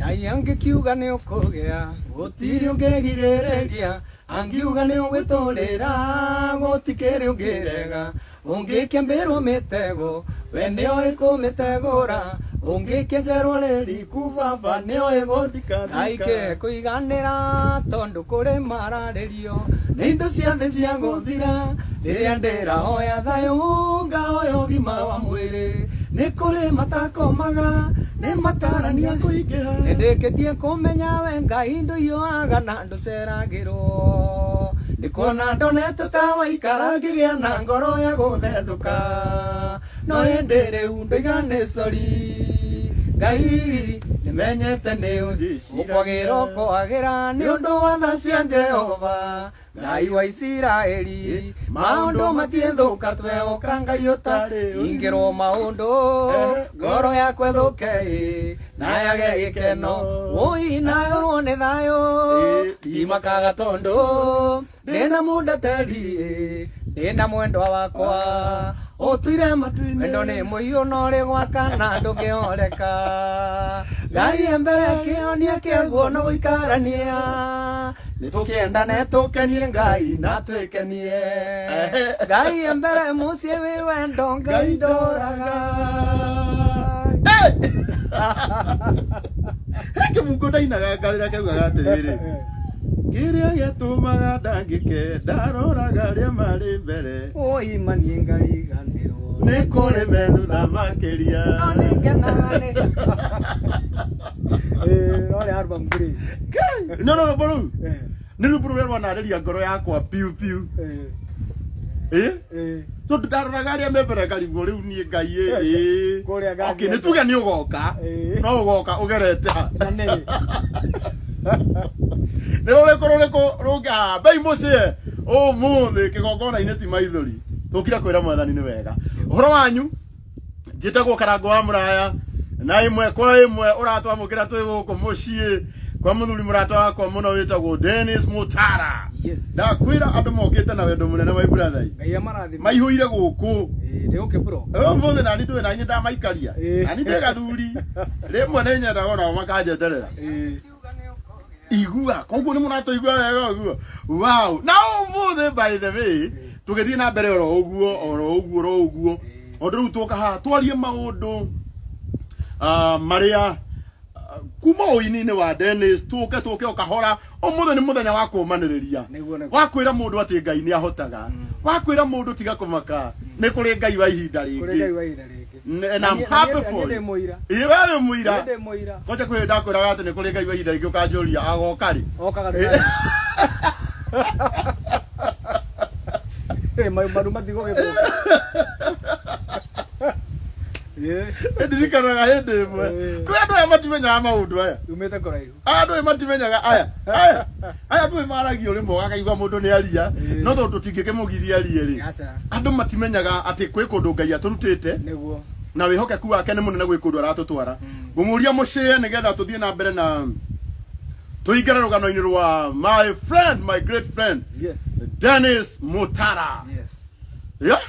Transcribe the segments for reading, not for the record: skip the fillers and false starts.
Ngai angĩkiuga nĩ ũkũgĩa, gũtirĩ ũngĩgirĩrĩria. Angiuga nĩ ũgwĩtũrĩra, gũtikĩrĩ ũngĩrega. Ũngĩkĩambĩrwo mĩtego, we nĩoĩ kũmĩtegũra. Ũngĩkĩenjerwo rĩriku, baba nĩoĩ gũthika. Ngai kũiganĩra, tondũ kũrĩ mararĩrio nĩ indo cia thĩ cia gũthira. Rĩrĩa ndĩrahoya thayũ, ngahoya ũgima wa mwĩrĩ. Nĩ kũrĩ matakomaga, nĩ matarania kũingĩha. Nĩ ndĩkĩtie kũmenya we Ngai ndũiyũaga na ndũceragĩrwo. Nĩ kuona ndonete ta waikara ngĩgĩa na ngoro ya gũthethũka. No ĩndĩ rĩu ndoiga nĩ sori. Ngai nĩmenyete nĩ ũkwagĩra ũkwagĩra nĩ ũndũ wa tha cia Jehova. Ngai wa Isiraeli, maũndũ matiĩthũka twehoka Ngai ũtarĩ ingĩrwo maũndũ, ngoro yakwa ĩthũke ĩ, na yage gĩkeno, wũi na yorwo nĩ thayũ, ndimakaga tondũ ndĩna mũndeteri ĩ, ndĩna mwendwa wakwa ũtuire matu-inĩ. Wendo nĩ mũhiũ no ũrĩ gwakana ndũngĩhoreka. Ngai e mbere kĩhonia kĩaguo no gũikarania. Nĩ tũkĩendane tũkenie Ngai na twĩkenie. Ngai e mbere mũciĩ wĩ wendo Ngai ndoraga. He kĩbungo ndainaga ngarĩra kiaugaga atĩrĩrĩ, kĩrĩa gĩatũmaga ndangĩke ndaroraga arĩa marĩ mbere. Oi maniĩ ngariganĩrwo. Nĩ kũrĩ me thutha makĩria. No nĩ ngenaga nĩ. Eh, rorĩ album 3. Ngai! No no rwĩmbo rũu nĩ rwĩmbo rũrĩa rwanarĩria ngoro yakwa piu piu. Ĩ? Tondũ ndaroraga arĩa me mbere ngarigwo rĩu niĩ Ngai ĩ ĩ. Kũrĩa ngathiĩ Okay, nĩ tuge nĩ ũgoka. Ĩ. No ũgoka ũgerete ha? Na nĩ. Nĩ rũrĩkũ rũrĩkũ rũngĩ mbei mũciĩ ũmũthĩ kĩgongona-inĩ ti maithori. Tũkire kwĩra mwathani nĩ wega. Ũhoro wanyu njĩtagwo Karango wa Mũraya na ĩmwe kwa ĩmwe ũratwamũkĩra twĩ gũkũ mũciĩ kwa mũthuri mũrata wakwa mũno wĩtagwo Dennis Mutara. Yes. Ndakwĩra andũ mokĩte na wendo mũnene my brother. Ngai amarathime. Maihũire gũkũ. Ĩ, ndĩgũkĩ bro. Ũmũthĩ nani ndũĩ nani ndamaikaria. Ĩ. Nani ndĩ gathuri. Rĩmwe nĩ nyendaga onao makanjeterera. Ĩ. Igua, koguo nĩ mũratũigua wega ũguo. Wow. Na ũmũthĩ by the way, tũgĩthiĩ na mbere oro ũguo, oro ũguo, oro ũguo. Tondũ rĩu twoka haha twarie maũndũ marĩa kuma ũini-inĩ wa Dennis tũke tũke o kahora. Ũmũthĩ nĩ mũthenya wa kũũmanĩrĩria. Nĩguo, nĩguo. Wa kwĩra mũndũ atĩ Ngai nĩ ahotaga. Wa kwĩra mũndũ tiga kũmaka, nĩ kũrĩ Ngai wa ihinda Kũrĩ rĩngĩ. Ngai wa ihinda rĩngĩ. And I'm happy for Niĩ you. ndĩ mũira. Ĩĩ we wĩ mũira. Niĩ ndĩ mũira. Kwanja kwĩ hĩndĩ ndakwĩraga atĩ nĩ kũrĩ Ngai wa ihinda rĩngĩ ũkanjũria agoka rĩ. Okaga rĩ. Eh, maru matigũgĩthũka. Ĩĩ, Ndirikanaga hĩndĩ ĩmwe. Ĩĩ. Kwĩ andũ aya matimenyaga maũndũ aya. umĩte kũraihu. Aya andũ aya matimenyaga aya. Aya. Aya andũ aya maragia ũrĩmwe ũgakaigua mũndũ nĩ aria. Ĩĩ. No tondũ tũtingĩkĩmũgiria arie rĩ. Aca. Andũ matimenyaga atĩ kwĩ kũndũ Ngai atũrutĩte. Nĩguo. Na wĩhokeku wake nĩ mũnene gwĩ kũndũ aratũtwara. Ngũmũria mũcĩe nĩgetha tũthiĩ na mbere na tũingĩre rũgano-inĩ rwa my friend, my great friend Yes. Dennis Mutara. Yes. Yeah?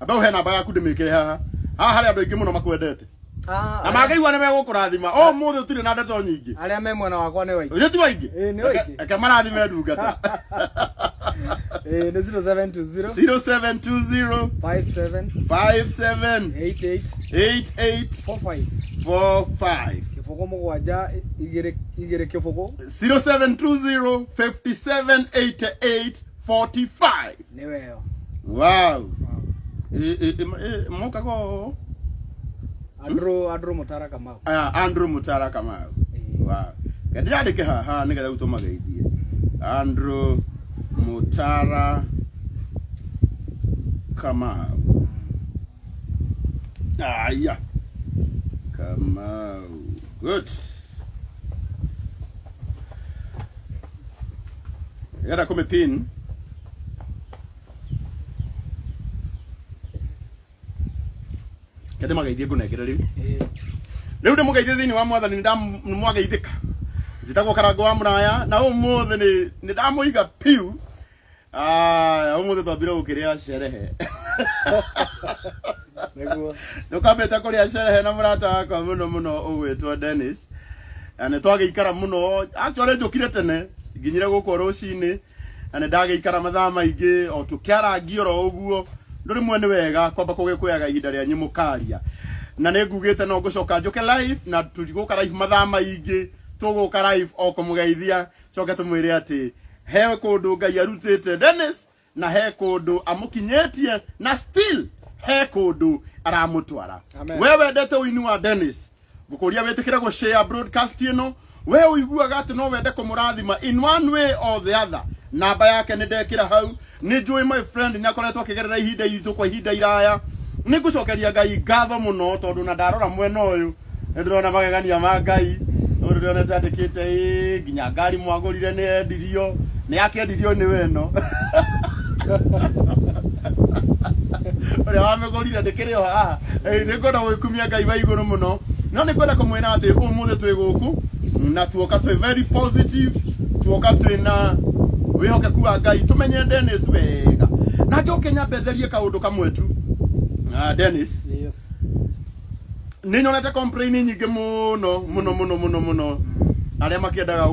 Amba ũhe namba yaku ndĩmĩkĩre haha. Haha harĩ andũ aingĩ mũno makwendete. Ah, Na mangĩigua nĩ megũkũrathima. Ũmũthĩ ũtirĩ na ndeto nyingĩ. arĩa me mwena wakwa nĩ waingĩ. Ũyũ ti waingĩ? Ĩĩ, nĩ waingĩ. Reke marathime ndungata. Ĩĩ, nĩ 0720 0720 57 57 88 88 45 45. kĩbũgũ mũgwanja igĩrĩ igĩrĩ kĩbũgũ 0720 57 88 45. nĩ weyo. Wow. Mokaga ũũ. Andrew Mutara Kamau. Aya, Andrew Mutara Kamau. Wow. Ndĩrandĩke haha nĩgetha rĩu tũmageithie. Andrew Mutara Kamau. Aya. Kamau. Good. Nĩgetha kũmĩpin. Reke ndĩmageithie ngũnengere rĩu. Rĩu ndĩmũgeithie thĩinĩ wa mwathani nĩmwageithĩka. Njĩtagwo Karango wa Mũraya na ũmũthĩ nĩ ndamũiga piu. Ah, ũmũthĩ twambire gũkĩrĩa sherehe. Nĩguo. Tũkambĩte kũrĩa sherehe na mũrata wakwa mũno mũno ũgwĩtwo Dennis. Na nĩ twagĩikara mũno, actually njũkire tene nginyire gũkũ rũcinĩ, na nĩ ndagĩikara mathaa maingĩ o tũkĩarangia oro ũguo. Ndũ rĩmwe nĩ wega kwamba kũgĩkũyaga ihinda rĩanyu mũkaria, na nĩ ngugĩte no ngũcoka njũke live, na tũtigũka live mathaa maingĩ, tũgũka live o kũmũgeithia, coke tũmwĩre atĩ he kũndũ Ngai arutĩte Dennis, na he kũndũ amũkinyĩtie, na still he kũndũ aramũtwara. Amen. We wendete ũini wa Dennis, ngũkũria wĩtĩkĩre gũ share broadcast ĩno. We ũiguaga atĩ no wende kũmũrathima in one way or the other, namba yake nĩ ndekĩra hau. Nĩ njũĩ my friend nĩ akoretwo akĩgerera ihinda iritũ kwa ihinda iraya. Nĩ ngũcokeria Ngai ngatho mũno, tondũ na ndarora mwena ũyũ nĩ ndĩrona magegania ma Ngai. Ũndũ ndĩronete andĩkĩte ĩ nginya ngari mwagũrire nĩ endirio, nĩ yakĩendirio nĩ weno ũrĩa wamĩgũrire ndĩkĩrĩ o haha. Nĩ ngwenda gwĩkumia Ngai wa igũrũ mũno, no nĩ ngwenda kũmwĩra atĩ ũmũthĩ twĩ gũkũ na tuoka twĩ very positive, tuoka twĩ na wĩhokeku wa Ngai, tũmenye Dennis wega, na njoke nyambe therie kaũndũ kamwe tu. Ah, Dennis. Yes. Nĩ nyonete complain nyingĩ mũno mũno mũno mũno mũno, arĩa makĩendaga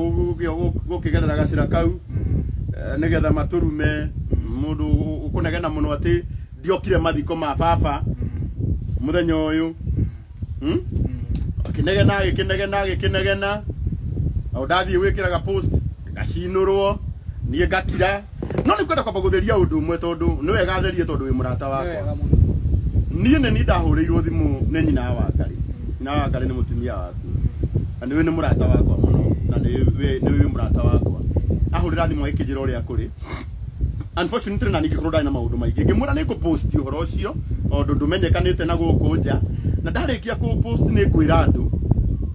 gũkĩgerera gacĩra kau nĩgetha matũrume. Mũndũ ũkũnegena mũno atĩ ndiokire mathiko ma baba mũthenya ũyũ. Akĩnegena, agĩkĩnegena, agĩkĩnegena o ndathiĩ gwĩkĩraga post ngacinũrwo, niĩ ngakira. No nĩ kwenda kwamba gũtheria ũndũ ũmwe, tondũ nĩ wega therie, tondũ wĩ mũrata Nĩ wakwa. wega mũno. Niĩ nĩ niĩ ndahũrĩirwo thimũ nĩ nyina wa Ngarĩ. Nyina wa Ngarĩ nĩ mũtumia waku, na nĩwe nĩ mũrata wakwa mũno, na nĩwe nĩwe mũrata wakwa. Ahũrĩra thimũ agĩkĩnjĩra ũrĩa kũrĩ. Unfortunately na ningĩkorwo ndarĩ na maũndũ maingĩ, ngĩmwĩra nĩ ngũpost ũhoro ũcio tondũ ndũmenyekanĩte na gũkũ nja, na ndarĩkia kũpost nĩ ngwĩra andũ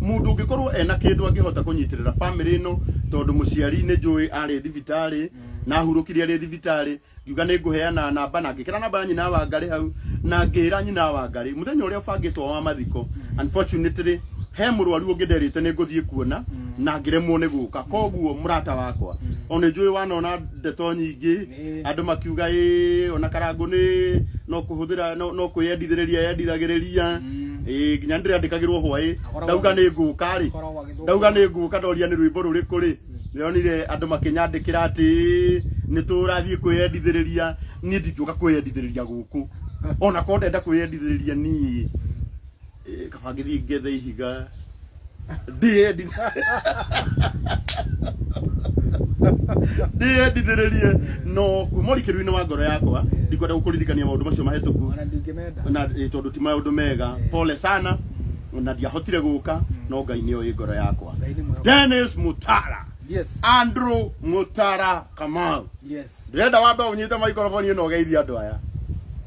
mũndũ ũngĩkorwo ena kĩndũ angĩhota kũnyitĩrĩra family ĩno, tondũ mũciari nĩ njũĩ arĩ thibitarĩ na ahurũkire arĩ thibitarĩ. Ngiuga nĩ ngũheana namba, na ngĩkĩra namba ya nyina wa Ngarĩ hau, na ngĩra nyina wa Ngarĩ mũthenya ũrĩa ũbangĩtwo wa mathiko. Unfortunately he mũrwaru ũngĩ nderĩte nĩ ngũthiĩ kuona na ngĩremwo nĩ gũka. Koguo mũrata wakwa, o nĩ njũĩ wanona ndeto nyingĩ, andũ makiuga ĩ ona Karangũ nĩ no kũhũthĩra no kwĩyendithĩrĩria yendithagĩrĩria, ĩ nginya ndĩrandĩkagĩrwo hwaĩ. Ndauga nĩ ngũka rĩ, Akoragwo agĩthũka. Ndauga nĩ ngũka, ndoria nĩ rwĩmbo rũrĩkũ rĩ, ndĩronire andũ makĩnyandĩkĩra atĩ nĩ tũrathiĩ kwĩyendithĩrĩria. Niĩ ndingĩũka kwĩyendithĩrĩria gũkũ, ona korwo ndenda kwĩyendithĩrĩria niĩ, kaba ngĩthiĩ ngethe ihiga ndĩyendithĩrĩrie. No kuma ũrikĩru-inĩ wa ngoro yakwa ndikwenda gũkũririkania maũndũ macio mahĩtũku. Ona ndingĩmenda. Na tondũ ti maũndũ mega, pole sana, na ndiahotire gũka, no Ngai nĩ oĩ ngoro yakwa. Ngai nĩ mwega. Dennis Mutara. Yes. Andrew Mutara Kamau. Yes. Ndĩrenda wambe ũnyite microphone ĩno ũgeithie andũ aya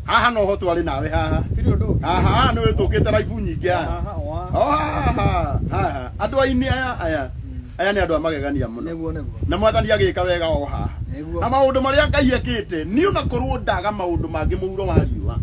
haha. No ho twarĩ nawe haha. Tirĩ ũndũ ũngĩ. Haha haha nĩ wĩtũkĩte raibu nyingĩ haha. Haha, o haha. O haha haha andũ aini aya aya aya nĩ andũ a magegania mũno. Nĩguo, nĩguo. Na mwathani agĩka wega o haha. Nĩguo. Na maũndũ marĩa Ngai ekĩte, niĩ ona korwo ndaga maũndũ mangĩ mũhuro wa riũa,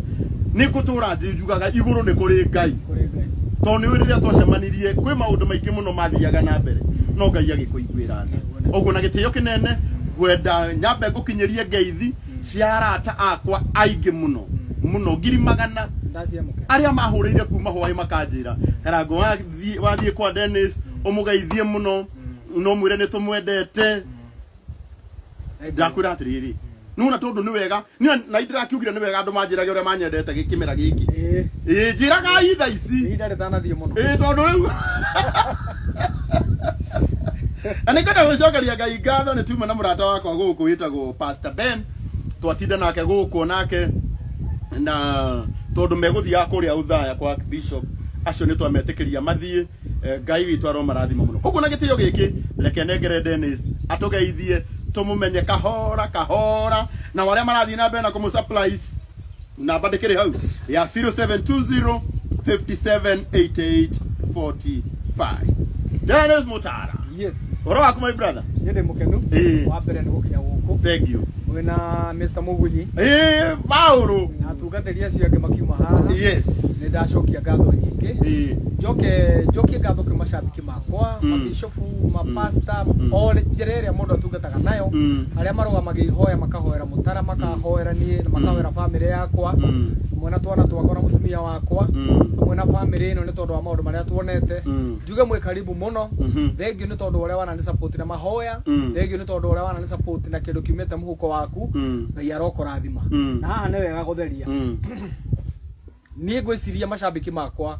nĩ ngũtũra njugaga igũrũ nĩ kũrĩ Ngai. Kũrĩ Ngai. Tondũ nĩ rĩrĩa twacemanirie kwĩ maũndũ maingĩ mũno mathiaga na mbere, no Ngai agĩkũiguĩra tha. Ũguo na gĩtĩo kĩnene ngwenda nyambe ngũkinyĩrie ngeithi cia arata akwa aingĩ mũno mũno, ngiri magana Ndaciamũkĩra. arĩa mahũrĩire kuma hwaĩ makanjĩra, Karango, wathiĩ kwa Dennis ũmũgeithie mũno, no mwĩre nĩ tũmwendete. Ndakwĩra atĩrĩrĩ, nĩwona tondũ nĩ wega na ndĩrakiugire nĩ wega andũ manjĩrage ũrĩa manyendete gĩkĩmera gĩkĩ. Ĩĩ, njĩragai thaa ici. Ihinda rĩtanathiĩ mũno. Ĩĩ, tondũ rĩu na nĩ ngwenda gũcokeria Ngai ngatho. Nĩ tuma na mũrata wakwa gũkũ wĩtagwo Pastor Ben, twatinda nake gũkũ nake, na tondũ megũthiaga kũrĩa ũthaya kwa bishop acio nĩ twametĩkĩria mathiĩ. Ngai witũ aromarathima mũno. Koguo na gĩtĩo gĩkĩ reke nengere Dennis atũgeithie, tũmũmenye kahora kahora, na arĩa marathiĩ na mbere na kũmũ supplies, namba ndĩkĩrĩ hau ya 0720 5788 45. Dennis Mutara. Yes. Ũhoro waku, my brother? Niĩ ndĩ mũkenu. Wa mbere nĩ gũkinya gũkũ. Thank you. Mwĩna Mr. Mugunyi Paũlũ. Na atungatĩri acio angĩ makiuma haha. Nĩ ndacokia ngatho nyingĩ. Njoke njokie ngatho kwĩ macambiki makwa, mabishofu, mapasta, o njĩra ĩrĩa mũndũ atungataga nayo, arĩa marũgamagia ihoya makahoera mũtara, makahoera niĩ na makahoera bamĩrĩ yakwa, hamwe na twana twakwa na mũtumia wakwa, hamwe na bamĩrĩ ĩno nĩ tondũ wa maũndũ marĩa tuonete. Njuge mwĩ karibu mũno. Thengiũ nĩ tondũ wa ũrĩa wanani support na mahoya. Thengiũ nĩ tondũ wa ũrĩa wanani support na kĩndũ kiumĩte mũhuko waku. Ngai arokũrathima. Na haha nĩ wega gũtheria. Niĩ ngwĩciria macambĩki makwa,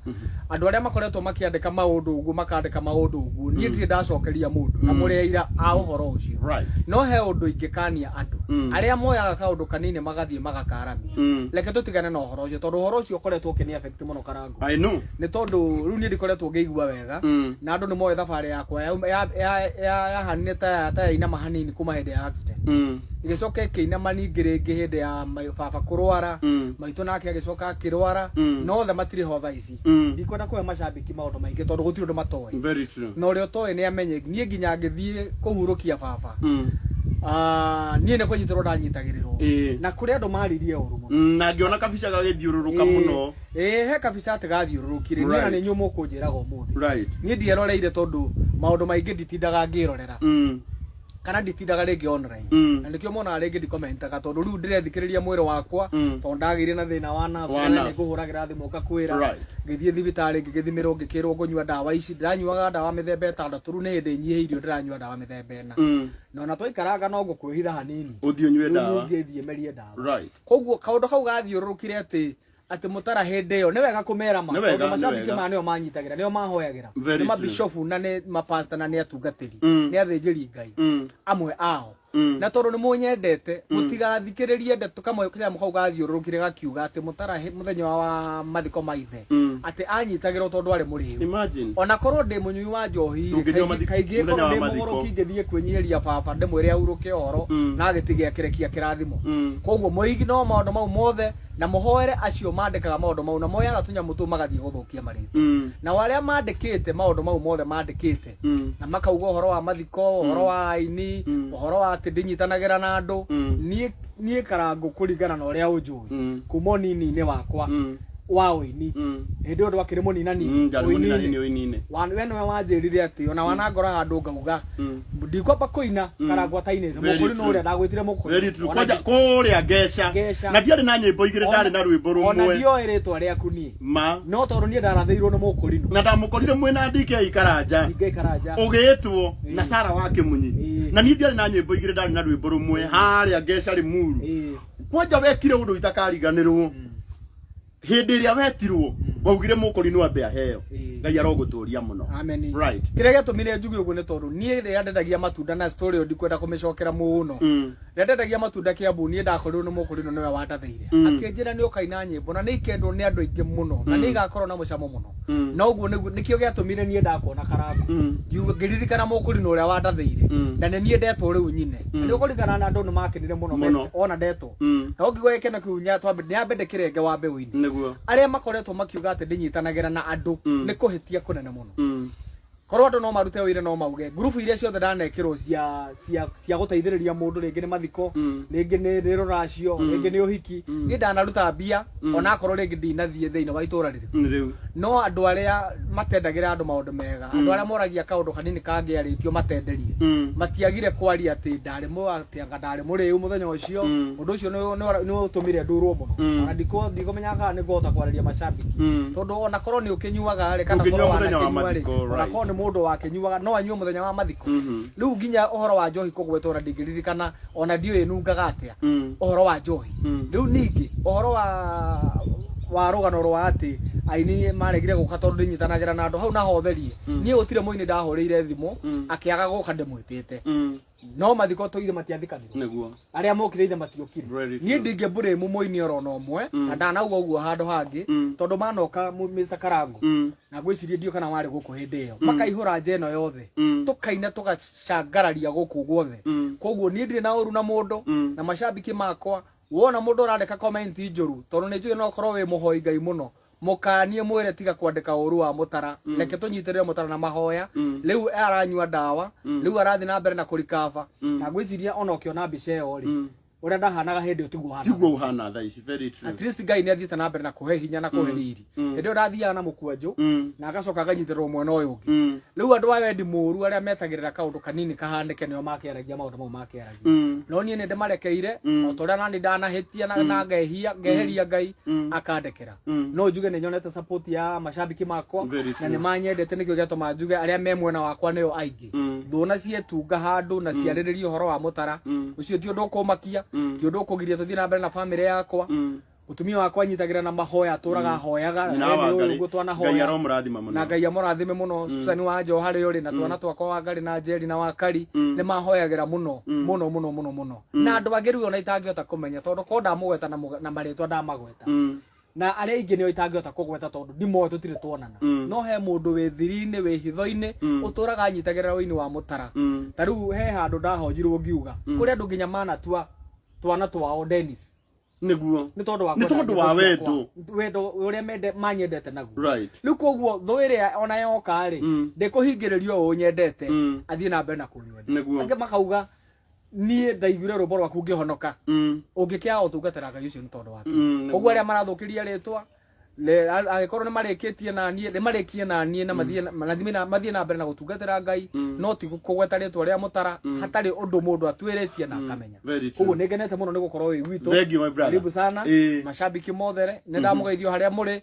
andũ arĩa makoretwo makĩandĩka maũndũ ũguo, makandĩka maũndũ ũguo, niĩ ndirĩ ndacokeria mũndũ na mũrĩ aira a ũhoro ũcio. No he ũndũ ingĩkania andũ arĩa moyaga kaũndũ kanini magathiĩ magakaramia. Reke tũtigane na ũhoro ũcio tondũ ũhoro ũcio ũkoretwo ũkĩnĩ affect mũno, Karango. I know. Nĩ tondũ rĩu niĩ ndikoretwo ngĩigua wega na andũ nĩ moĩ thabarĩ yakwa yahanire ta yainama hanini kuma hĩndĩ ya accident. Ĩgĩcoka ĩkĩinama ningĩ rĩngĩ hĩndĩ ya baba kũrwara, maitũ nake agĩcoka akĩrwara, no othe matirĩ ho thaa ici. Ndikwenda kũhe macambĩki maũndũ maingĩ tondũ gũtirĩ ũndũ matoĩ. Very true. Na ũrĩa ũtoĩ nĩ amenye niĩ nginya ngĩthiĩ kũhurũkia baba, niĩ nĩ kũnyitĩrwo ndanyitagĩrĩrwo na kũrĩ andũ maririe ũru mũno. Na ngĩona kabica gagĩthiũrũrũka mũno. Ĩĩ, he kabica atĩ gathiũrũrũkire niĩ na nĩ inyuĩ mũkũnjĩraga ũmũthĩ. Niĩ ndieroreire tondũ maũndũ maingĩ nditindaga ngĩrorera kana nditindaga rĩngĩ online, na nĩkĩo monaga rĩngĩ ndikomentaga tondũ rĩu ndĩrethikĩrĩria mwĩrĩ wakwa, tondũ ndagĩire na thĩna wa nerves, Wa na nerves. nĩngũhũragĩra thimũ ngakwĩra. Ngĩthiĩ thibitarĩ ngĩgĩthimĩrwo, ngĩkĩrwo ngũnyua ndawa ici. Ndĩranyuaga ndawa mĩthemba 6, rĩu nĩ hĩndĩ nyihĩirio, ndĩranyua ndawa mĩthemba 4. Na ona twaikaranga no ngũkwĩhitha hanini. Ũthiĩ ũnyue Rĩu ndawa. ningĩ thiĩ merie ndawa. Koguo kaũndũ kau gathiũrũrũkire atĩ mũtara hĩndĩ ĩyo nĩ wega kũmera ma Nĩ wega, tondũ nĩ macambĩki wega. maya nĩo manyitagĩra, nĩo mahoyagĩra, Very nĩ true. mabishofu na nĩ mapasta na nĩ atungatĩri, nĩ athĩnjĩri Ngai amwe ao. Na tondũ nĩ mũnyendete, mũtigathikĩrĩrie ndeto kamwe kanyamũ kau gathiũrũrũkire gakiuga atĩ mũtara mũthenya wa mathiko ma ithe atĩ anyitagĩrwo tondũ arĩ mũrĩu. Imagine. Ona korwo ndĩ mũnyui wa njohi rĩ, Ndũngĩnyua kaingĩ mũthenya korwo wa ndĩ mathiko. mũgũrũki ingĩthiĩ kwĩnyihĩria baba ndĩmwĩre ahurũke ũhoro na agĩtige akĩrekia kĩrathimo. Koguo mũigi no maũndũ mau mothe na mũhoere acio mandĩkaga maũndũ mau na moyaga tũnyamũ tũu magathiĩ gũthũkia marĩtwa. Nao arĩa mandĩkĩte maũndũ mau mothe mandĩkĩte na makauga ũhoro wa mathiko, ũhoro wa aini, ũhoro wa atĩ ndinyitanagĩra na andũ, niĩ Karangũ, kũringana na ũrĩa ũnjũĩ kuma ũnini-inĩ wakwa wa ũini, hĩndĩ ĩyo ndwakĩrĩ mũninani. Ndarĩ mũninani ũini-inĩ. nĩ ũini-inĩ. We nĩwe wanjĩrire atĩ ona wanangora handũ ngauga ndikwamba kũina Karangũ atainĩte. Very Mũkũrinũ true. ũrĩa ndagwĩtire mũkũrinũ. Very true. Ona Kwanja kũrĩa Ngeca. Ngeca. Na ndiarĩ na nyĩmbo igĩrĩ, ndarĩ na rwĩmbo ona rũmwe. ndioĩ rĩtwa rĩaku niĩ, Ma. no tondũ niĩ ndarathĩirwo nĩ mũkũrinũ. Na ndamũkorire mwĩna DK Karanja. DK Karanja. Ũgĩtwo na Sara wa Kĩmunyi. Na niĩ ndiarĩ na nyĩmbo igĩrĩ, ndarĩ na rwĩmbo rũmwe harĩa Ngeca Limuru. Kwanja wekire ũndũ itakariganĩrwo. Hĩndĩ ĩrĩa wetirwo waugire mũkũrinũ ambe aheo. Ngai arogũtũria mũno. Amen. Kĩrĩa gĩatũmire njuge ũguo nĩ tondũ niĩ rĩrĩa ndendagia matunda, na story ĩyo ndikwenda kũmĩcokera mũno, rĩrĩa ndendagia matunda Kiambu, niĩ ndakorirwo nĩ mũkũrinũ, nĩwe wandathĩire, akĩnjĩra nĩ ũkaina nyĩmbo na nĩ ikendwo nĩ andũ aingĩ mũno na nĩ igakorwo na mũcamo mũno. Na ũguo nĩguo nĩkĩo gĩatũmire niĩ ndakuona, Karangũ, ngiuga ngĩririkana mũkũrinũ ũrĩa wandathĩire, na nĩ niĩ ndetwo rĩu nyine. Na nĩ ũkũririkana na andũ nĩ makenire mũno ona ndetwo. Na ũngĩgwa gĩkeno kĩu nyambe ndĩkĩrenge wambe ũine. Arĩa makoretwo makiuga atĩ ndinyitanagĩra na andũ nĩ kũhĩtia kũnene mũno. Korwo andũ no marute wĩra, no mauge ngurubu iria ciothe ndanekĩrwo cia gũteithĩrĩria mũndũ, rĩngĩ nĩ mathiko, rĩngĩ nĩ rũracio, rĩngĩ nĩ ũhiki, niĩ ndanaruta mbia onakorwo rĩngĩ ndinathiĩ thĩinĩ wa itũra rĩrĩkũ. Rĩu. No andũ arĩa matendagĩra andũ maũndũ mega, andũ arĩa moragia kaũndũ kanini kangĩarĩtio matenderie, matiagire kwaria atĩ ndarĩ atĩ anga ndarĩ mũrĩu mũthenya ũcio. Ũndũ ũcio nĩ ũtũmire ndurwo mũno. Ona ndikũmenya kana nĩ ngũhota kwarĩria macambĩki, tondũ ona korwo nĩ ũkĩnyuaga rĩ, kana Ndũngĩnyua korwo mũthenya wa wanakĩnyua rĩ, mathiko, ona korwo nĩ mũndũ wakĩnyuaga no anyue mũthenya wa mathiko. Rĩu nginya ũhoro wa njohi kũgwetwo ona ndingĩririkana, ona ndiũĩ ĩnungaga atĩa, ũhoro wa njohi. Rĩu ningĩ ũhoro wa rũgano rwa atĩ aini maregire gũka tondũ ndinyitanagĩra na andũ, hau naho therie, niĩ gũtirĩ mũini ndahũrĩire thimũ akĩaga gũka ndĩmwĩtĩte. No mathiko tũire matiathikanirwo. Arĩa mokire ithe matiokire. Very Niĩ true. ndingĩmbũrĩmu mũini oro na ũmwe, na ndanauga ũguo handũ hangĩ, tondũ manoka Mr. Karango, na ngwĩciria ndiũ kana warĩ gũkũ hĩndĩ ĩyo, makaihũra nja ĩno yothe, tũkaina tũgacangararia gũkũ guothe. Koguo niĩ ndirĩ na ũru na mũndũ. Na macambiki makwa, wona mũndũ ũrandĩka comment njũru, tondũ nĩ njũĩ no ũkorwo wĩ mũhoi Ngai mũno. Mũkanie mwĩre tiga kwandĩka ũru wa Mũtara. Reke tũnyitĩrĩre Mũtara na mahoya. Rĩu aranyua ndawa, rĩu arathiĩ na mbere na kũrikaba. Na ngwĩciria ona ũkĩona mbica ĩyo rĩ, ũrĩa ndahanaga hĩndĩ ĩyo tiguo hana. Tiguo uhana thaa ici, very true. At least Ngai nĩ athiĩte na mbere na kũhe hinya na kũhe riri. Hĩndĩ ĩyo ndathiaga na mũkwanjũ na agacoka aganyitĩrĩrwo mwena ũyũ ũngĩ. Rĩu andũ a wendi mũru arĩa metagĩrĩra kaũndũ kanini kahanĩke nĩo makĩaragia maũndũ mau makĩaragia. No niĩ nĩ ndĩmarekeire o ta ũrĩa nani ndanahĩtia na ngehia ngeheria Ngai akandekera. No njuge nĩ nyonete support ya macambiki makwa Very na true. nĩ manyendete, nĩkĩo gĩatũma njuge arĩa me mwena wakwa nĩo aingĩ. Thũ na cietunga handũ na ciarĩrĩrie ũhoro wa Mũtara, ũcio ti ũndũ ũkũmakia, ti ũndũ ũkũgiria tũthiĩ na mbere na famĩlĩ yakwa. Mũtumia wakwa anyitagĩra na mahoya, atũraga ahoyaga. Nyina wa Nĩ Ngarĩ, ũguo twanahoya. Ngai aromũrathima mũno. Na Ngai amũrathime mũno. Susan wa Njoha harĩa ũrĩ na twana twakwa wa Ngarĩ na Njeri na Wakari nĩ mahoyagĩra mũno mũno mũno mũno mũno, na andũ angĩ rĩu ona itangĩhota kũmenya tondũ korwo ndamũgweta na marĩtwa ndamagweta, na arĩa aingĩ nĩo itangĩhota kũgweta tondũ ndimoĩ, tũtirĩ tuonana. No he mũndũ wĩ thiri-inĩ, wĩ hitho-inĩ, ũtũraga anyitagĩrĩra ũini wa Mũtara. Ta rĩu he handũ ndahonjirwo ngiuga kũrĩ andũ nginya manatua twana twao Dennis. Nĩguo. Nĩ tondũ wa Nĩ kwenda tondũ wa nyĩmbo wendo. ciakwa. Wendo ũrĩa mende manyendete naguo. Rĩu koguo thũ ĩrĩa ona yoka rĩ, ndĩkũhingĩrĩrio ũũ nyendete athiĩ na mbere na kũnyenda. Angĩ makauga niĩ ndaiguire rwĩmbo rwaku ngĩhonoka. Ũngĩkĩaga gũtungatĩra Ngai ũcio nĩ tondũ wake. Koguo arĩa marathũkĩria rĩtwa angĩkorwo nĩ marĩkĩtie na niĩ, nĩ marĩkie na niĩ na mathiĩ na mbere na gũtungatĩra Ngai, no ti kũgweta rĩtwa rĩa Mũtara hatarĩ ũndũ mũndũ atuĩrĩtie na akamenya. Very true. Koguo nĩ ngenete mũno nĩ gũkorwo wĩ gwitũ. Thank you, my brother. Karibu sana. Macambiki mothe nĩ ndamũgeithio harĩa mũrĩ.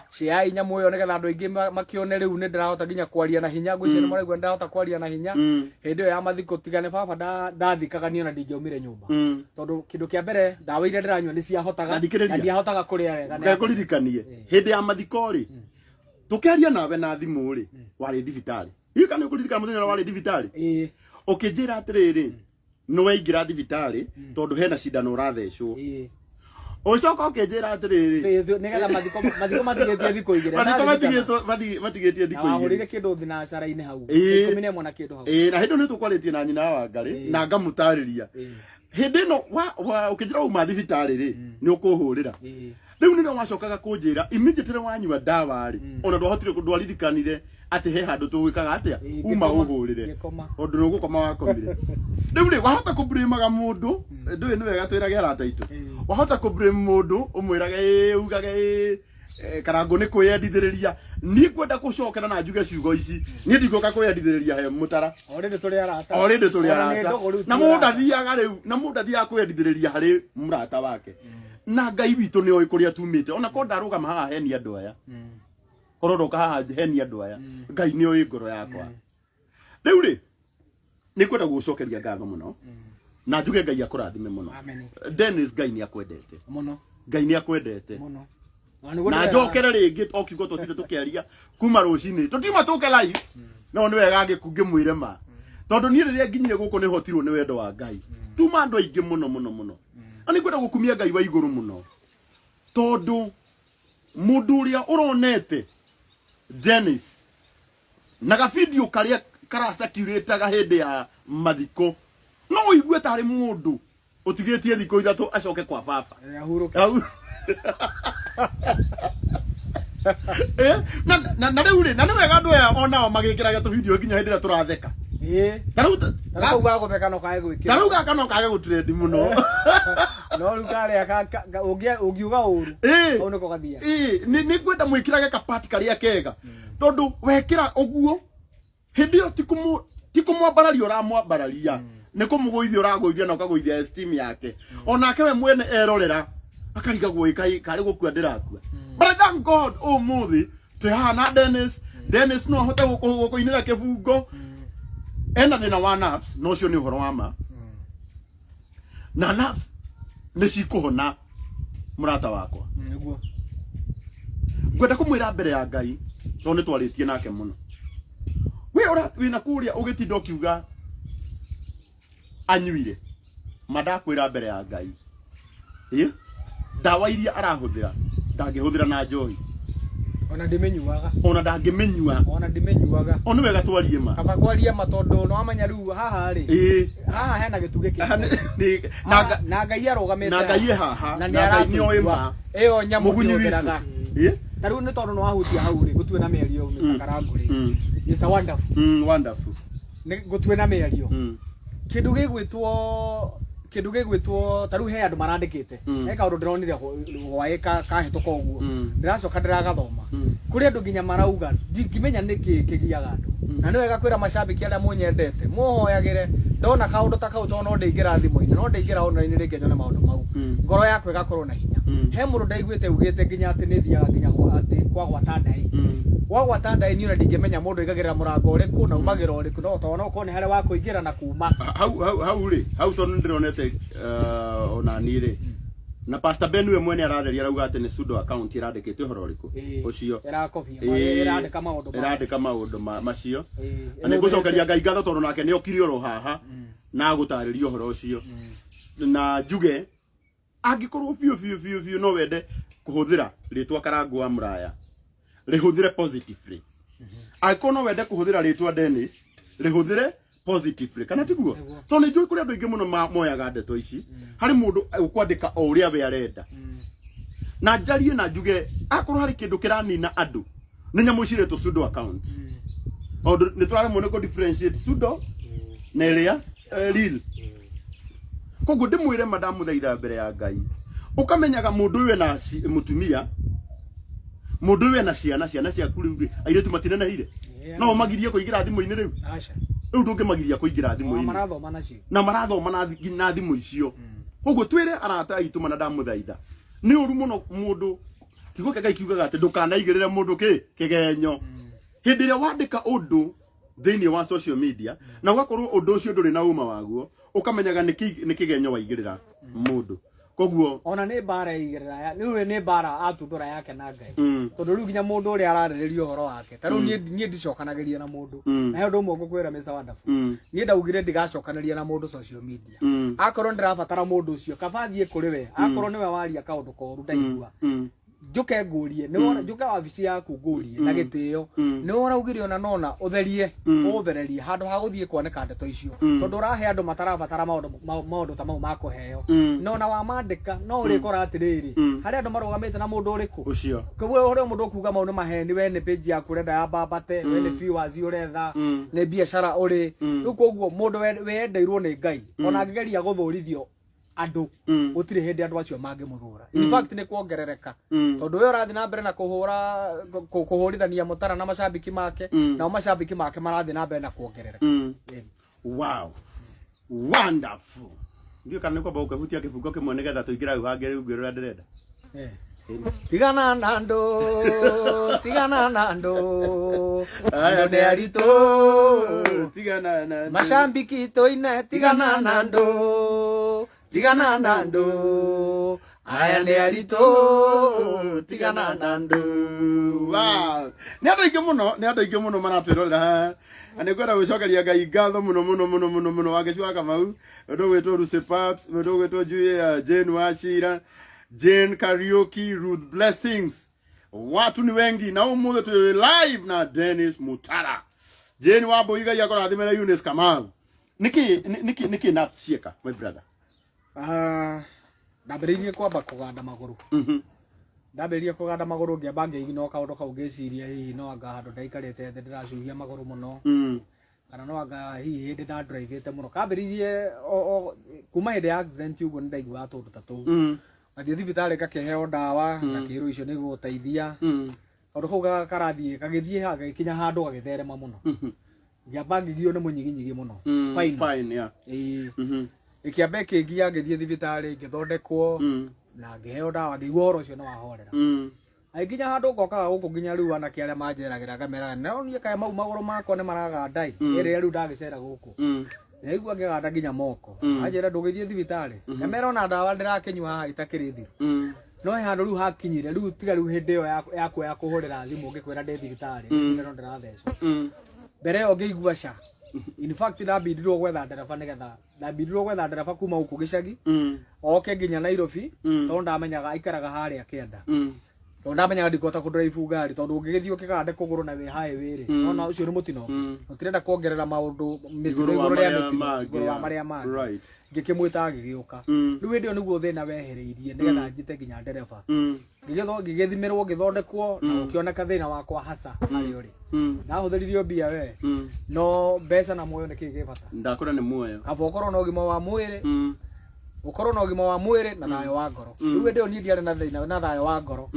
Ciai nyamũ ĩyo nĩgetha andũ aingĩ makĩone. Rĩu nĩ ndĩrahota nginya kwaria na hinya, ngwĩciria nĩ mũraigua nĩ ndĩrahota kwaria na hinya. Hĩndĩ ĩyo ya mathiko, tiga nĩ baba ndathikaga niĩ ona ndingĩaumire nyũmba, tondũ kĩndũ kĩa mbere ndawa iria ndĩranyua nĩ ciahotaga Na thikĩrĩria. na ndiahotaga kũrĩa wega. Ngai kũririkanie hĩndĩ ya mathiko rĩ, tũkĩaria nawe na thimũ rĩ, warĩ thibitarĩ. Hihi kana ũkũririkana mũthenya ũrĩa warĩ thibitarĩ? Ĩĩ. Ũkĩnjĩra atĩrĩrĩ, nĩ waingĩra thibitarĩ tondũ hena cindano ũrathecwo. Ũcoka ũkĩnjĩra atĩrĩrĩ, Nĩgetha mathiko matigĩtie thikũ 2. Mathiko matigĩtie Na thikũ wahũrire 2. kĩndũ thinacara-inĩ hau 11 na kĩndũ hau. Ĩĩ, na hĩndĩ ĩyo nĩ tũkwarĩtie na nyina wa Ngarĩ na ngamũtarĩria. Hĩndĩ ĩno ũkĩnjĩra wauma thibitarĩ rĩ, nĩ ũkũhũrĩra. Rĩu nĩrĩo wacokaga kũnjĩra immediately wanyua ndawa rĩ, ona ndwahotire, ndwaririkanire atĩ he handũ tũgwĩkaga atĩa. Uma Ngĩkoma, ũhũrĩre. Ngĩkoma. Tondũ nĩ ũgũkoma wakomire. Rĩu rĩ, wahota kũblĩmaga mũndũ, ndũĩ nĩ wega twĩrage arata aitũ. Wahota kũblame mũndũ, ũmwĩrage ĩĩ, ugage ĩĩ, Karangũ nĩ kwĩyendithĩrĩria. Niĩ ngwenda gũcokera na njuge ciugo ici, niĩ ndigũka kwĩyendithĩrĩria he Mũtara. Already tũrĩ arata. Already tũrĩ Ona nĩ arata. ndũgũ rĩu Na ti mũndũ arata. athiaga rĩu, na mũndũ athiaga kwĩyendithĩrĩria harĩ mũrata wake, na Ngai witũ nĩ oĩ kũrĩa tumĩte. Ona korwo ndarũgama haha heni andũ aya, korwo ndoka haha heni andũ aya, Ngai nĩ oĩ ngoro yakwa. Rĩu rĩ, nĩ ngwenda gũgũcokeria ngatho mũno na njuge Ngai akũrathime mũno. Amen. Dennis, Ngai nĩ akwendete. Mũno. Ngai nĩ akwendete. Mũno. Na nĩguo Na njokere rĩngĩ o kiugo tũtinde tũkĩaria kuma rũcinĩ, tũtiuma tũke live, no nĩ wega ngĩmwĩre ma, tondũ niĩ rĩrĩa nginyire gũkũ nĩ hotirwo nĩ wendo wa Ngai. Tuma andũ aingĩ mũno mũno mũno, na nĩ ngwenda gũkumia Ngai wa igũrũ mũno, tondũ mũndũ ũrĩa ũronete Dennis na gabidio karĩa karacakirĩtaga hĩndĩ ya mathiko, no ũigue tarĩ mũndũ ũtigĩtie thikũ 3 acoke kwa baba. Ahurũke. Na rĩu rĩ, na nĩ wega andũ aya onao magĩkĩraga tũbidio nginya hĩndĩ ĩrĩa tũratheka. Ta rĩu Ta rĩu ga gũtheka no kage gwĩkĩra. Ta rĩu gaka no kage gũtrendi mũno. No rĩu karĩa ũngiuga ũru, kau nĩko gathiaga. Ĩĩ, nĩ ngwenda mwĩkĩrage kapati karĩa kega, tondũ wekĩra ũguo hĩndĩ ĩyo ti kũmwambararia ũramwambararia, nĩ kũmũgũithia ũragũithia na ũkagũithia esteem yake. Onake we mwene erorera akarigagwo, ĩ kaĩ karĩ gũkua ndĩrakua? But I thank God ũmũthĩ twĩ haha na Dennis. Dennis no ahote gũkũinĩra kĩbungo. Ena thĩna wa nerves, na ũcio nĩ ũhoro wa ma, na nerves nĩ cikũhona, mũrata wakwa. Nĩguo. Ngwenda kũmwĩra mbere ya Ngai, tondũ nĩ twarĩtie nake mũno, we ũra wĩna kũrĩa ũgĩtinda ũkiuga anyuire ma, ndakwĩra mbere ya Ngai, ĩ ndawa iria arahũthĩra ndangĩhũthĩra na njohi. Ona ndĩmĩnyuaga. Ona ndangĩmĩnyua. Ona ndĩmĩnyuaga. O nĩ wega twarie ma. Kaba kwaria ma, tondũ nĩ wamenya rĩu haha rĩ, haha hena gĩtugĩ Haha kĩnene. Na Na Ngai arũgamĩte na Ngai e haha na na Ngai nĩ oĩ ma. Ĩyo nyamũ Mũgunyi witũ. ndĩhũthĩraga. Ĩ? Ta rĩu nĩ tondũ nĩ wahutia hau rĩ, gũtuĩ na mĩario, Mr. Karangu rĩ, Mr. Wonderful, Wonderful. Nĩ gũtuĩ na mĩario. Kĩndũ gĩgwĩtwo ta rĩu he andũ marandĩkĩte. He kaũndũ ndĩronire hwaĩ kahĩtũka ũguo. Ndĩracoka ndĩragathoma. Kũrĩ andũ nginya marauga ndingĩmenya nĩkĩ kĩgiaga andũ. Na nĩ wega kwĩra macambĩki arĩa mũnyendete mũhoyagĩre ndona kaũndũ ta kau, tondũ no ndĩingĩra thimũ-inĩ, no ndĩingĩra online rĩngĩ nyone maũndũ mau. Ngoro yakwa ĩgakorwo na hinya. He mũndũ ndaiguĩte augĩte nginya atĩ nĩ thiaga nginya atĩ kwagwata ndaĩ. Kwagwata ndaĩ niĩ ona ndingĩmenya mũndũ aigagĩrĩra mũrango ũrĩkũ na umagĩra ũrĩkũ, no tondũ no ũkorwo nĩ harĩa wa kũingĩra na kuma. Hau rĩ, hau tondũ nĩ ndĩronete ona niĩ rĩ, na Pastor Ben we mwene aratheria, arauga atĩ nĩ pseudo account ĩrandĩkĩte ũhoro ũrĩkũ ũcio. Ĩrakobia. Ĩrandĩka maũndũ ĩrandĩka maũndũ macio. Na nĩ ngũcokeria Ngai ngatho tondũ nake nĩ okire oro haha na agũtarĩria ũhoro ũcio. Na njuge angĩkorwo biũ biũ biũ biũ no wende kũhũthĩra rĩtwa Karangu wa Mũraya, rĩhũthĩre positively. Angĩkorwo no wende kũhũthĩra rĩtwa Dennis, rĩhũthĩre positively, kana tiguo? Nĩguo. Tondũ nĩ njũĩ kũrĩ andũ aingĩ mũno moyaga ndeto ici harĩ mũndũ ũkwandĩka o ũrĩa we arenda. Na njarie na njuge, akorwo harĩ kĩndũ kĩranina andũ nĩ nyamũ ciretwo pseudo accounts, tondũ nĩ tũraremwo nĩ kũ differentiate pseudo na ĩrĩa real. Koguo ndĩmwĩre ma, ndamũthaitha mbere ya Ngai, ũkamenyaga mũndũ ũyũ ena mũtumia, mũndũ ũyũ ena ciana. Ciana ciaku rĩu rĩ, airĩtu matinenehire, no ũmagirie kũingĩra thimũ-inĩ rĩu? Aca. Rĩu ndũngĩmagiria kũingĩra thimũ-inĩ. Marathoma nacio. Na marathoma na thimũ icio. Koguo twĩre arata aitũ mana, ndamũthaitha, nĩ ũru mũno mũndũ, kiugo kĩa Ngai kiugaga atĩ ndũkanaigĩrĩre mũndũ kĩ kĩgenyo. Hĩndĩ ĩrĩa wandĩka ũndũ thĩinĩ wa social media na ũgakorwo ũndũ ũcio ndũrĩ na ũma waguo, ũkamenyaga nĩ kĩgenyo waigĩrĩra mũndũ. Koguo Ona nĩ mbara ĩigĩrĩra rĩu nĩ mbara atuthũra yake na Ngai. Tondũ rĩu nginya mũndũ ũrĩa ararĩrĩria ũhoro wake, ta rĩu niĩ ndicokanagĩria na mũndũ. Na he ũndũ ũmwe ngũkwĩra, Mr. Wonderful. Niĩ ndaugire ndigacokanĩria na mũndũ social media. Akorwo ndĩrabatara mũndũ ũcio, kaba thiĩ kũrĩ we. Akorwo nĩwe waria kaũndũ koru ndaigua, njuke ngũrie nĩ wona, njuke wabici yaku ngũrie na gĩtĩo, nĩ ũraugire ona nona ũtherie, ũthererie handũ ha gũthiĩ kwanĩka ndeto icio, tondũ ũrahe andũ matarabatara maũndũ maũndũ ta mau makũheo. Na ona wamandĩka no ũrĩkora atĩrĩrĩ, harĩ andũ marũgamĩte na mũndũ ũrĩkũ ũcio. Koguo ũrĩa mũndũ ũkuga mau nĩ maheni, we nĩ page yaku ũrenda ya mbambate, we nĩ viewers ũretha, nĩ biacara ũrĩ. Rĩu koguo mũndũ weyendeirwo nĩ Ngai, ona angĩgeria gũthũrithio andũ, gũtirĩ hĩndĩ andũ acio mangĩmũthũra. In fact nĩ kuongerereka, tondũ we ũrathiĩ na mbere na kũhũra kũhũrithania mũtara na macambiki make, nao macambiki make marathiĩ na mbere na kuongerereka. Wow, wonderful. Ndiũ kana nĩ kwamba gũkĩhutia kĩbungo kĩmwe nĩgetha tũingĩre hau hangĩ rĩu ngwĩra ũrĩa ndĩrenda. Tigana na andũ, tigana na andũ, andũ nĩ aritũ. Tigana na andũ. Macambiki tũine, tigana na andũ, tigana na andũ, aya nĩ aritũ, tigana na andũ. Wow. Nĩ andũ aingĩ mũno, nĩ andũ aingĩ mũno maratwĩrorera haha. Na nĩ ngwenda gũcokeria Ngai ngatho mũno mũno mũno mũno mũno. Wangeci wa Kamau, mũndũ ũgwĩtwo Lucy Paps, mũndũ ũgwĩtwo Julia Jane Wachira, Jane Kariuki, Ruth Blessings. Watu ni wengi na ũmũthĩ twĩ live na Dennis Mutara. Jane Wambui, Ngai akũrathime, na Eunice Kamau. Nĩkĩ nĩkĩ nĩkĩ na cieka, my brother? Ah, ndambĩrĩirie kwamba kũganda magũrũ. Ndambĩrĩria kũganda magũrũ, ngĩamba ngĩigino kaũndũ kau, ngĩciria hihi no anga handũ ndaikarĩte thĩ ndĩracuhia magũrũ mũno, kana no anga hihi hĩndĩ ndandrive-ĩte mũno. Kambĩrĩirie o kuma hĩndĩ ya accident ũguo, nĩ ndaiguaga tũndũ ta tũu. Ngathiĩ thibitarĩ, ngakĩheo ndawa, ngakĩrwo icio nĩ igũgũteithia. Kaũndũ kau karathiĩ gagĩthiĩ gagĩkinya handũ gagĩtherema mũno. Ngĩamba ngĩgio nĩ mũnyiginyigi mũno. Spine. Spine, yeah. Ĩĩ. Ĩkĩamba ĩkĩngia, ngĩthiĩ thibitarĩ, ngĩthondekwo na ngĩheo ndawa, ngĩigua ũhoro ũcio nĩ wahorera. Agĩkinya handũ ngokaga gũkũ, nginya rĩu anake arĩa manjeragĩra ngameraga no niĩ kaĩ mau magũrũ makwa nĩ maraganda ĩ. Ĩrĩa rĩu ndagĩcera gũkũ ndaigua ngĩganda nginya moko. Anjĩra ndũgĩthiĩ thibitarĩ, ngamera ona ndawa ndĩrakĩnyua haha itakĩrĩ thiru. No he handũ rĩu hakinyire, rĩu tiga rĩu hĩndĩ ĩyo yakwa ya kũhũrĩra thimũ ngĩkwĩra ndĩ thibitarĩ, cindano ndĩrathecwo. Mbere ĩyo ngĩigua ca, in fact ndambindirwo gwetha ndereba, nĩgetha ndambindirwo gwetha ndereba kuma gũkũ gĩcagi oke nginya Nairobi, tondũ ndamenyaga aikaraga harĩa kĩanda. Tondũ ndamenyaga ndikũhota kũndrive ngari, tondũ ũngĩgĩthiĩ ũkĩgande kũgũrũ na wĩ highway rĩ, nona ũcio nĩ mũtino. Tũtirenda kuongerera maũndũ mĩtino Igũrũ wa igũrũ rĩa marĩa mĩtino, mangĩ, igũrũ wa yeah. marĩa mangĩ. Ngĩkĩmwĩta agĩgĩũka. Rĩu hĩndĩ ĩyo nĩguo thĩna wehereirie nĩgetha njĩte nginya ndereba. Ngĩgĩthimĩrwo, ngĩthondekwo, na gũkĩoneka thĩna wakwa hasa harĩa ũrĩ. Ndahũthĩririo mbia we, no mbeca na muoyo nĩ kĩĩ gĩ bata? Ndakũra nĩ muoyo. Kaba ũkorwo na ũgima wa mwĩrĩ, ũkorwo na ũgima wa mwĩrĩ na thayũ wa ngoro. Rĩu hĩndĩ ĩyo niĩ ndiarĩ na thĩna na thayũ wa ngoro.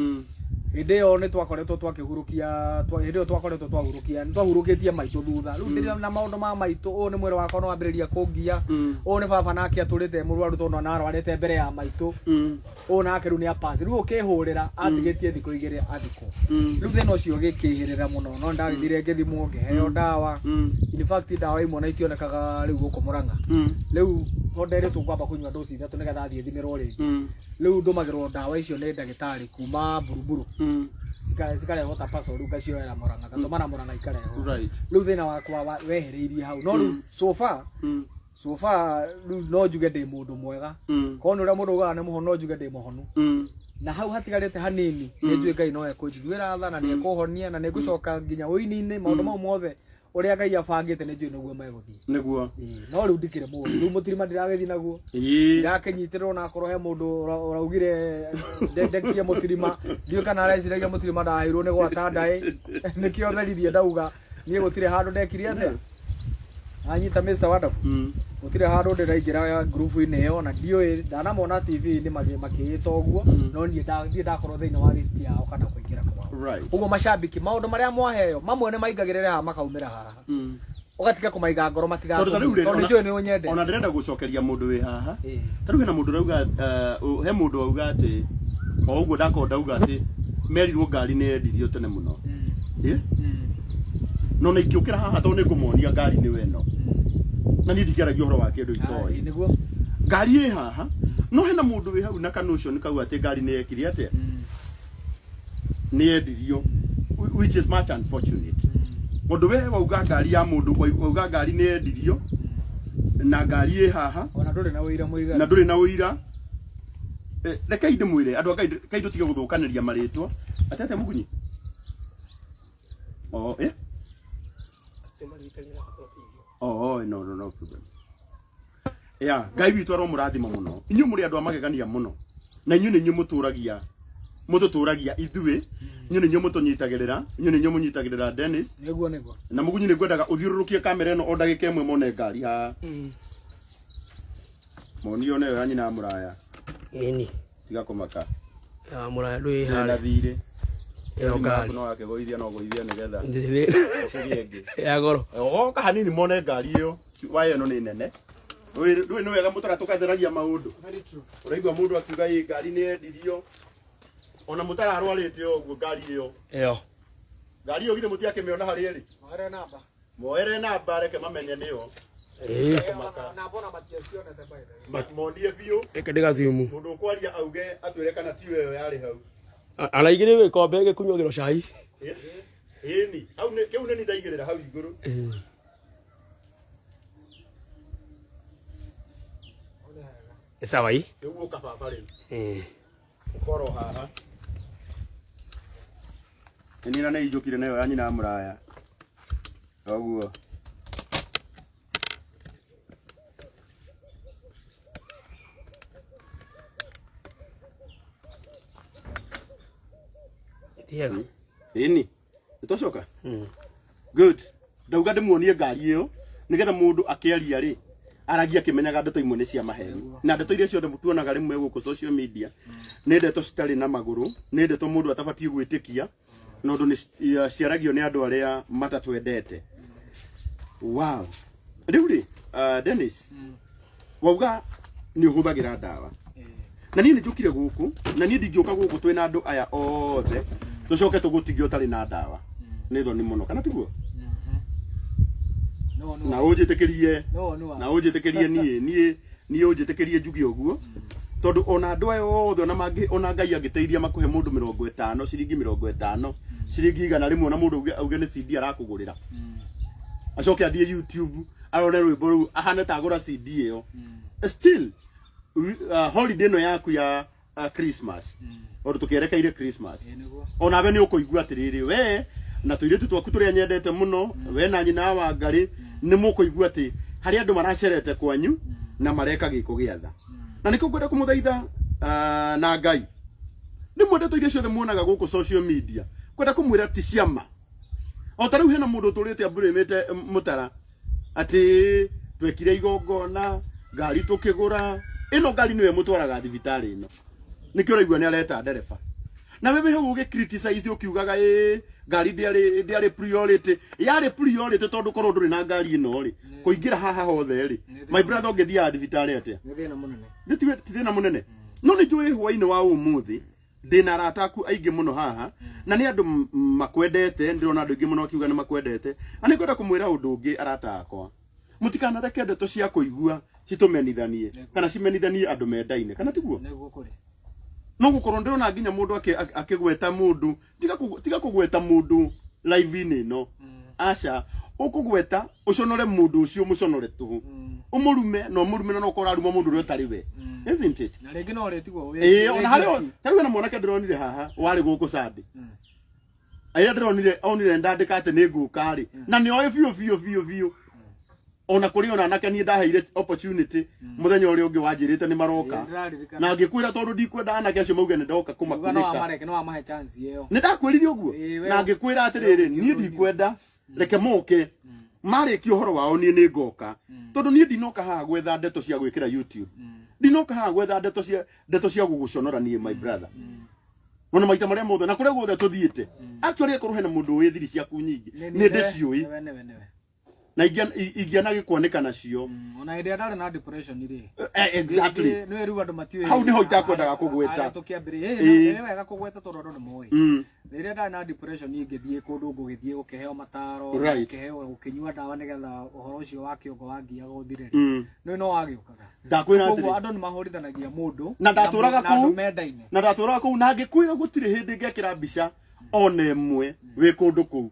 Hĩndĩ ĩyo nĩ twakoretwo twakĩhurũkia, hĩndĩ ĩyo twakoretwo twahurũkia, nĩ twahurũkĩtie maitũ thutha. Rĩu ndĩrĩ na maũndũ ma maitũ, ũyũ nĩ mwĩrĩ wakwa nĩ wambĩrĩria kũngia, ũyũ nĩ baba nake atũrĩte e mũrwaru tondũ ona arwarĩte mbere ya maitũ, ũyũ nake rĩu nĩ apass. Rĩu ũkĩhũrĩra atigĩtie thikũ 2 athikwo. Rĩu thĩna ũcio ũgĩkĩhĩrĩra mũno, no ndagĩthire ngĩthimwo, ngĩheo ndawa. In fact ndawa imwe na itionekaga rĩu gũkũ Mũrang'a. Rĩu tondũ nderĩtwo ngwamba kũnyua dosi 3 nĩgetha thiĩ thimĩrwo rĩngĩ. Rĩu ndũmagĩrwo ndawa icio nĩ ndagĩtarĩ kuma Buruburu. Cikarehwo ta parcel, rĩu ngacioera Mũrang'a, ngatũma na Mũrang'a ikarehwo. Rĩu thĩna wakwa wehereirie hau. No rĩu so far, so far rĩu no njuge ndĩ mũndũ mwega. Korwo nĩ ũrĩa mũndũ augaga nĩ mũhonu, no njuge ndĩ mũhonu. Na hau hatigarĩte hanini, nĩ njũĩ Ngai no ekũnjiguĩra tha na nĩ ekũhonia na nĩ ngũcoka nginya ũini-inĩ, maũndũ mau mothe ũrĩa Ngai abangĩte nĩ njũĩ nĩguo megũthiĩ. Nĩguo. Ĩĩ, no rĩu ndikĩrĩ mũũru, rĩu mũtirima ndiragĩthiĩ naguo. Ndirakĩnyitĩrĩrwo na akorwo he mũndũ ũraugire ndekie mũtirima, ndiũĩ kana areciragia mũtirima ndaheirwo nĩ gwata ndaĩ, nĩkĩo theririe ndauga niĩ gũtirĩ handũ ndekire atĩa. Anyita Mr. Wonderful. Gũtirĩ handũ ndĩraingĩra ngurubu-inĩ ĩyo na ndiũĩ, ndanamona TV-inĩ makĩĩta ũguo, no niĩ ndirĩ ndakorwo thĩinĩ wa list yao kana kũingĩra kwao. Ũguo macambĩki, maũndũ marĩa mwaheo, mamwe nĩ maingagĩrĩra haha makaumĩra haha. Ũgatiga kũmaiga ngoro Tondũ ta rĩu rĩ, matigatũme. Tondũ nĩ njũĩ nĩ ũnyendete. Ona ndĩrenda gũcokeria mũndũ wĩ haha. Ta rĩu hena mũndũ ũrauga, he mũndũ wauga atĩ, o ũguo ndakorwo ndauga atĩ merirwo ngari nĩ yendirio tene mũno. No na ingĩũkĩra haha tondũ nĩ ngũmonia ngari nĩ ĩno. Na niĩ ndikĩaragia ũhoro wa kĩndũ itoĩ. Nĩguo. Ngari ĩ haha, no hena mũndũ wĩ hau na kanotion kau atĩ ngari nĩ yekire atĩa? Nĩ yendirio, which is much unfortunate. Ũndũ we wauga ngari ya mũndũ, wauga ngari nĩ yendirio na ngari ĩ haha. Ona ndũrĩ na ũira mũiganu. Na ndũrĩ na ũira. Rekei ndĩmwĩre andũ a Ngai, rekei tũtige gũthũkanĩria marĩtwa. Atĩ atĩa mũgunyi? Oh, eh? Oh, no, no, no problem. Yeah, Ngai witũ aromũrathima mũno. Inyuĩ mũrĩ andũ a magegania mũno. Na inyuĩ nĩ inyuĩ mũtũragia, mũtũtũragia ithuĩ. Inyuĩ nĩ inyuĩ mũtũnyitagĩrĩra, inyuĩ nĩ inyuĩ mũnyitagĩrĩra Dennis. Nĩguo, nĩguo. Na mũgunyi nĩ ngwendaga ũthiũrũrũkie kamera ĩno o ndagĩka ĩmwe mone ngari haha. Monio nayo ya nyina mũraya. Ĩni. Tiga kũmaka. Ya mũraya ndũĩ Na harĩa. thirĩ. Ĩyo ngari. No akĩgũithia no gũithia nĩgetha. Ndĩrĩ. Ũkĩrie ĩngĩ. Ya goro. Oka hanini mone ngari ĩyo. Waya ĩno nĩ nene. Ndũĩ nĩ wega mũtara tũkatheragia maũndũ. Very true. Ũraigua mũndũ akiuga ĩ ngari nĩ yendirio. Ona mũtara arwarĩte ũguo ngari ĩyo. Ĩyo. Ngari ĩyo githĩ mũtiakĩmĩona harĩa ĩrĩ? Moere namba. Moere namba reke mamenye nĩyo. Namba ona matiacionete by the way. Monie biũ. Reke ndĩgacimu. Mũndũ ũkwaria auge atwĩre kana tiyo ĩyo yarĩ hau. Ana igĩrĩ gĩkombe gĩkunyuagĩrwo cai. Ĩni, hau nĩ kĩu nĩ niĩ ndaigĩrĩra hau igũrũ. Nĩ sawa ĩ? Rĩu ũka baba rĩu. Ũkorwo haha. Nĩ niĩ na nĩ injũkire nayo ya nyina mũraya. Ũguo. Tiega. Ĩni. Nĩtwacoka? Good. Ndauga ndĩmuonie ngari ĩyo nĩgetha mũndũ akĩaria rĩ aragia akĩmenyaga ndeto imwe nĩ cia maheni na ndeto iria ciothe tuonaga rĩmwe gũkũ social media nĩ ndeto citarĩ na magũrũ, nĩ ndeto mũndũ atabatiĩ gwĩtĩkia na ũndũ nĩ ciaragio nĩ andũ arĩa matatwendete. Wow. Rĩu rĩ, Dennis, wauga nĩ ũhũthagĩra ndawa. Na niĩ nĩ njũkire gũkũ, na niĩ ndingĩũka gũkũ twĩna andũ aya othe tũcoke tũgũtigie ũtarĩ na ndawa. Nĩ thoni mũno, kana tiguo? Na ũnjĩtĩkĩrie, na ũnjĩtĩkĩrie niĩ, niĩ, niĩ ũnjĩtĩkĩrie njuge ũguo. Tondũ ona andũ aya othe, ona mangĩ, ona Ngai angĩteithia makũhe mũndũ 50, ciringi 50, ciringi 100, ona mũndũ auge nĩ CD arakũgũrĩra. Acoke athiĩ YouTube, arore rwĩmbo rũu, ahane ta agũra CD ĩyo. Still, holiday ĩno yaku ya Christmas tondũ tũkĩerekeire Christmas Ĩĩ nĩguo. onawe nĩ ũkũigua atĩrĩrĩ we na tũirĩtu twaku tũrĩa nyendete mũno we na nyina wa Ngarĩ nĩ mũkũigua atĩ harĩ andũ maracerete kwanyu na mareka gĩko gĩa tha na nĩkĩo ngwenda kũmũthaitha na Ngai rĩmwe ndeto iria ciothe muonaga gũkũ social media kwenda kũmwĩra ti ciama o ta rĩu hena mũndũ ũtũrĩte amburĩmĩte mũtara atĩ twekire igongona ngari tũkĩgũra ĩno ngari nĩwe mũtwaraga thibitarĩ ĩno nĩkĩo ũraigua nĩ areta ndereba na wewe hau ũgĩ criticize ũkiugaga ĩ ngari ndĩarĩ ndĩarĩ priority yarĩ priority tondũ korwo ndũrĩ na ngari ĩno rĩ kũingĩra haha hothe rĩ my brother ũngĩthiaga thibitarĩ atĩa Nĩ thĩna mũnene. Nĩ ti thĩna mũnene no nĩ njũĩ hwainĩ wa ũmũthĩ ndĩna arata aku aingĩ mũno haha na nĩ andũ makwendete ndĩrona andũ aingĩ mũno makiuga nĩ makwendete na nĩ ngwenda kũmwĩra ũndũ ũngĩ arata akwa mũtikanareke ndeto cia kũigua citũmenithanie kana cimenithanie andũ mendaine kana tiguo Nĩguo kũrĩ. no gũkorwo ndĩrona nginya mũndũ akĩgweta mũndũ tiga kũgweta mũndũ live-inĩ ĩno aca ũkũgweta ũconore mũndũ ũcio mũconore tũhũ ũmũrume na ũmũrume na no ũkorwo ũraruma mũndũ ũrĩa ũtarĩ we isn't it Na rĩngĩ no ũrĩtigwo wĩ. ĩĩ ona harĩ ta rĩu hena mwanake ndĩronire haha warĩ gũkũ Sunday arĩa ndĩronire onire ndandĩka atĩ nĩ ngũka rĩ na nĩ oĩ biũ biũ biũ biũ ona kũrĩ ona anake niĩ ndaheire opportunity mũthenya ũrĩa ũngĩ wanjĩrĩte nĩ maroka Ndĩraririkana. na ngĩkwĩra tondũ ndikwenda anake acio mauge nĩ ndoka Uga no kũmakunĩka wamareke no wamahe chance ĩyo. nĩ ndakwĩrire ũguo Ĩĩ, we- na ngĩkwĩra atĩrĩrĩ niĩ ndikwenda reke moke marĩkia ũhoro wao niĩ nĩ ngoka tondũ niĩ ndinoka haha gwetha ndeto cia gwĩkĩra YouTube ndinoka haha gwetha ndeto cia gũgũconora niĩ my brother ona maita marĩa mothe na kũrĩa guothe tũthiĩte actually akorwo hena mũndũ ũĩ thiri ciaku nyingĩ nĩ ndĩciũĩ Nĩwe nĩwe nĩwe. na ingĩana gĩkwanĩka nacio Ona hĩndĩ ĩrĩa ndarĩ na depression rĩ. Exactly Nĩwe rĩu andũ matiũĩ. Hau nĩho itakwendaga kũgweta. Harĩa tũkĩambĩrĩria. Ĩĩ. Nĩ wega kũgweta tondũ andũ nĩ moĩ. Rĩrĩa ndarĩ na depression ingĩthiĩ kũndũ ngũgĩthiĩ gũkĩheo mataro, Right. gũkĩheo gũkĩnyua ndawa nĩgetha ũhoro ũcio wa kĩongo wangiaga ũthire rĩ. Nĩwe no wagĩũkaga. Ndakwĩra Koguo atĩrĩ andũ nĩ mahũrithanagia mũndũ Na ndatũraga na andũ kũu. mendaine. Na ndatũraga kũu na ngĩkwĩra gũtirĩ hĩndĩ ngekĩra mbica ona ĩmwe wĩ kũndũ kũu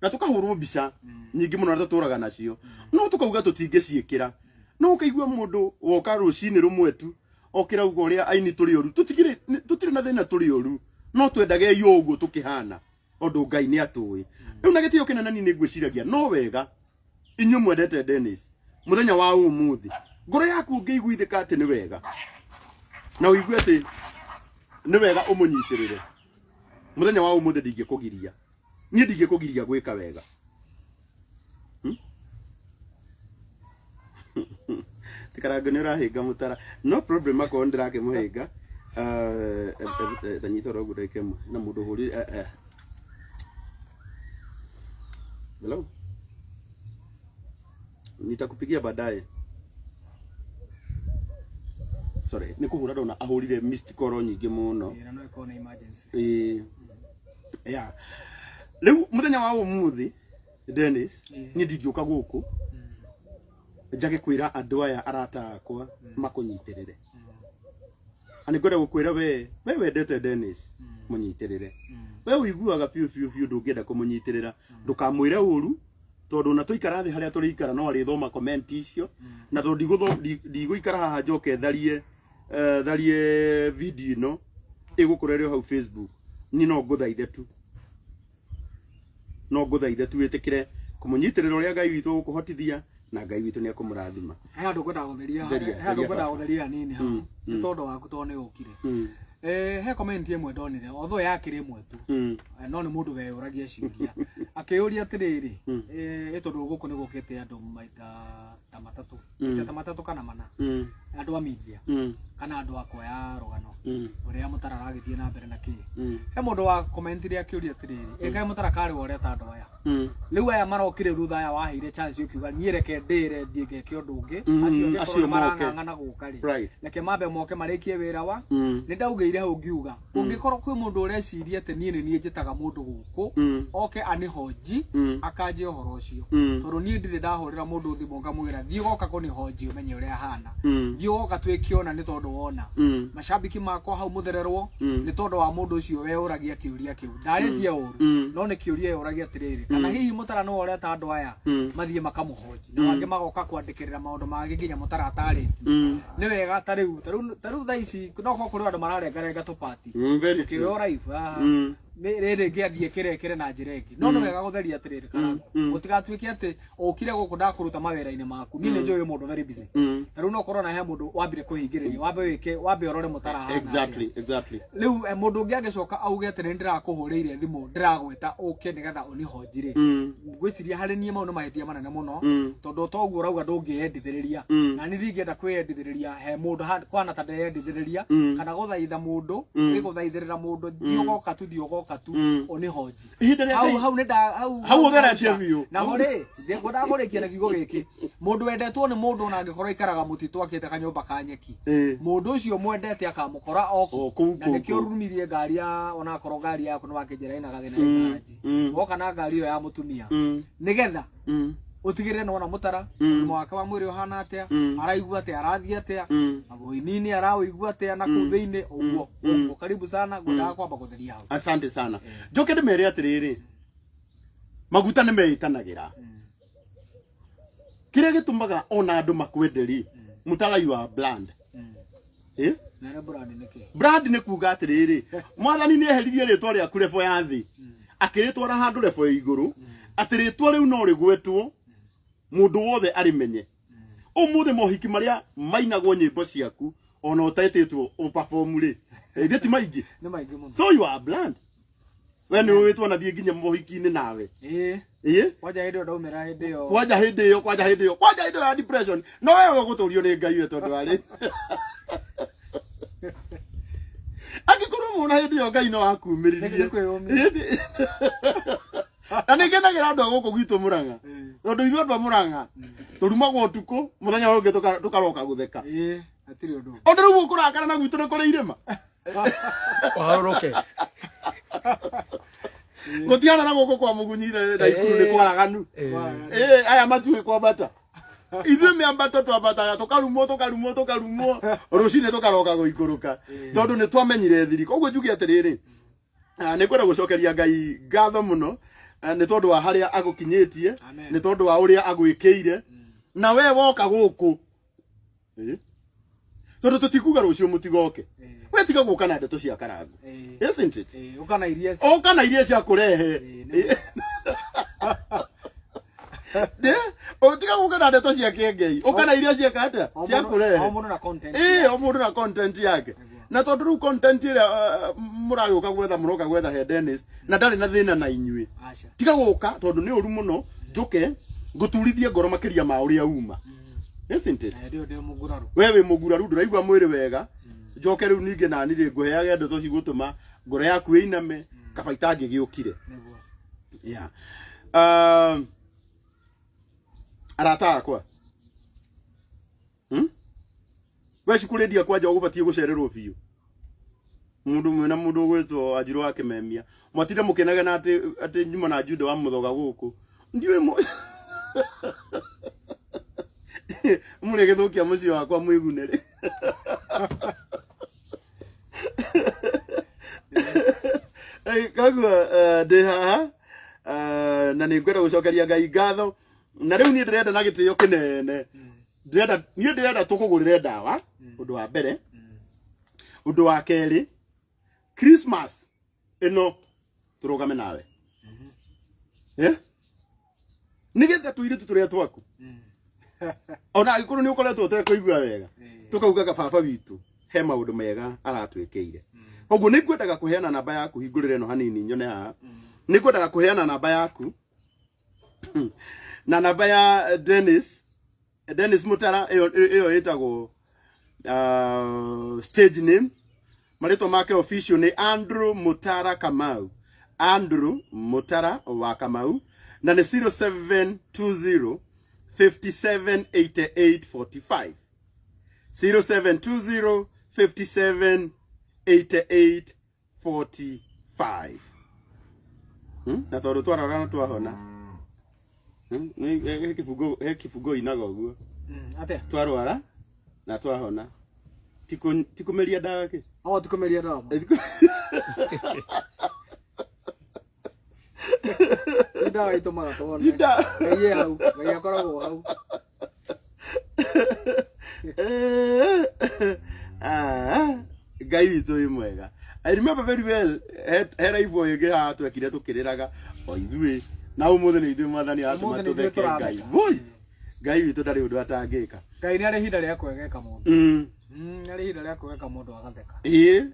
na tũkahũrwo mbica nyingĩ mũno na tũtũraga nacio no tũkauga tũtingĩciĩkĩra no ũkaigua mũndũ woka rũcinĩ rũmwe tu okĩra uga ũrĩa aini tũrĩ ũru tũtirĩ na thĩna tũrĩ ũru no twendage o ũguo tũkĩhana ũndũ Ngai nĩ atũĩ rĩu na gĩtĩo kĩnene niĩ nĩ ngwĩciragia no wega inyuĩ mwendete Dennis mũthenya wa ũmũthĩ ngoro yaku ũngĩiguithĩka atĩ nĩ wega na ũigue atĩ nĩ wega ũmũnyitĩrĩre mũthenya wa ũmũthĩ ndingĩkũgiria niĩ ndingĩkũgiria gwĩka wega tikarango nĩ ũrahĩnga mũtara no problem akorwo nĩ ndĩrakĩmũhĩnga tanyita ũrĩa ũguo ndagĩka ĩmwe na mũndũ ũhũrire hello nitakupigia baadaye sorry nĩ kũhũra ndona ahũrire missed call nyingĩ mũno Ĩĩ, na no ĩkorwo nĩ emergency. Ĩĩ. Yeah. Rĩu mũthenya wa ũmũthĩ Dennis niĩ ndingĩũka gũkũ njage kwĩra andũ aya arata akwa makũnyitĩrĩre na nĩ ngwenda gũkwĩra we wendete Dennis mũnyitĩrĩre we ũiguaga biũ biũ biũ ndũngĩenda kũmũnyitĩrĩra ndũkamwĩre ũru tondũ ona tũikara thĩ harĩa tũrĩikara no arĩthoma comment icio na tondũ ndigũikara haha njoke tharie tharie video ĩno ĩgũkorwo ĩrĩ o hau Facebook niĩ no ngũthaithe tu no ngũthaithe tu wĩtĩkĩre kũmũnyitĩrĩra ũrĩa Ngai witũ ũgũkũhotithia na Ngai witũ nĩ ekũmũrathima He handũ ngwendaga gũtheria Theria, he handũ theria ngwendaga baba. gũtheria hanini hau nĩ tondũ waku tondũ nĩ ũkire he comment ĩmwe ndonire although yakĩrĩ ĩmwe tu no nĩ mũndũ weyũragia ciũria akĩyũria atĩrĩrĩ ĩ tondũ gũkũ nĩ gũkĩte andũ maita ta matatũ maita ta matatũ kana mana andũ a media kana andũ a kuoya rũgano ũrĩa mũtara aragĩthiĩ na mbere na kĩ he mũndũ wa commentire akĩũria atĩrĩrĩ ĩ kaĩ mũtara karĩ wa ũrĩa ta andũ aya rĩu aya marokire thutha aya waheire chance ũkiuga niĩ reke ndĩre thiĩ ngeke ũndũ ũngĩ acio angĩkorwo acio nĩ moke. marang'ang'ana gũka rĩ Right. reke mambe moke marĩkie wĩra wa nĩ ndaugĩire hau ngiuga ũngĩkorwo kwĩ mũndũ ũreciria atĩ niĩ nĩ niĩ njĩtaga mũndũ gũkũ oke anĩhonji akanjia ũhoro ũcio tondũ niĩ ndirĩ ndahũrĩra mũndũ thimũ ngamwĩra thiĩ goka kũnĩhonji ũmenye ũrĩa hana thiĩ goka twĩkĩona nĩ tondũ wona macambiki makwa hau mũthererwo nĩ tondũ wa mũndũ ũcio weyũragia kĩũria kĩu ndarĩtie ũru no nĩ kĩũria eyũragia atĩrĩrĩ kana hihi mũtara nĩwe ũreta andũ aya mathiĩ makamũhonji na mangĩ magoka kwandĩkĩrĩra maũndũ mangĩ nginya mũtara atarĩtie nĩ wega ta rĩu ta rĩu thaa ici no korwo kũrĩ andũ mararenga ũkĩrengarenga tũpati Very true. ũkĩrwo live haha Rĩrĩ ngĩathiĩ kĩrekĩre na njĩra ĩngĩ, no nĩ wega gũtheria atĩrĩrĩ, Karangũ, gũtigatuĩke atĩ ũkire gũkũ ndakũruta mawĩra-inĩ maku. Niĩ nĩ njũĩ wĩ mũndũ very busy, na rĩu no ũkorwo na he mũndũ wambire kũhingĩrĩria, wambe wĩke, wambe ũrore mũtara hana atĩa. Rĩu mũndũ ũngĩ angĩcoka auge atĩ nĩ ndĩrakũhũrĩire thimũ, ndĩragwĩta ũke nĩgetha ũnihonji rĩ, ngwĩciria harĩ niĩ mau nĩ mahĩtia manene mũno, tondũ toguo ũrauga ndũngĩyendithĩrĩria, na niĩ ndingĩenda kwĩyendithĩrĩria he mũndũ kwana ta ndeyendithĩrĩria kana gũthaitha mũndũ, nĩ gũthaithĩrĩra mũndũ, thiĩ ũgoka tu, thiĩ ũgoka tu ũnihonji. Ihinda rĩa Hau Ngai- hau nĩ nda hau Hau ũtheretie biũ. Naho rĩ, ngwendaga kũrĩkia na kiugo gĩkĩ: mũndũ wendetwo nĩ mũndũ, ona angĩkorwo aikaraga mũtitũ akĩte kanyũmba ka nyeki, mũndũ ũcio mwendete akamũkora o O kũu, na kũu, nĩkĩo kũu. rumirie ngari ya, onakorwo ngari yaku nĩ wakĩnjĩra ĩna gathĩna ĩkaranji, woka na ngari ĩyo ya mũtumia nĩgetha ũtigĩrĩre nĩ wona mũtara ũgima wake wa mwĩrĩ ũhana atĩa, araigua atĩa, arathiĩ atĩa, mathũini-inĩ araũigua atĩa na kũu thĩinĩ ũguo. Ũguo karibu sana, ngwendaga kwamba gũtheria hau. Asante sana. Njoke ndĩmere atĩrĩrĩ, maguta nĩ meĩtanagĩra. Kĩrĩa gĩtũmaga ona andũ makwende rĩ, mũtara, you are brand. Eh? Nere brand nĩ kĩ? Brand nĩ kuga atĩrĩrĩ, mwathani nĩ eheririe rĩtwa rĩaku level ya thĩ, akĩrĩtwara handũ level ya igũrũ, atĩ rĩtwa rĩu no rĩgwetwo mũndũ wothe arĩmenye. Ũmũthĩ mohiki marĩa mainagwo nyĩmbo ciaku ona ũtetĩtwo ũperform rĩ, ithe ti maingĩ? Nĩ maingĩ mũno. So you are brand. We nĩ ũĩtwo na thiĩ nginya mohiki-inĩ nawe. Ĩĩ. Ĩĩ. Kwanja hĩndĩ ĩyo ndaumĩra hĩndĩ ĩyo. Kwanja hĩndĩ ĩyo, kwanja hĩndĩ ĩyo, kwanja hĩndĩ ĩyo ya depression, no wewe ũgũtũrio nĩ Ngai we, tondũ arĩ angĩkorwo mona hĩndĩ ĩyo Ngai no akumĩririe. Nĩ kwĩyũmia. Na nĩ ngenagĩra andũ a gũkũ gwitũ Mũrang'a, tondũ ithuĩ andũ a Mũrang'a tũrumagwo ũtukũ, mũthenya ũyũ ũngĩ tũkaroka gũtheka. Ĩĩ, hatirĩ ũndũ. Ũndũ rĩu ũkũrakara na gwitũ nĩ kũrĩ irĩma. Ũharũrũke. Gũtiana na gũkũ kwa mũgunyi na ikuru nĩ kwaraganu. Aya matuĩ kwambata, ithuĩ mĩambato twambataga tũkarumwo, tũkarumwo, tũkarumwo, rũcinĩ tũkaroka gũikũrũka, tondũ nĩ twamenyire thiri. Koguo njuge atĩrĩrĩ, nĩ ngwenda gũcokeria Ngai ngatho mũno, nĩ tondũ wa harĩa agũkinyĩtie. Amen. Nĩ tondũ wa ũrĩa agwĩkĩire na we woka gũkũ. Tondũ tũtikuga rũciũ mũtigoke. We tiga gũka na ndeto cia Karangu. Isn't it? Ĩĩ, ũka na iria Ũka na iria cia kũrehe. Ĩĩ, Tiga gũka na ndeto cia kĩengei, ũka na iria cieka atĩa, cia O kũrehe. mũndũ na content. Ĩĩ, o mũndũ na content yake, na tondũ rĩu content ĩrĩa mũragĩũka gwetha, mũroka gwetha he Dennis, na ndarĩ na thĩna na inyuĩ. Aca. Tiga gũka, tondũ nĩ ũru mũno njũke ngũturithie ngoro makĩria ma ũrĩa uma, isn't it? Hĩndĩ ĩyo ndĩ mũguraru. We wĩ mũguraru, ndũraigua mwĩrĩ wega, njoke rĩu ningĩ nani rĩ ngũheage ndeto cigũtũma ngoro yaku ĩiname, kaba itangĩgĩũkire. Nĩguo. Yeah. Arata akwa, We cukuru kwanja ũgũbatiĩ gũcererwo biũ. Mũndũ mwĩna mũndũ ũgwĩtwo Wanjirũ wa Kĩmemia, mwatinda mũkĩnegena atĩ nyuma na Juda wa mũthoga gũkũ, ndiũĩ mũrĩ gĩthũkia mũciĩ wakwa mwĩgune rĩ. Koguo ndĩ haha, na nĩ ngwenda gũcokeria Ngai ngatho, na rĩu niĩ ndĩrenda na gĩtĩo kĩnene, ndĩrenda, niĩ ndĩrenda tũkũgũrĩre ndawa, ũndũ wa mbere. Ũndũ wa kerĩ, Christmas ĩno tũrũgame nawe. Eh? Nĩgetha tũirĩtu tũrĩa twaku, ona angĩkorwo nĩ ũkoretwo ũtekũigua wega, tũkaugaga baba witũ he maũndũ mega aratwĩkĩire. Koguo nĩ ngwendaga kũheana namba yaku, hingũrĩre ĩno hanini nyone haha. Nĩ ngwendaga kũheana namba yaku na namba ya Dennis, Dennis Mutara. Ĩyo ĩtagwo stage name, marĩtwa make official nĩ Andrew Mutara Kamau, Andrew Mutara wa Kamau, na nĩ 0720 5788 45, 0720 57 88 45. Na tondũ twarora na twahona. He kĩbungo inaga ũguo. Atĩa? Twarwara na twahona, ti kũmeria ndawa kĩ. O ti kũmeria ndawa. Ti ndawa itũmaga tũhone. Ti ndawa. Ngai e hau, Ngai akoragwo hau. Ah, Ngai witũ. Witũ wĩ mwega. I remember very well he live ĩngĩ haha twekire tũkĩrĩraga o ithuĩ, na ũmũthĩ nĩ ithuĩ Mwathani aratũma Ũmũthĩ nĩ ithuĩ tũtheke. Ngai tũratheka. woi, Ngai witũ ndarĩ ũndũ atangĩka. Ngai nĩ arĩ ihinda rĩa kwegeka mũndũ. Nĩ arĩ ihinda rĩa kwegeka mũndũ agatheka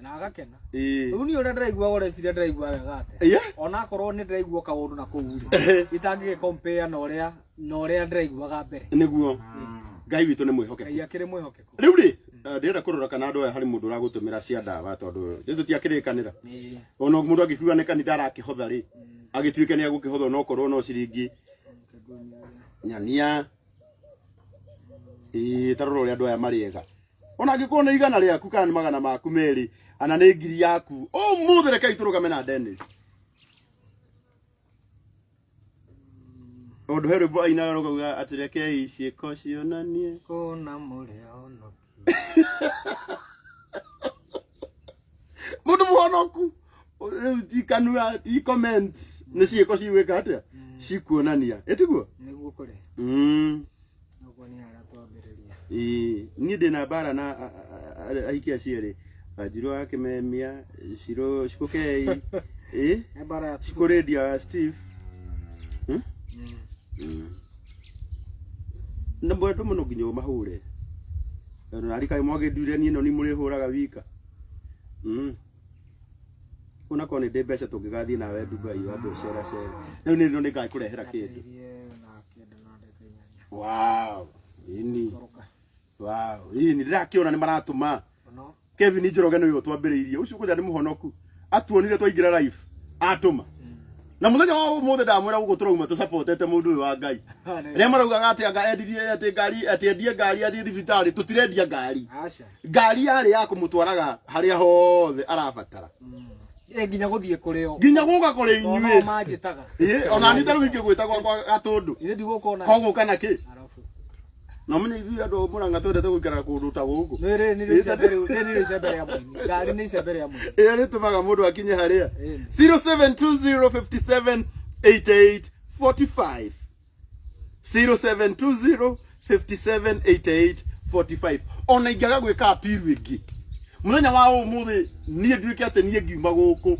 na agakena. Rĩu niĩ ũrĩa ndĩraigua, ũreciria ndĩraigua wega atĩa? Onakorwo nĩ ndĩraigua kaũndũ na kũu rĩ, itangĩgĩ compare na ũrĩa ndĩraiguaga mbere. Nĩguo Ngai witũ nĩ mwĩhokeku. Ngai akĩrĩ mwĩhokeku. Rĩu rĩ, ndĩrenda kũrora kana andũ aya harĩ mũndũ ũragũtũmĩra cia ndawa, tondũ rĩ tũtiakĩrĩkanĩra. Ona mũndũ angĩkiuga nĩ kanitha arakĩhotha rĩ, agĩtuĩke nĩ agũkĩhotha onokorwo no ciringi nyania. Ĩĩ, ta rora ũrĩa andũ aya marĩ ega. Ona angĩkorwo nĩ 100 rĩaku kana nĩ 200 ana nĩ 1,000 yaku, ũmũthĩ rekei tũrũgame na Dennis. Ũndũ he rwĩmbo ainaga rũkauga atĩ rekei ciĩko cionanie kũna mũrĩa honoki. Mũndũ mũhonoku rĩu ti kanua, ti comment, nĩ ciĩko cigwĩka atĩa, cikuonania ĩtiguo. Nĩguo kũrĩ. Ũguo nĩ harĩa twambĩrĩria. Ĩĩ, niĩ ndĩna mbara na ahiki acio erĩ, Wanjirũ wa Kĩmemia, Shiro Shikũkei, ĩ Nĩ mbara ya Shikũrĩndia wa Steve. Na mwendwo mũno nginya ũmahũre, tondũ narĩ kaĩ mwagĩnduire niĩ no ni mũrĩhũraga wika. Onakorwo nĩ ndĩ mbeca tũngĩgathiĩ nawe Dubai wambe ũceracere. Rĩu nĩ nĩ ngakũrehera kĩndũ. Ambĩrĩrie na 9:08. Wow, ini Tũrũka. Wow, ini ndĩrakĩona nĩ maratũma. Mũno. Kevin Njoroge nĩwe ũtwambĩrĩirie ũcio kũnja nĩ mũhonoku, atuonire twaingĩra live atũma, na mũthenya wa ũmũthĩ ndamwĩra gũkũ tũrauma tũsupportete mũndũ ũyũ wa Ngai. Rĩa maraugaga atĩ anga endirie atĩ ngari, atĩ endie ngari athiĩ thibitarĩ, tũtirendia ngari. Aca. Ngari yarĩ ya kũmũtwaraga harĩa hothe arabatara. Ĩ, nginya gũthiĩ kũrĩ o. Nginya gũka kũrĩ Tondũ no inyuĩ. manjĩtaga. Ĩ, ona niĩ ta rĩu ingĩgwĩta gwakwa Gatũndũ Ithe ndigũka ona. kogũka na kĩ? Arabu. Na ũmenye ithuĩ andũ a Mũrang'a twendete gũikara kũndũ ta gũkũ. Nĩ rĩ nĩ icembe rĩu, rĩ nĩ icembe rĩa mũini. Ngari nĩ icembe rĩa mũini. Ĩrĩa rĩtũmaga mũndũ akinye harĩa. Ĩni. 0720578845, 0720578845. Ona ingĩaga gwĩka apiru ĩngĩ mũthenya wa ũmũthĩ, niĩ nduĩke atĩ niĩ ngiuma gũkũ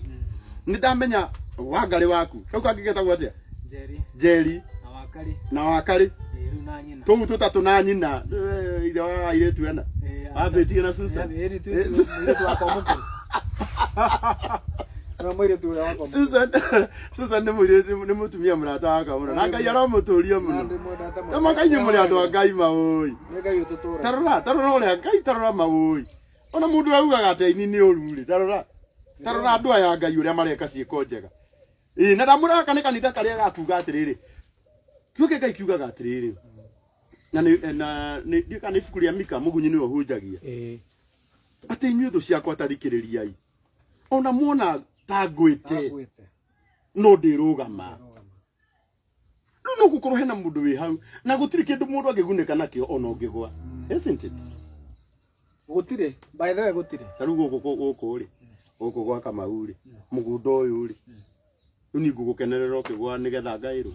nĩ ndamenya wangarĩ waku kau kangĩ getagwo atĩa? Njeri. Njeri. Na wakari. Na wakarĩ. Ĩ, rĩu na nyina. Tũu tũtatũ na nyina. Ithe wa airĩtu ena. Ambĩtie na Susan. Ĩ, nĩ mũirĩtu wakwa mũkũrũ. Nĩ mũirĩtu ũrĩa wakwa mũkũrũ. Susan, Susan nĩ mũirĩtu, nĩ mũtumia mũrata wakwa mũno, na Ngai aromũtũria mũno. Na ndĩmwendete mũno. Tama inyuĩ mũrĩ andũ a Ngai maũĩ. Nĩ Ngai ũtũtũragia. Tarora, tarora ũrĩa Ngai, tarora maũĩ. Ona mũndũ augaga atĩ aini nĩ ũru rĩ, tarora, tarora andũ aya a Ngai ũrĩa mareka ciĩko njega. Ĩĩ, na ndamwĩra gaka nĩ kanitha karĩa gakuga atĩrĩrĩ, kiugo kĩa Ngai kiugaga atĩrĩrĩ, na nĩ na nĩ ndiũĩ kana nĩ ibuku rĩa Mika, mũgunyi nĩwe ũhunjagia atĩ inyuĩ thũ ciakwa ta thikĩrĩriai, ona muona ta ngwĩte Ngwĩte. no ndĩrũgama. Rĩu no gũkorwo hena mũndũ wĩ hau na gũtirĩ kĩndũ mũndũ angĩgunĩka nakĩo ona ũngĩgwa, isn't it? Gũtirĩ. By the way, gũtirĩ. Ta rĩu gũkũ rĩ, gũkũ gwa Kamau rĩ, mũgũnda ũyũ rĩ, rĩu niĩ ngũgũkenerera ũkĩgwa nĩgetha ngaĩrwo.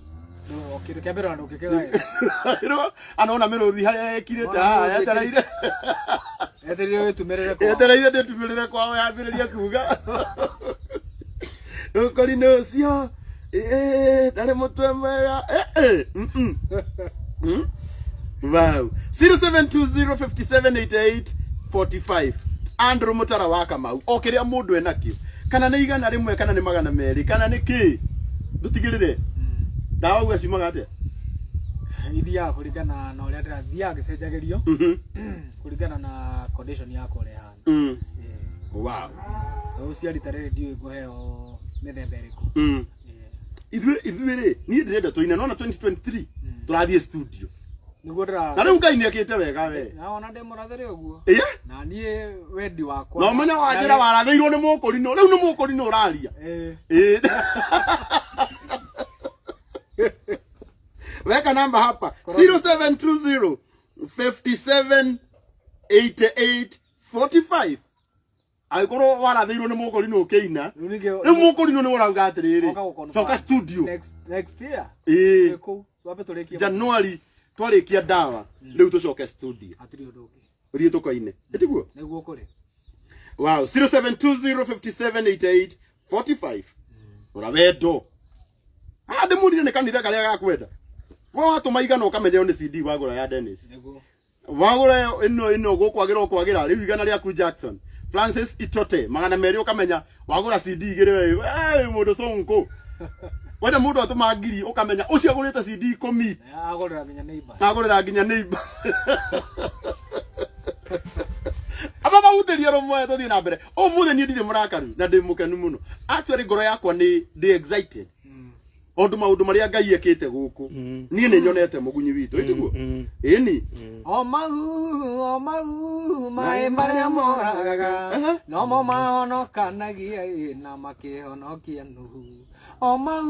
No, kĩndũ kĩa mbere ona ndũngĩkĩgaĩra. Anona mĩrũthi harĩa ĩkirĩte Ona haha mĩrũthi. Yetereire. Etereire wĩtumĩrĩre kwao. Yetereire ndĩtumĩrĩre kwao yambĩrĩria kuga ũkori-inĩ ũcio. Ĩĩ, ndarĩ mũtwe mwega. Eh, eh, Wow. 0720578845, Andrew Mutara wa Kamau, o kĩrĩa mũndũ enakĩo, kana nĩ 100 kana nĩ 200 kana nĩ kĩ, ndũtigĩrĩre ndawa uga ciumaga atĩa? Ithiaga kũringana na ũrĩa ndĩra thiaga ngĩcenjagĩrio kũringana na condition yakwa ũrĩa ĩhana. So cia rita rĩrĩ ndiũĩ ngũheo mĩthemba ĩrĩkũ. Ithuĩ rĩ, niĩ ndĩrenda tũine nona 2023 tũrathiĩ studio. Nĩguo ndĩra Na rĩu Ngai nĩekĩte wega we. Na ona ndĩ mũrathĩre ũguo. Ĩĩ. Na niĩ wendi wakwa Na ũmenye wa njĩra warathĩirwo nĩ mũkũrinũ, rĩu nĩ mũkũrinũ ũraria. Ĩĩ. Ĩĩ. Weka namba hapa 0720 57 88 45, angĩkorwo warathĩirwo nĩ mũkũrinũ ũkĩina. Rĩu ningĩ Rĩu mũkũrinũ nĩ ũrauga atĩrĩrĩ, Oka gũconfirm. coka studio. Next year. Ĩĩ. Twĩ kũu twambe tũrĩkie. January twarĩkia ndawa rĩu tũcoke studio. Hatirĩ ũndũ ũngĩ. Ũthiĩ tũkoine, ĩtiguo? Nĩguo kũrĩ. Wow, 0720578845. Ora wendo. Ah, ndĩmũrire nĩ kanitha karĩa gakwenda. We watũma igana ũkamenya ĩyo nĩ CD wagũra ya Dennis. Nĩguo. Wagũra ĩyo ĩno ĩno gũkwagĩra ũkwagĩra rĩu igana rĩaku Jackson. Francis Itote 200 ũkamenya wagũra CD igĩrĩ we we mũndũ cũnkũ. Wenda mũndũ atũma ngiri ũkamenya ũcio agũrĩte CD 10. Na agũrĩra nginya neighbor. Agũrĩra nginya neighbor. Aba mahutĩrie rũmwe tũthiĩ na mbere. Ũmũthĩ niĩ ndirĩ mũrakaru na ndĩ mũkenu mũno. Actually ngoro yakwa nĩ ndĩ excited. Tondũ maũndũ marĩa Ngai ekĩte gũkũ niĩ nĩ nyonete mũgunyi witũ ĩtiguo ĩni O mau o mau maĩ marĩa moragaga nomo mahonokanagia ĩ, na makĩhonokia Nuhu. O mau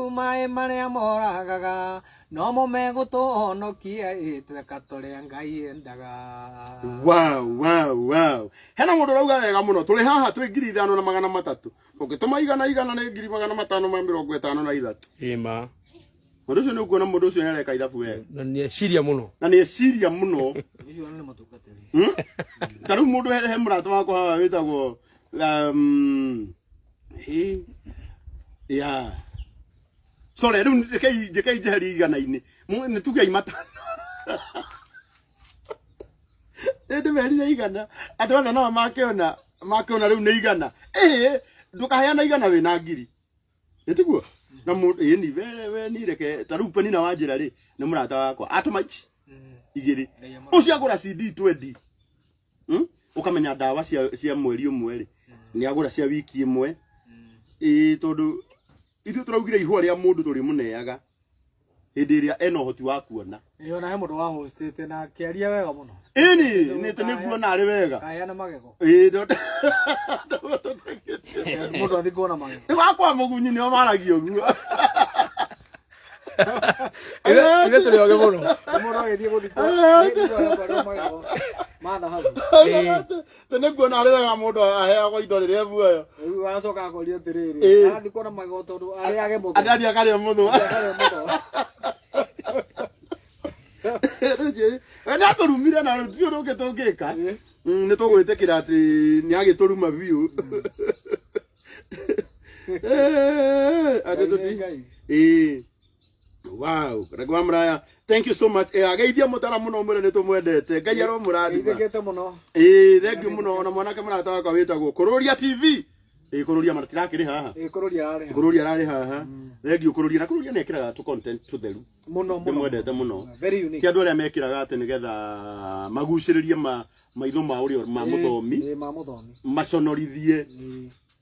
maĩ marĩa moragaga nomo megũtũhonokia ĩ, tweka tũrĩa Ngai endaga. Wow, wow, wow. Hena mũndũ ũrauga wega mũno tũrĩ haha twĩ 5300 ũngĩtũma igana igana nĩ 553. Ĩma. Mũndũ ũcio nĩ ũkuona mũndũ ũcio nĩareka ithabu wega. Na nĩeciria mũno. Na nĩeciria mũno. Ũcio nĩ mũtungatĩri. Ta rĩu mũndũ he mũrata wakwa haha wĩtagwo ya sorry rĩu rekei njeherie igana-inĩ nĩ tuge matano. Ndĩmerire igana andũ othe nao makĩona rĩu nĩ igana. Ĩĩ ndũkaheana igana wĩna ngiri. Ĩtiguo? Na mũndũ ĩni we ni reke ta rĩu Penina wa njĩra rĩ nĩ mũrata wakwa atũma ici igĩrĩ ũcio agũra CD 20 ũkamenya ndawa cia mweri ũmwe rĩ nĩ agũra cia wiki ĩmwe. Ĩĩ tondũ ithuĩ tũraugire ihũa rĩa mũndũ tũrĩmũneaga hĩndĩ ĩrĩa ena ũhoti wa kuona. Ĩĩ ona he mũndũ wa hostĩte na akĩaria wega mũno. Ĩni nĩ nguona arĩ wega. Kaheana magego. Ĩĩ Mũndũ athiĩ kuona magego. Nĩ wakwa mũgunyi nĩo maragia ũguo. Ithuĩ tũrĩ ogĩ mũno. Mũndũ agĩthiĩ gũthikwo nĩ magego ma thahabu. Nĩ nguona arĩ wega mũndũ aheagwo indo rĩrĩa muoyo. Rĩu agacoka akoria atĩrĩrĩ, arathiĩ kuona magego tondũ arĩage mũthwa. Athiĩ akarĩa mũthwa. Akarĩa mũthwa. Nĩ atũrumire na rĩu ndiũĩ ũngĩ tũngĩka. Nĩ tũgwĩtĩkĩra atĩ nĩ agĩtũruma biũ. Atĩ tũti. Ĩĩ. Wow, Ragwa Muraya, thank you so much. Ageithia mũtara mũno mwĩre nĩ tũmwendete. Ngai aromũrathima. Geithĩkĩte mũno. Thank you mũno ona mwanake mũrata wakwa wĩtagwo Kũrũria TV. Kũrũria matirakĩrĩ haha. Kũrũria ararĩ haha. Kũrũria ararĩ haha. Thank you Kũrũria. Na Kũrũria nĩ ekĩraga tũ content tũtheru. Mũno mũno. Ndĩmwendete mũno. Very unique. Ti andũ arĩa mekĩraga atĩ nĩgetha magucĩrĩrie maitho ma ũrĩa ma mũthomi. Ma mũthomi. Maconorithie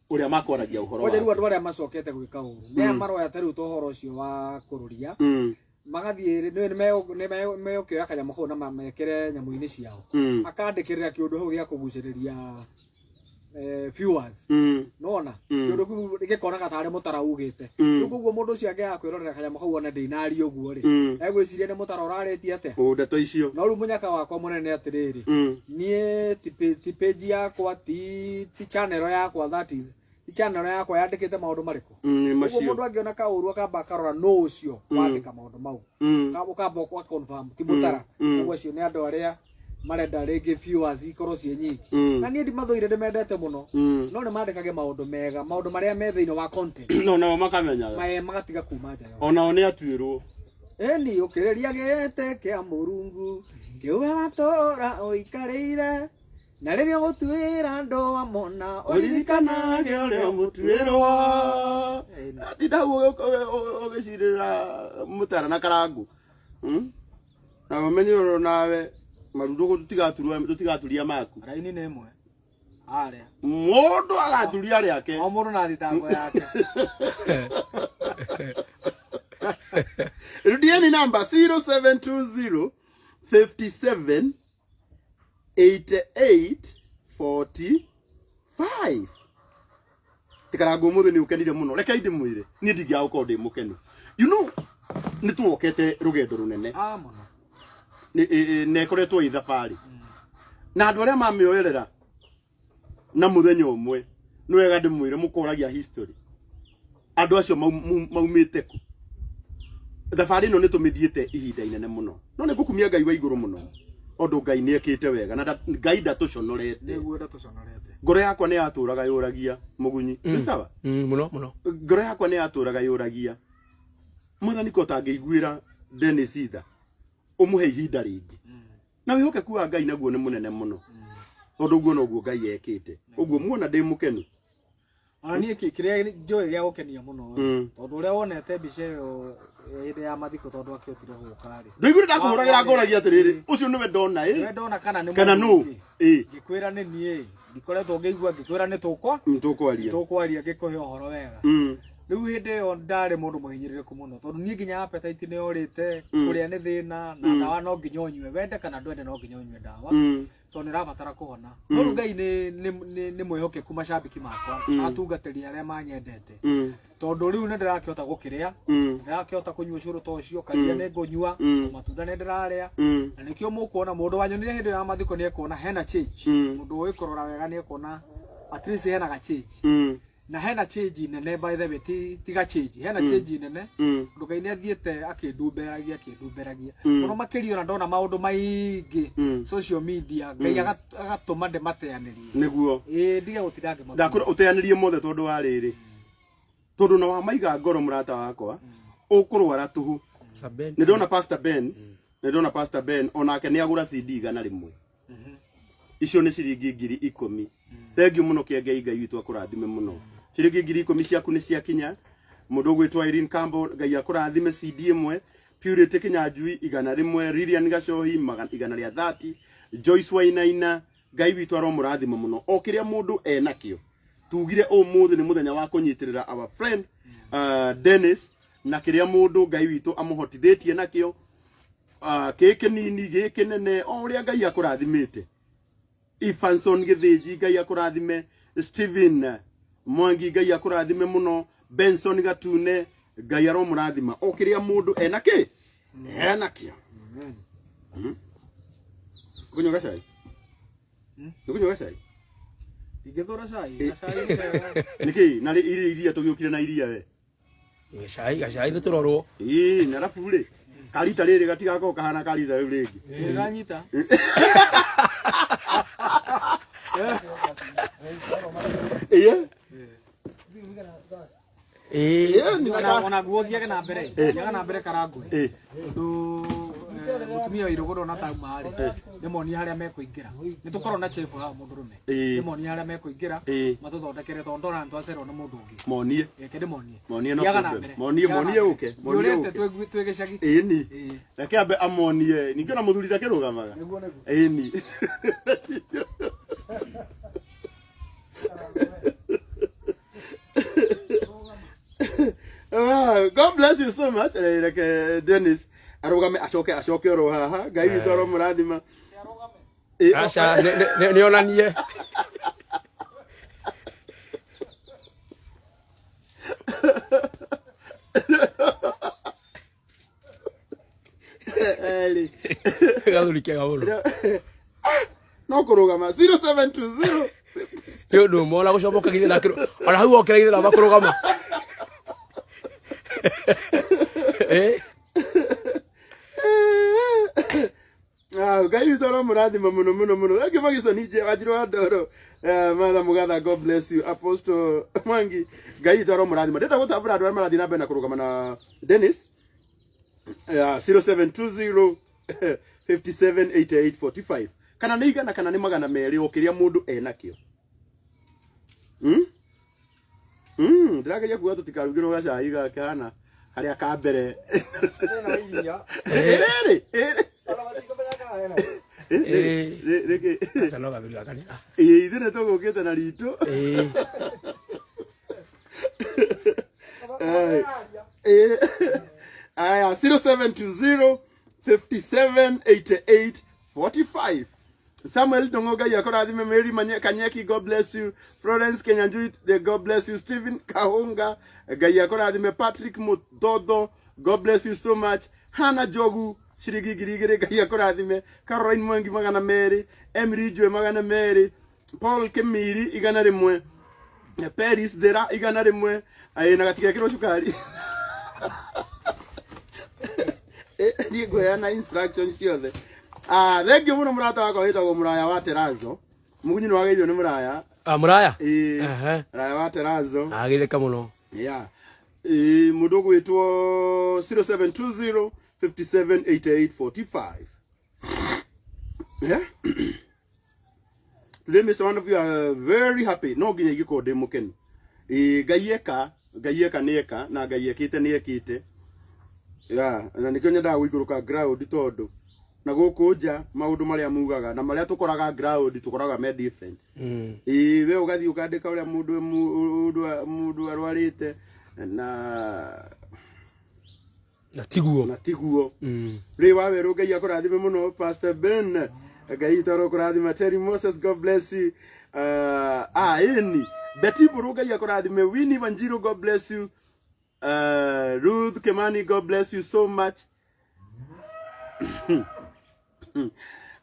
ũrĩa makwaragia ũhoro wake. Rĩu andũ arĩa macokete gwĩka ũru nĩ maroya ta rĩu ta ũhoro ũcio wa kũrũria magathiĩ nĩ megũkĩoya kanyamũ kau na mekĩre nyamũ-inĩ ciao akandĩkĩrĩra kĩũndũ hau gĩa kũgucĩrĩria viewers nona kĩũndũ kĩu gĩkonaga tarĩ mũtara ugĩte rĩu koguo mũndũ ũcio angĩaga kwĩrorera kanyamũ kau ona ndĩnaria ũguo rĩ egwĩciria nĩ mũtara ũrarĩtie atĩa ndeto icio. No rĩu mũnyaka wakwa mũnene atĩrĩrĩ niĩ ti page yakwa ti channel yakwa that is ti channel yakwa yandĩkĩte maũndũ marĩkũ. Ũguo mũndũ angĩona kaũru akamba akarora nũ ũcio wandĩka maũndũ mau ũkamba ũka confirm ti mũtara. Ũguo acio nĩ andũ arĩa marenda rĩngĩ viewers ikorwo ciĩ nyingĩ. Na niĩ ndimathũire ndĩmendete mũno. No nĩ mandĩkage maũndũ mega, maũndũ marĩa me thĩinĩ wa content. No nao makamenyaga. Magatiga kuma nja yao. Onao nĩ atuĩrwo. Ĩni ũkĩrĩria gĩtĩ kĩa Mũrungu kĩume matũra ũikarĩire na rĩrĩa ũgũtuĩra andũ amona ũririkanage ũrĩa ũmũtuĩrwo. Tinda hau ũgĩcirĩra mũtara na karangu. Na ũmenye ũrĩa nawe marundo tũtigaturia maku. Raini nĩ ĩmwe. Arĩa. Mũndũ agaturia rĩake. O mũndũ na thitango yake. Rudieni namba 0720 57 88 45. Tikarango mũthĩ nĩ ũkenire mũno. Reke ndĩmwĩre niĩ ndingĩaga gũkorwo ndĩ mũkenu. You know nĩ tuokete rũgendo rũnene. Mũno. Na ĩkoretwo ĩ thabarĩ. Na andũ arĩa mamĩoerera na mũthenya ũmwe nĩ wega ndĩmwĩre mũkoragia history. Andũ acio maumĩte kũ? Thabarĩ ĩno nĩ tũmĩthiĩte ihinda inene mũno. No nĩ ngũkumia Ngai wa igũrũ mũno. Tondũ Ngai nĩ ekĩte wega na Ngai ndatũconorete. Nĩguo ndatũconorete. Ngoro yakwa nĩ yatũraga yũragia mũgunyi. Nĩ sawa? Muno muno. Ngoro yakwa nĩ yatũraga yũragia Mwathani ko tangĩiguĩra Dennis itha ũmũhe ihinda rĩngĩ. Na wĩhokeku wa Ngai naguo nĩ mũnene mũno. Tondũ ũguo noguo Ngai ekĩte. Ũguo muona ndĩ mũkenu. Ona niĩ kĩrĩa njũĩ gĩa gũkenia mũno rĩ, tondũ ũrĩa wonete mbica ĩyo hĩndĩ ya mathiko tondũ akĩhotire gũka rĩ. Ndũiguire ndakũhũragĩra ngoragia atĩrĩrĩ, ũcio nĩwe ndona ĩ. Nĩwe ndona kana nĩ Kana mũndũ nũ? ũngĩ. Ĩ. Ngĩkwĩra nĩ niĩ ndikoretwo ngĩigua ngĩkwĩra nĩ tũkwa Tũkwaria. tũkwaria ngĩkũhe ũhoro wega. Rĩu hĩndĩ ĩyo ndarĩ mũndũ mũhinyĩrĩrĩku mũno tondũ niĩ nginya appetite nĩ yorĩte, kũrĩa nĩ thĩna na ndawa no nginya ũnyue, wende kana ndwende no nginya ũnyue ndawa. Tondũ nĩ ũrabatara kũhona. No rĩu Ngai nĩ mwĩhokeku macambĩki makwa, atungatĩri arĩa manyendete. Tondũ rĩu nĩ ndĩrakĩhota gũkĩrĩa, ndĩrakĩhota kũnyua ũcũrũ ta ũcio, karia nĩ ngũnyua, matunda nĩ ndĩrarĩa. Na nĩkĩo mũkuona mũndũ wanyonire hĩndĩ ya mathiko nĩ ekuona hena change. Mũndũ ũĩ kũrora wega nĩ ekuona at least hena ga change. Na hena change nene by the way, ti ga change, hena change nene. Tondũ Ngai nĩ athiĩte akĩndumberagia, akĩndumberagia. Mũno makĩria ona ndona maũndũ maingĩ social media, Ngai agatũma ndĩmateanĩrie. Nĩguo. Ĩĩ, ndige gũtinda ngĩmakua. Ndakwĩra ũteanĩrie mothe tondũ wa rĩrĩ. Tondũ na wamaiga ngoro mũrata wakwa, ũkũrwara tũhũ. Pastor Ben. Nĩ ndona Pastor Ben, nĩ ndona Pastor Ben onake nĩ agũra CD 100. Icio nĩ ciringi 10,000. Thank you mũno Kĩengei, Ngai witũ akũrathime mũno. Ciringi 10,000 ciaku nĩ ciakinya. Mũndũ ũgwĩtwo Irene Campbell, Ngai akũrathime CD ĩmwe. Purity Kinyanjui 100, Lilian Gacohi 130, Joyce Wainaina, Ngai witũ aromũrathima mũno. O kĩrĩa mũndũ enakĩo. Tugire ũmũthĩ nĩ mũthenya wa kũnyitĩrĩra our friend Dennis na kĩrĩa mũndũ Ngai witũ amũhotithĩtie nakĩo. Gĩkĩ kĩnini, gĩkĩ kĩnene, o ũrĩa Ngai akũrathimĩte. Ifanson Gĩthĩnji, Ngai akũrathime. Steven Mwangi, Ngai akũrathime mũno. Benson Gatune, Ngai aromũrathima. O kĩrĩa mũndũ enakĩ? Enakĩo. Kũnyua gacai? Nĩkũnyua gacai? Ingĩthũra cai, gacai nĩ kega. Nĩkĩ? Na iria tũgĩũkire na iria we. Gacai, gacai nĩ tũrorwo. Ĩĩ, na arabu rĩ, karita rĩrĩ gatigakorwo kahana karita rĩu rĩngĩ. Ndĩranyita. Ĩĩ. Ĩĩ. Ĩĩ, nĩ na Ona guo thiage na mbere, thiaga na mbere Karangũ. Ĩĩ. Tondũ mũtumia wa Irũgũ ndona tauma rĩ, ndĩmonie harĩa mekũingĩra. Nĩ tũkorwo na chief haha mũndũrũme. Ndĩmonie harĩa mekũingĩra, matũthondekere tondũ ndona nĩ twacererwo nĩ mũndũ ũngĩ. Monie. Reke ndĩmonie. Monie no Thiaga na problem. mbere. Monie, Thiaga na monie mbere. ũke, monie Nĩũrĩte ũke. twĩ gĩcagi. Ĩni. Ĩĩ. Reke ambe amonie. Ningĩ ona mũthuri ndakĩrũgamaga. Nĩguo nĩguo. Ĩni. God bless you so much. Reke Dennis arũgame acoke acoke oro haha. Ngai witũ aromũrathima. Aca, nĩ onanie. Rĩ. Gathuri kega mũno. No kũrũgama 0720. Nĩ ũndũ ũmwe ona gũcomoka githĩ na kĩrũ ona hau okĩra githĩ na makũrũgama. Ngai witũ aromũrathima mũno mũno mũno. Thank you Magison Nje Wanjiru wa Ndoro. Martha Mugatha, God bless you. Apostle Mwangi, Ngai witũ aromũrathima. Ndĩrenda gũtambũra andũ arĩa marathiĩ na mbere na kũrũgama na Dennis. 0720 57 88 45. Kana nĩ 100 kana nĩ 200 o kĩrĩa mũndũ enakĩo. Ndĩrageria kuga tũtikarugĩrwo gacai gake hana karĩa ka mbere. Rĩrĩ, rĩrĩ. Rĩkĩ. Aca no gathuri gaka nĩ. Ĩĩ, ithuĩ nĩ tũgũkĩte na ritũ. Ĩĩ. Ĩĩ. Aya, 0720 57 88 45. Samuel Dongo Ngai akũrathime. Mary Kanyeki, God bless you. Florence Kenyanjui, God bless you. Stephen Kahunga, Ngai akũrathime. Patrick Mutodo, God bless you so much. Hannah Jogu, ciringi 2,000, Ngai akũrathime. Caroline Mwangi 200, Emily Njue 200, Paul Kimiri 100, Paris Thera 100, na gatigekĩrwo cukari. Niĩ ngũheana instruction ciothe. Ah, thank you muno murata wakwa witagwo Muraya wa Terazo. Mugunyi ni wageithio ni Muraya. Ah, Muraya. Ĩĩ. Ehe. Muraya wa Terazo. Agitheka muno. Yeah. Ĩĩ, mũndũ ũgwĩtwo 0720 57 88 45. Yeah. Today, Mr. One of you are very happy. No nginya ingĩkorwo ndĩ mũkenu. Ĩĩ, Ngai eka, Ngai eka nĩ eka na Ngai ekĩte nĩ ekĩte. Yeah, na nĩkĩo nyendaga gũikũrũka ground tondũ na gũkũ nja maũndũ marĩa mugaga na marĩa tũkoraga ground tũkoraga me different. Ĩĩ, we ũgathiĩ ũkandĩka ũrĩa mũndũ mũndũ mũndũ arwarĩte na Na tiguo. na tiguo. Rĩ wa werũ Ngai akũrathime mũno Pastor Ben. Ngai toro kũrathima Terry Moses, God bless you. Ĩni Betty Mbũrũ Ngai akũrathime. Winnie Wanjiru, God bless you. Ruth Kimani, God bless you so much.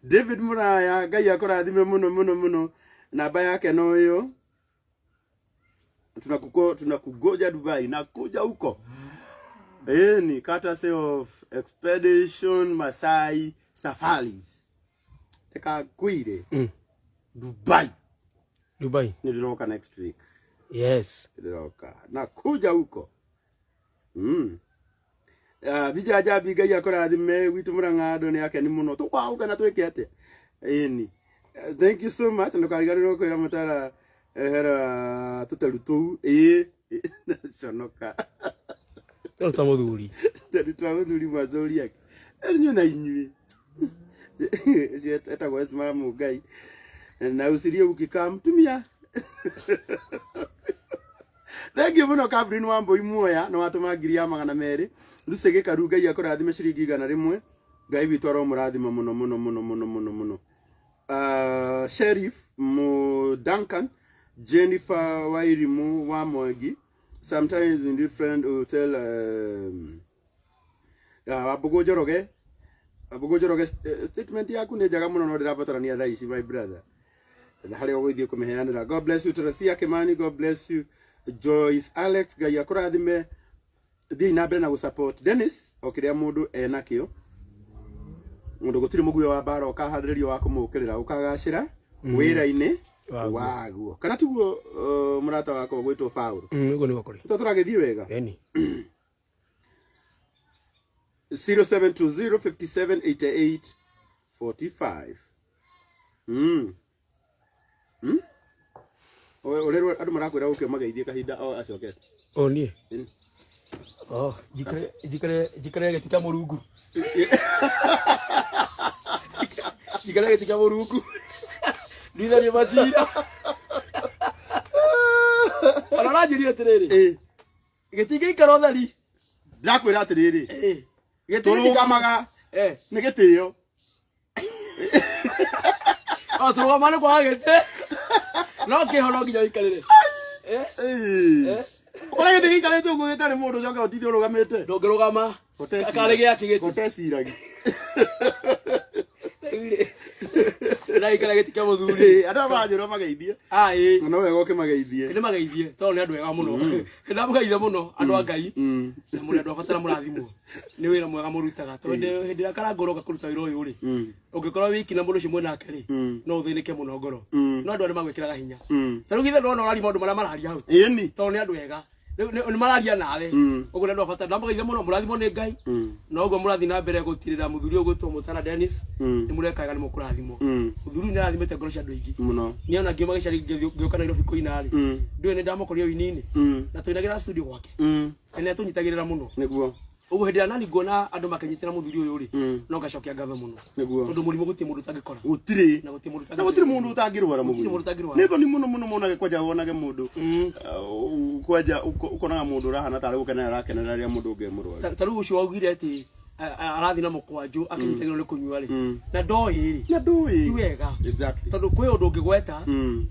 David Muraya Ngai akũrathime mũno mũno mũno. Namba yake no ĩyo. Tunakugoja Dubai nakuja huko. Ni courtesy of Expedition Masai Safaris. Teka kwire Dubai. Dubai. Niliroka next week. Yes. Niliroka. Nakuja huko. Bija jabi Ngai akũrathime gwitũ Mũrang'a andũ nĩ akeni mũno. Tũkwahũka na twĩke atĩa? Ĩni. Thank you so much. Ndũkariganĩrwo kwĩra mũtara ehera tũteru tũu. Ĩĩ. Conoka. Tũteru twa mũthuri. Tũteru twa mũthuri mwacũri ake. Inyuĩ na inyuĩ. Ũcio etagwo Esma Mũngai. Na usirie ukikaa mtumia. Thank you muno Kabrin wa Mbui Muoya na watũma 200,000. Lucy Gĩkaru Ngai akũrathime ciringi 100. Ngai witũ aromũrathima mũno mũno mũno mũno mũno mũno. Sheriff Mo Duncan, Jennifer Wairimu wa Mwangi, sometimes in different hotel Wambugu Njoroge, Wambugu Njoroge, statement yaku nĩ njega mũno no ndĩrabatarania thaa ici my brother. Na harĩa ũgũthiĩ kũmĩheanĩra. God bless you Teresia Kimani, God bless you Joyce Alex, Ngai akũrathime. Thiĩ na mbere na gũsupport Dennis o kĩrĩa mũndũ enakĩo. Mũndũ gũtirĩ mũguĩ wa mbara ũkaharĩrĩrio wa kũmũkĩrĩra ũkagacĩra wĩra-inĩ waguo. Kana tiguo mũrata wakwa ũgwĩtwo Paul? Ũguo nĩguo kũrĩ. Tũ tũragĩthiĩ wega. Eni. 0720 57 88 45. Ũrerwo andũ marakwĩra ũke ũmageithie kahinda o acokete. O niĩ. Mm. Oh, njikare njikare njikare gĩtĩ kĩa Mũrungu. Njikare gĩtĩ kĩa Mũrungu. Ndithanie macira. Ona ũranjĩria atĩrĩrĩ. Ĩ. Gĩtingĩikara ũtheri. Ndakwĩra atĩrĩrĩ. Ĩ. Gĩtĩ Tũrũgamaga Eh. nĩ gĩtĩo. O tũrũgama nĩ kwaga gĩtĩ. No kĩho no nginya ũikarĩre. Eh. Ĩ. Ũkore gĩtĩ gĩikarĩte ũguo gĩtarĩ mũndũ ũcoke ũtinde ũrũgamĩte. Ndũngĩrũgama. Karĩ gĩake gĩtĩ. Gũteciragia. Ndĩraikara gĩtĩ kĩa mũthuri. Ĩ, andũ aya maranjĩra ũmageithie. Ah, ĩ. No wega ũkĩmageithie. Nĩ mageithie tondũ nĩ andũ ega mũno. Ndamũgeithia mũno andũ a Ngai. Na mũrĩ andũ a bata na mũrathimwo. Nĩ wĩra mwega mũrutaga. Tondũ hĩndĩ ĩrĩa karangũ ũroka kũruta wĩra ũyũ rĩ, ũngĩkorwo wiki na mũndũ ũcio mwĩnake rĩ, no ũthĩnĩke mũno ngoro. No andũ arĩa magwĩkĩraga hinya. Ta rĩu githĩ ndũrona ũraria maũndũ marĩa mararia hau. Ĩni. Tondũ nĩ andũ ega. Rĩu nĩ mararia nawe. Ũguo nĩ andũ a bata. Ndamũgeithia mũno mũrathimwo nĩ Ngai. Na ũguo mũrathiĩ na mbere gũtirĩra mũthuri ũyũ ũgwĩtwo Mũtara Dennis. Nĩ mũreka wega nĩ mũkũrathimwo. Mũthuri ũyũ nĩ arathimĩte ngoro cia andũ aingĩ. Mũno. Niĩ ona ngiuma gĩcagi ngĩũka Nairobi kũina rĩ, ndũĩ nĩ ndamũkorire ũini-inĩ. Na tũinagĩra studio gwake. Na nĩ atũnyitagĩrĩra mũno. Nĩguo. Ũguo hĩndĩ ĩrĩa nani nguona andũ makĩnyitĩra mũthuri ũyũ rĩ, no ngacokia ngatho mũno. Nĩguo. Tondũ mũrimũ gũtirĩ mũndũ ũtangĩkora. Gũtirĩ. Na gũtirĩ mũndũ Na gũtirĩ mũndũ ũtangĩrwara Gũtirĩ mũndũ ũtangĩrwara. Nĩ thoni mũno mũno monage kwanja wonage mũndũ. Kwanja ũkonaga mũndũ ũrahana tarĩ gũkenera arakenera rĩrĩa mũndũ ũngĩ e mũrwaru. Ta rĩu ũcio waugire atĩ arathiĩ na mũkwanjũ akĩnyitagĩrwo nĩ kũnyua rĩ, na ndoĩ rĩ, Na ndũĩ. ti wega. Exactly. Tondũ kwĩ ũndũ ũngĩgweta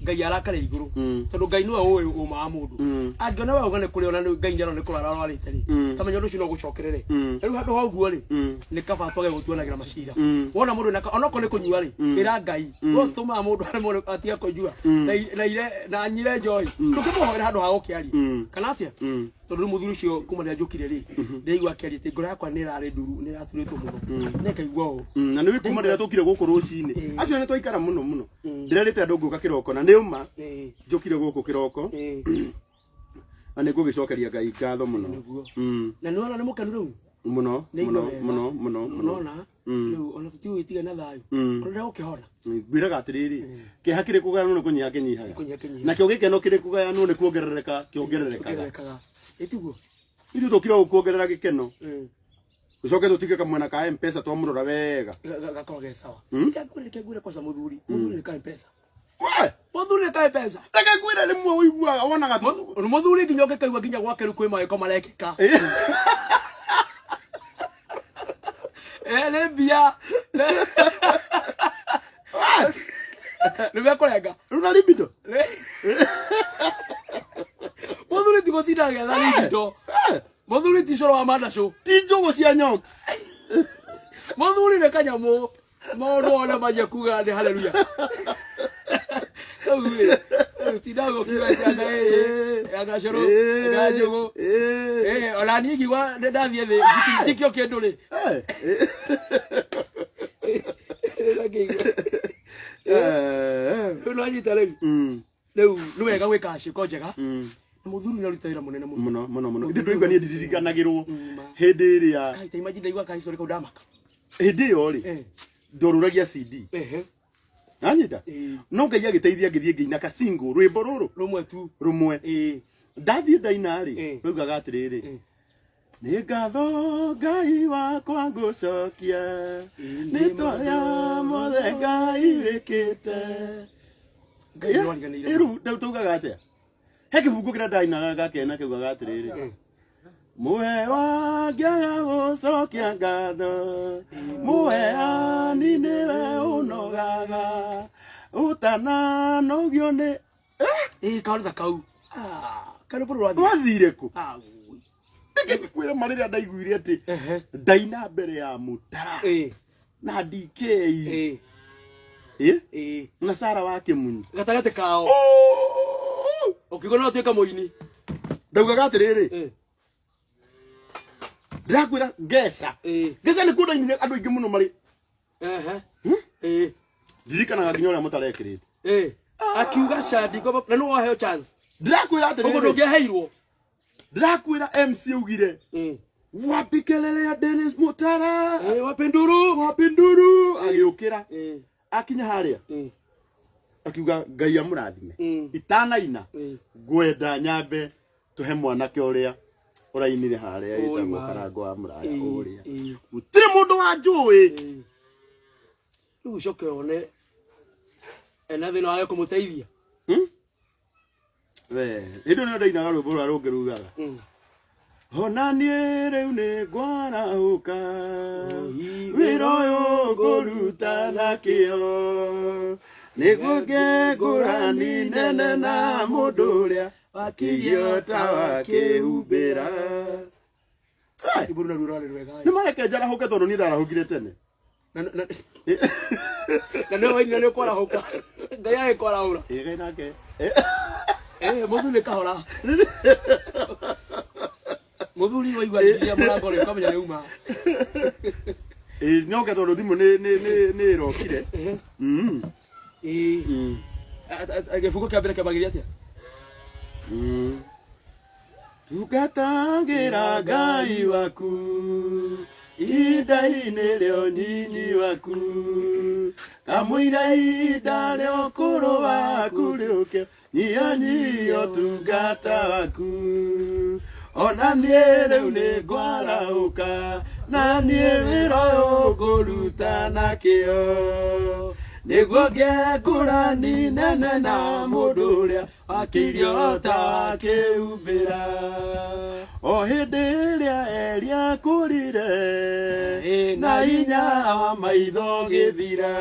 Ngai arakare igũrũ. Tondũ Ngai nĩwe ũĩ ũma wa mũndũ. Angĩona we uga nĩ kũrĩ ona Ngai nĩarona nĩ kũrwara arwarĩte rĩ, ta menya ũndũ ũcio no ũgũcokerere. Rĩu handũ ha ũguo rĩ, nĩ kaba twage gũtuanagĩra macira. Wona mũndũ onokorwo nĩ kũnyua rĩ, ĩra Ngai, we ũtũmaga mũndũ aremwo nĩ atige kũnyua na ire na anyire njohi. Ndũkĩmũhoere handũ ha gũkĩaria. Kana atĩa? Tondũ rĩu mũthuri ũcio kuma rĩrĩa njũkire rĩ, ndĩraigua akĩaria atĩ ngoro yakwa nĩ ĩrarĩ nduru, nĩ ĩraturĩtwo mũno. Na ĩkaigua ũũ. Na nĩ kuma rĩrĩa tũkire gũkũ rũcinĩ. Acio nĩ twaikara mũno mũno. Ndĩrerĩte andũ ngũka kĩroko na nĩ ũma. Njũkire gũkũ kĩroko. Na nĩ ngũgĩcokeria Ngai ngatho mũno. Nĩguo. Na nĩ wona nĩ mũkenu rĩu? Mũno Nĩ mũno igua wega. Mũno mũno mũno. Nona rĩu ona tũtigũgĩtiga na thayũ. Ona ndagũkĩhona. Ngwĩraga atĩrĩrĩ, kĩeha kĩrĩ kũgayanwo nĩ kũnyiha kĩnyihaga. Kũnyiha kĩnyihaga. Nakĩo gĩkeno kĩrĩ kũgayanwo nĩ kuongerereka kĩongererekaga. Kĩongererekaga. Ĩtiguo. Ithuĩ tũkire gũkũ kuongerera gĩkeno. Tũcoke tũtige kamwena ka Mpesa twamũrora wega. Gakorwo ge sawa. Reke ngwĩre kwanza mũthuri. Mũthuri nĩ ka Mpesa. We! Mũthuri nĩ ka Mpesa. Reke ngwĩre rĩmwe ũiguaga wonaga tu. Mũthuri nginya ũngĩkaigua nginya gwake rĩu kwĩ mawĩko marekĩka. Nĩ mbia. Nĩ mekũrenga. Rĩu na libido. Mũthuri ti gũtinda agĩetha libido. Mũthuri ti cũrũ wa mandacũ. Ti njũgũ cia nyox. Mũthuri nĩ kanyamũ. Maũndũ one manjia kuga nĩ haleluya. Rĩu rĩ, rĩu tinda ũkiuga atĩ anga ĩĩ, anga cũrũ, anga njũgũ. Ona niĩ ngiuga ndathiĩ thĩ njikio kĩndũ rĩ. Rĩu nĩwanyita rĩu. Rĩu nĩ wega gwĩka ciĩko njega. Na mũthuri nĩ aruta wĩra mũnene mũno. Mũno mũno mũno. Ithuĩ tũraigua niĩ ndiririkanagĩrwo hĩndĩ ĩrĩa Kai ta imagine ndaigua ka history kau ndamaka. Hĩndĩ ĩyo rĩ ndorũragia CD. Nanyita? No Ngai agĩteithia ngĩthiĩ ngĩina ka single rwĩmbo rũrũ. Rũmwe tu. Rũmwe. Ndathiĩ ndaina rĩ, rwaugaga atĩrĩrĩ, nĩ ngatho Ngai wakwa ngũcokia nĩ twarĩa mothe Ngai wĩkĩte. Ngai nĩwariganĩire. Rĩu rĩu taugaga atĩa? He kĩbungo kĩrĩa ndainaga ngakena kĩaugaga atĩrĩrĩ, muhe wa ngĩaga gũcokia ngatho, mũheani nĩwe ũnogaga ũtananogio nĩ Kaũndũ ta kau. Ah, karwĩmbo rũu rwathiĩ. Rwathire kũ? Ah, ui. Reke ngĩkwĩre ma rĩrĩa ndaiguire atĩ ndaina mbere ya Mũtara na DK na Sara wa Kĩmunyi gatagatĩ kao. Oh! Ũkiuga no ũtuĩke mũini. Ndaugaga atĩrĩrĩ, ndĩrakwĩra ngeca ngeca nĩ kuo ndainire andũ aingĩ mũno marĩ Ndirikanaga nginya ũrĩa mũtarekĩrĩte. Akiuga Shadi kwamba na nĩ waheo chance. Ndĩrakwĩra Ũguo atĩrĩrĩ, ndũngĩaheirwo. Ndĩrakwĩra MC augire, "Wapi kelele ya Dennis Mutara?" Wapi nduru? Wapi nduru? Agĩũkĩra akinya harĩa akiuga Ngai amũrathime. Itanaina ngwenda nyambe tũhe mwanake ũrĩa ũrainire harĩa Oi, ĩtagwo ma. Karango wa Mũraya ũrĩa gũtirĩ mũndũ wanjũĩ. Rĩu ũcoke wone ena thĩna wa kũmũteithia. We hĩndĩ ĩyo nĩyo ndainaga rwĩmbo rũrĩa rũngĩ rugaga, "Ona niĩ rĩu nĩ ngwarahũka, wĩra ũyũ ngũruta na kĩo nĩguo ngengũrani nene na mũndũ ũrĩa wakĩgio ta wakĩhumbĩra." Rwĩmbo rũu naruo rwarĩ rwega. Nĩ mareke njarahũke tondũ niĩ ndarahũkire tene. Na nĩwe wainire nĩ ũkwarahũka. Ngai agĩkwarahũra. Ĩ, Ngai nake. Mũthuri nĩ kahora. Mũthuri waigua nginya mũrango rĩ ũkamenya nĩ uma. Ĩ, nyoke tondũ thimũ nĩ ĩrokire. Gĩbungo kĩa mbere kĩambagĩrĩria atĩa? Tungatagĩra Ngai waku ihinda-inĩ rĩa ũnyinyi waku, kamũira ihinda rĩa ũkũrũ waku rĩũke, nyihanyihia ũtungata waku. Ona niĩ rĩu nĩ ngwarahũka, na niĩ wĩra ũyũ ngũruta na kĩo nĩguo ngengũrani nene na mũndũ ũrĩa wakĩirio ta wakĩhumbĩra. O hĩndĩ ĩrĩa Elia akũrire na hinya wa maitho gĩthira,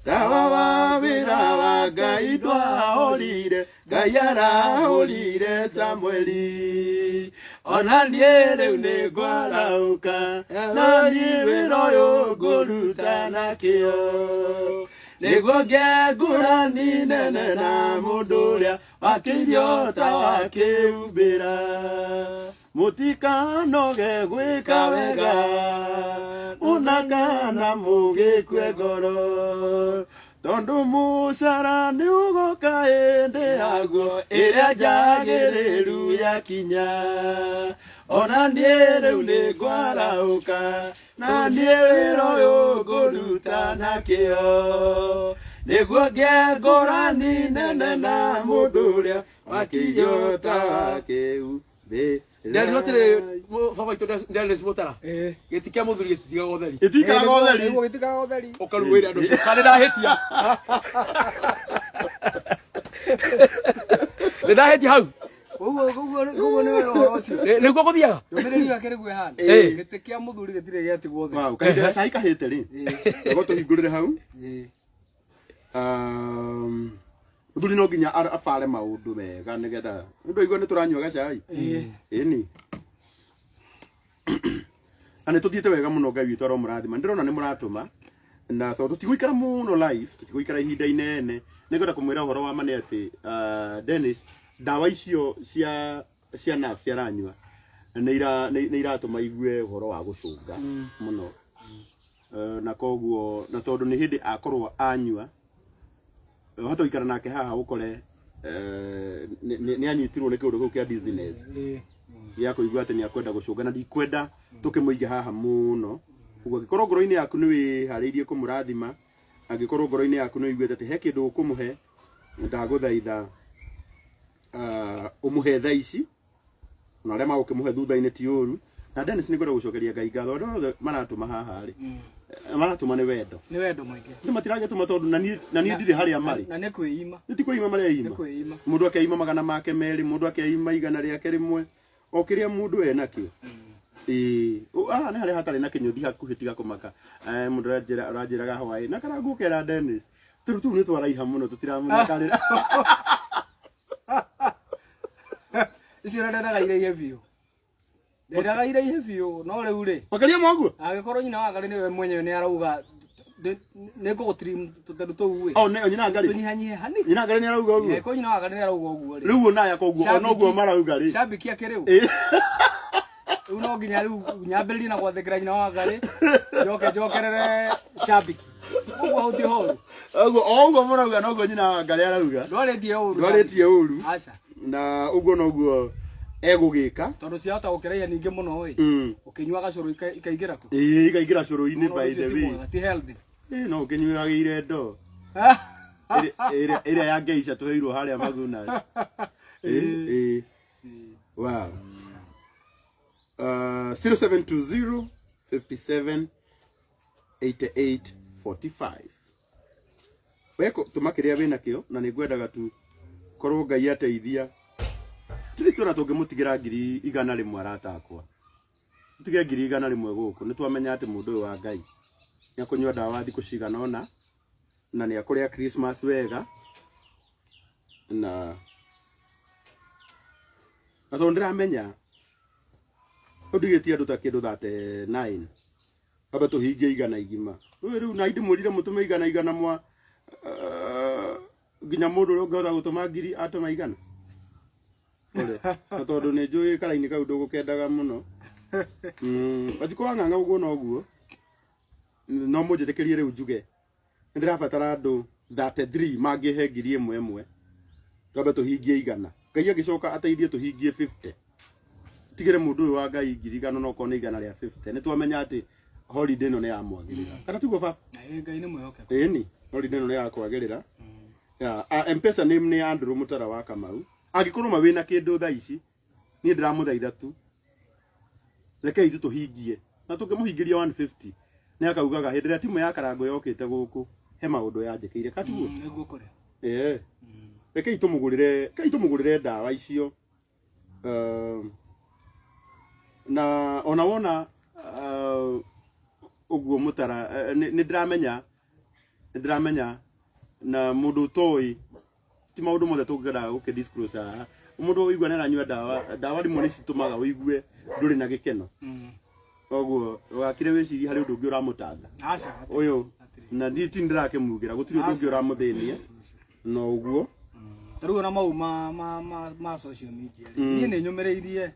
tawa wa wĩra wa Ngai ndwahorire, Ngai arahũrire Samueli. Ona niĩ rĩu nĩ ngwarahũka, na niĩ wĩra ũyũ ngũruta na kĩo. Nĩguo ngengũrani nene na mũndũ ũrĩa wakĩirio ta wakĩhumbĩra. Mutikanoge gwĩka wega ona kana mũgĩkue ngoro tondũ mũcara nĩ ũgoka hĩndĩ yaguo ĩrĩa njagĩrĩru yakinya. Ona niĩ rĩu nĩ ngwarahũka na niĩ wĩra ũyũ ngũruta na kĩo nĩguo ngengũrani nene na mũndũ ũrĩa wakĩirio ta wakĩhumbĩra. Nderirwo atĩrĩrĩ, baba witũ Dennis Mũtara, gĩti kĩa mũthuri gĩtitigagwo ũtheri. Gĩtikaraga ũtheri. Nĩguo gĩtikaraga ũtheri. Ũkarugĩra andũ acio. Kana nĩndahĩtia? Nĩndahĩtia hau? Koguo nĩ wĩra ũhoro ũcio. Nĩguo gũthiaga? Ndũmĩrĩri yake nĩguo ĩhana. Gĩtĩ kĩa mũthuri gĩtirĩ gĩatigwo ũtheri. Wow, kahinda gacai kahĩte rĩ. Nĩguo tũhingũrĩre hau. Mũthuri no nginya abare maũndũ mega nĩgetha nĩ ũndũ nĩ tũranyua gacai. Ĩni. Na nĩ tũthiĩte wega mũno, Ngai witũ aromũrathima. Ndĩrona nĩ mũratũma na tondũ tũtigũikara mũno live, tũtigũikara ihinda inene, nĩngwenda kũmwĩra ũhoro wa ma nĩ atĩ Dennis, ndawa icio cia nerves aranyua nĩ iratũma igue ũhoro wa gũcũnga mũno. Na koguo na tondũ nĩ hĩndĩ akorwo anyua, wahota gũikara nake haha ũkore nĩ anyitirwo nĩ kĩũndũ kĩu kĩa dizziness gĩa kũigua atĩ nĩ akwenda gũcũnga, na ndikwenda tũkĩmũige haha mũno. Ũguo angĩkorwo ngoro-inĩ yaku nĩ wĩharĩirie kũmũrathima, angĩkorwo ngoro-inĩ yaku nĩ ũiguĩte atĩ he kĩndũ ũkũmũhe, ndagũthaitha ũmũhe thaa ici, na arĩa magũkĩmũhe thutha-inĩ ti ũru. Na Dennis, nĩ ngwenda gũcokeria Ngai ngatho. Andũ othe maratũma haha rĩ, maratũma nĩ wendo. Nĩ wendo mũingĩ. Nĩ matiragĩtũma tondũ na niĩ ndirĩ harĩa marĩ. Na nĩ kwĩima. Nĩ ti kwĩima mareima. Nĩ kwĩima. Mũndũ akeima 200, mũndũ akeima 100 rĩake rĩmwe, o kĩrĩa mũndũ enakĩo. Ĩĩ, haha nĩ harĩa hatarĩ na kĩnyũthi hakuhĩ, tiga kũmaka. Mũndũ aranjĩraga hwaĩ na karangu kera Dennis, tũrĩu tũu nĩ twaraiha mũno, tũtiramũthakarĩra. Icio ndendaga iraihe biũ. Ndendaga iraihe biũ, no rĩu rĩ, Makĩria ma ũguo. Angĩkorwo nyina wa Ngarĩ nĩwe mwenyewe nĩ arauga nĩ ngũgũtrim tũteru tũu ĩ. O nĩ nyina Ngarĩ. Tũnyihanyihe hani. Nyina Ngarĩ nĩ arauga ũguo. Angĩkorwo nyina wa Ngarĩ nĩ arauga ũguo rĩ. Rĩu onaya koguo ona ũguo marauga rĩ. Shabiki ake rĩu. Rĩu no nginya rĩu nyambĩrĩrie na gwathĩkĩra nyina wa Ngarĩ, njoke njokerere shabiki. Ũguo hau ti horu. Ũguo o ũguo mũrauga noguo nyina wa Ngarĩ arauga. Ndwarĩtie ũru. Ndwarĩtie ũru. Aca. Na ũguo noguo egũgĩka. Tondũ ciahota gũkĩraiha ningĩ mũno ĩ. Ũkĩnyua gacũrũ ikaingĩra kũ? Ĩĩ, ikaingĩra cũrũ-inĩ, by the way. Ti healthy. Ĩĩ, no ũkĩnyuagĩire ndoo ĩrĩa ya geisha tũheirwo harĩa Magunas. Ĩĩ. Wow. 0720 57 88 45. Weko tũma kĩrĩa wĩna kĩo, na nĩ ngwendaga tu korwo Ngai ateithia at ona tũngĩmũtigĩra 100,000, arata akwa, tũtige 100,000 gũkũ. Nĩ twamenya atĩ mũndũ ũyũ wa Ngai nĩ akũnyua ndawa thikũ cigana ũna na nĩ akũrĩa Christmas wega, na tondũ ndĩramenya rĩu ndigĩtie andũ ta kĩndũ 39, amba tũhingie 100 igima. Rĩu na indĩmwĩrire mũtũme igana igana mwa nginya mũndũ ũrĩa ũngĩhota gũtũma 1,000 atũma 100. Pole. Na tondũ nĩ njũĩ karaini kau ndũgũkendaga mũno. Wanjikũ wa Ng'ang'a, ũguo noguo no mũnjĩtĩkĩrie rĩu njuge nĩ ndĩrabatara andũ 33 mangĩhe 1,000 ĩmwe, twambe tũhingie 100. Ngai agĩcoka ateithie tũhingie 50, tigĩre mũndũ ũyũ wa Ngai 100,000, no korwo nĩ 150. Nĩ twamenya atĩ holiday ĩno nĩ yamwagĩrĩra, kana tiguo, baba? Ĩĩ, Ngai nĩ mwĩhokeku. Ĩni, holiday ĩno nĩ yakwagĩrĩra. Ya, M-Pesa name nĩ Andrew Mũtara wa Kamau. Angĩkorwo ma wĩna kĩndũ thaa ici, niĩ ndĩramũthaitha tu, rekei tu tũhingie, na tũngĩmũhingĩria 150 nĩ akaugaga hĩndĩ ĩrĩa timu ya Karango yokĩte gũkũ he maũndũ yanjĩkĩire, katiguo? Nĩguo kũrĩ. Ĩĩ, rekei tũmũgũrĩre ndawa icio. Na ona wona ũguo Mũtara, nĩ ndĩramenya na mũndũ ũtoĩ ti maũndũ mothe tũngĩenda gũkĩ disclose haha. Mũndũ ũigua nĩ aranyua ndawa, ndawa rĩmwe nĩ citũmaga ũigue ndũrĩ na gĩkeno. Koguo wakire wĩcirie harĩ ũndũ ũngĩ ũramũtanga Aca. Ũyũ. Hatirĩ. Na ndi ti ndĩrakĩmugĩra gũtirĩ ũndũ ũngĩ ũramũthĩnia no ũguo. Ta rĩu ona mau ma social media rĩ, niĩ nĩ nyũmĩrĩirie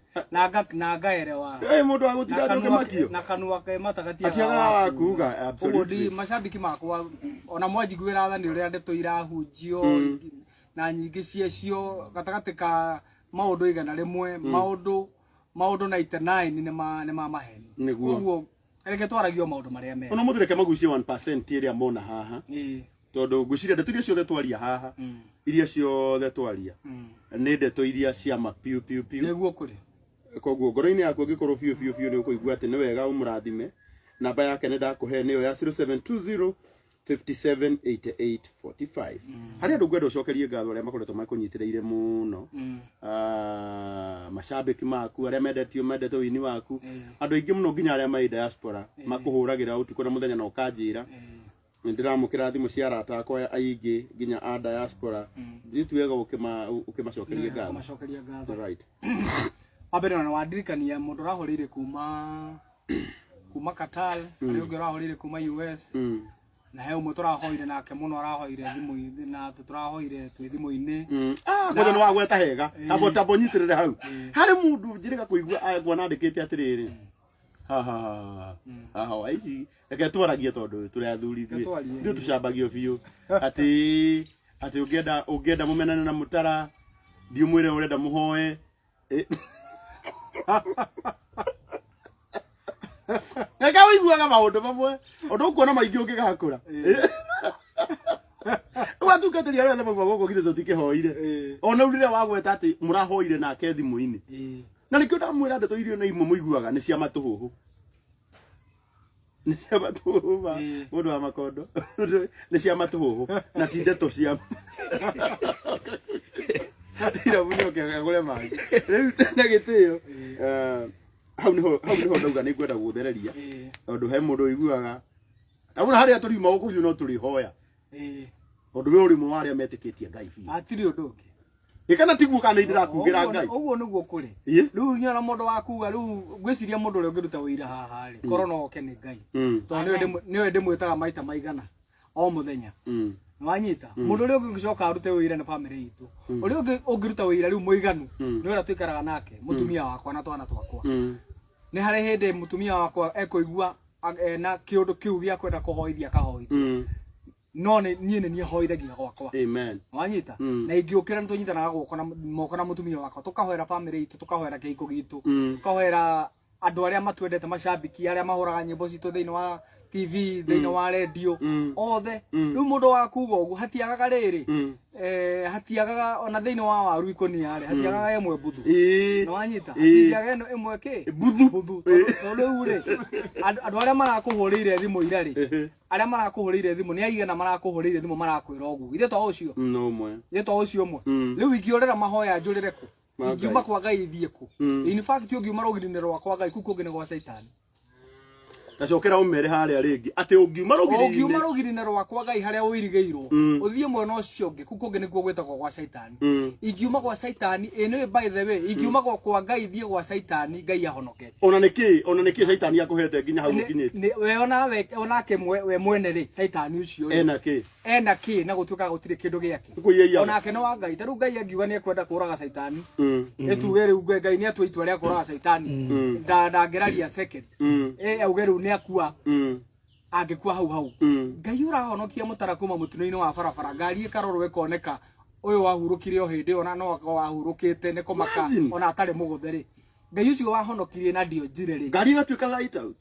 na ngaerewa. Ĩ mũndũ wa gũtinda ndũngĩmakio Na kanua ke mata gatiagaga wa kuga. Ũguo Absolutely. ndi macambiki makwa ona mwanjiguĩra tha nĩ ũrĩa ndeto irahunjio na nyingĩ ciacio gatagatĩ ka maũndũ 100, maũndũ 99 nĩ ma maheni. Nĩguo. Ũguo reke twaragio maũndũ marĩa mega. Ona mũthĩ reke magucie 1% ĩrĩa mona haha. Tondũ ngwĩciria ndeto iria ciothe twaria haha, iria ciothe twaria nĩ ndeto iria cia ma piũ piũ piũ. Nĩguo kũrĩ. Koguo ngoro-inĩ yaku ũngĩkorwo biũ biũ biũ nĩ ũkũigua atĩ nĩ wega ũmũrathime, namba yake nĩ ndakũhe nĩyo ya 0720 57 88 45. Harĩ andũ ngwenda ũcokerie ngatho arĩa makoretwo makũnyitĩrĩire mũno, macambĩki maku arĩa mendete ũini waku, andũ aingĩ mũno nginya arĩa marĩ diaspora makũhũragĩra ũtukũ na mũthenya na ũkanjĩra. Nĩ ndĩramũkĩra thimũ cia arata akwa aingĩ nginya a diaspora. Nditu wega ũkĩmacokeria ngatho. Kũmacokeria ngatho. Right. Wa mbere ona wandirikania mũndũ ũrahũrĩire kuma Qatar, harĩ ũngĩ ũrahũrĩire kuma US, na he ũmwe tũrahoire nake mũno arahoire thimũ-inĩ na tũrahoire twĩ thimũ-inĩ. Kwanja nĩ wagweta hega. Tambo nyitĩrĩre hau. Harĩ mũndũ njĩrĩga kũigua kuona andĩkĩte atĩrĩrĩ. Ha ha ha ha ici reke twaragie tondũ tũrĩ athuri ithuĩ. Ithuĩ tũcambagio biũ. Atĩ ũngĩenda mũmenane na mũtara, thiĩ ũmwĩre ũrenda mũhoe. Reke ũiguaga maũndũ mamwe, ũndũ ũkuona maingĩ ũngĩgakũra. Rĩu atungatĩri arĩa othe mauma gũkũ githĩ tũtikĩhoire. Ona rĩu rĩrĩa wagweta atĩ mũrahoire nake thimũ-inĩ. Na nĩkĩo ndamwĩra ndeto iria na imwe mũiguaga nĩ cia matũhũhũ. Nĩ cia matũhũhũ ma mũndũ wa makondo. Nĩ cia matũhũhũ na ti ndeto cia Irabu nĩ oke agũre maĩ. Rĩu na gĩtĩo, hau nĩho ndauga nĩ ngwenda gũthereria. Tondũ he mũndũ ũiguaga Tauna harĩa tũriuma gũkũ ithuĩ no tũrĩhoya. Tondũ we ũrĩ ũmwe wa arĩa metĩkĩtie Ngai biũ. Hatirĩ ũndũ ũngĩ. Ĩ kana tiguo kana nĩ ndĩrakugĩra Ngai. Ũguo nĩguo kũrĩ. Rĩu nyona mũndũ wa kuga rĩu ngwĩciria mũndũ ũrĩa ũngĩruta ũira haha rĩ, korwo no oke nĩ Ngai. Tondũ nĩwe ndĩmwĩtaga maita maigana o mũthenya. Nĩwanyita? Mũndũ ũrĩa ũngĩcoka arute ũira nĩ bamĩrĩ itũ. Ũrĩa ũngĩ ũngĩruta ũira rĩu mũiganu nĩ ũrĩa tũikaraga nake, mũtumia wakwa na twana twakwa. Nĩ harĩ hĩndĩ mũtumia wakwa ekũigua ena kĩũndũ kĩu gĩa kwenda kũhoithia akahoithia. No niĩ nĩ niĩ hoithagia gwakwa. Amen. Wanyita? Na ingĩũkĩra nĩ tũnyitanaga guoko na moko na mũtumia wakwa, tũkahoera bamĩrĩ itũ, tũkahoera kĩhiko gitũ, tũkahoera andũ arĩa matwendete, macambiki arĩa mahũraga nyĩmbo citũ thĩinĩ wa TV, thĩinĩ wa radio, othe. Rĩu mũndũ wa kuga ũguo hatiagaga rĩrĩ, hatiagaga ona thĩinĩ wa waru ikũnia rĩ, hatiagaga ĩmwe mbuthu. Nĩwanyita? Hatiagaga ĩno ĩmwe kĩ? Mbuthu. Mbuthu. Tondũ rĩu rĩ, andũ arĩa marakũhũrĩire thimũ ira rĩ, arĩa marakũhũrĩire thimũ nĩ aigana marakũhũrĩire thimũ marakwĩra ũguo. Ithe to ũcio? No ũmwe. Ithe to ũcio ũmwe? Rĩu ingĩũrĩra mahoya njũrĩre kũ? Ingiuma kwa Ngai thiĩ kũ? In fact ũngiuma rũgiri-inĩ rwakwa Ngai kũu kũngĩ nĩ gwa Caitani. Tacokera ũmere harĩa rĩngĩ atĩ ũngiuma rũgiri-inĩ. Ũngiuma rũgiri-inĩ rwakwa Ngai harĩa ũirigĩirwo, ũthiĩ mwena ũcio ũngĩ kũu kũngĩ nĩkuo gwĩtagwo gwa Caitani. Ingiuma gwa Caitani, ĩ nĩ by the way, ingiuma kwa Ngai thiĩ gwa Caitani, Ngai ahonokete. Ona nĩkĩ, ona nĩkĩ Caitani akũhete nginya hau ũkinyĩte? We ona we onake we mwene rĩ, Caitani ũcio rĩ. Ena kĩ? Ena kĩ na gũtuĩka gũtirĩ kĩndũ gĩake. Kũiyaiyaga. Onake nĩ wa Ngai. Ta rĩu Ngai angiuga nĩ ekwenda kũraga Caitani. Ĩtuge rĩu Ngai nĩ atua itua rĩa kũraga Caitani. Ndangĩraria second. Auge rĩu nĩ akua. Angĩkua hau hau. Ngai ũrahonokia mũtara kuma mũtino-inĩ wa barabara, ngari ĩkarorwo ĩkoneka ũyũ wahurũkire o hĩndĩ ĩyo na no akorwo ahurũkĩte nĩ kũmaka ona atarĩ mũgũthe rĩ. Ngai ũcio wahonokirie na ndionjire rĩ. Ngari ĩgatuĩka light out.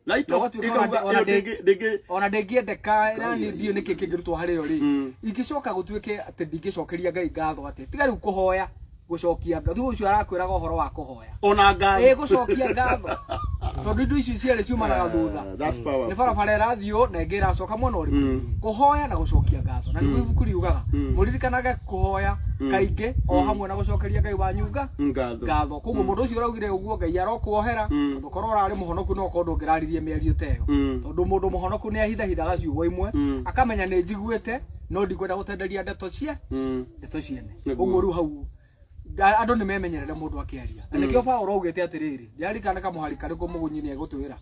Light Na off, ũgatuĩka ĩkauga ĩyo ndĩngĩ ona ndĩngĩendeka, na Ngai, niĩ ndiũĩ nĩkĩ kĩngĩrutwo harĩ yo rĩ. Ingĩcoka gũtuĩke atĩ ndingĩcokeria Ngai ngatho atĩ tiga rĩu kũhoya gũcokia ngatho. Rĩu ũcio arakwĩraga ũhoro wa kũhoya. Ona ngatho. Gũcokia ngatho. Tondũ indo ici cierĩ ciumanaga thutha. That's powerful. Nĩ barabara ĩrathiĩ ũũ na ĩngĩ ĩracoka mwena ũrĩkũ. Kũhoya na gũcokia ngatho. Na nĩguo ibuku riugaga, mũririkanage kũhoya kaingĩ o hamwe na gũcokeria Ngai wanyu Ngatho. ngatho. Koguo mũndũ ũcio ũraugire ũguo Ngai arokuohera, tondũ korwo ũrarĩ mũhonoku no korwo ndũngĩraririe mĩario ta ĩyo. Tondũ mũndũ mũhonoku nĩ ahithahithaga ciugo imwe, akamenya nĩ njiguĩte no ndikwenda gũtenderia ndeto ndeto ciene. Ũguo rĩu hau andũ nĩ memenyerere mũndũ akĩaria. Na nĩkĩo Paũlũ augĩte atĩrĩrĩ, ndiririkana kamũhari karĩkũ mũgunyi nĩ egũtwĩra.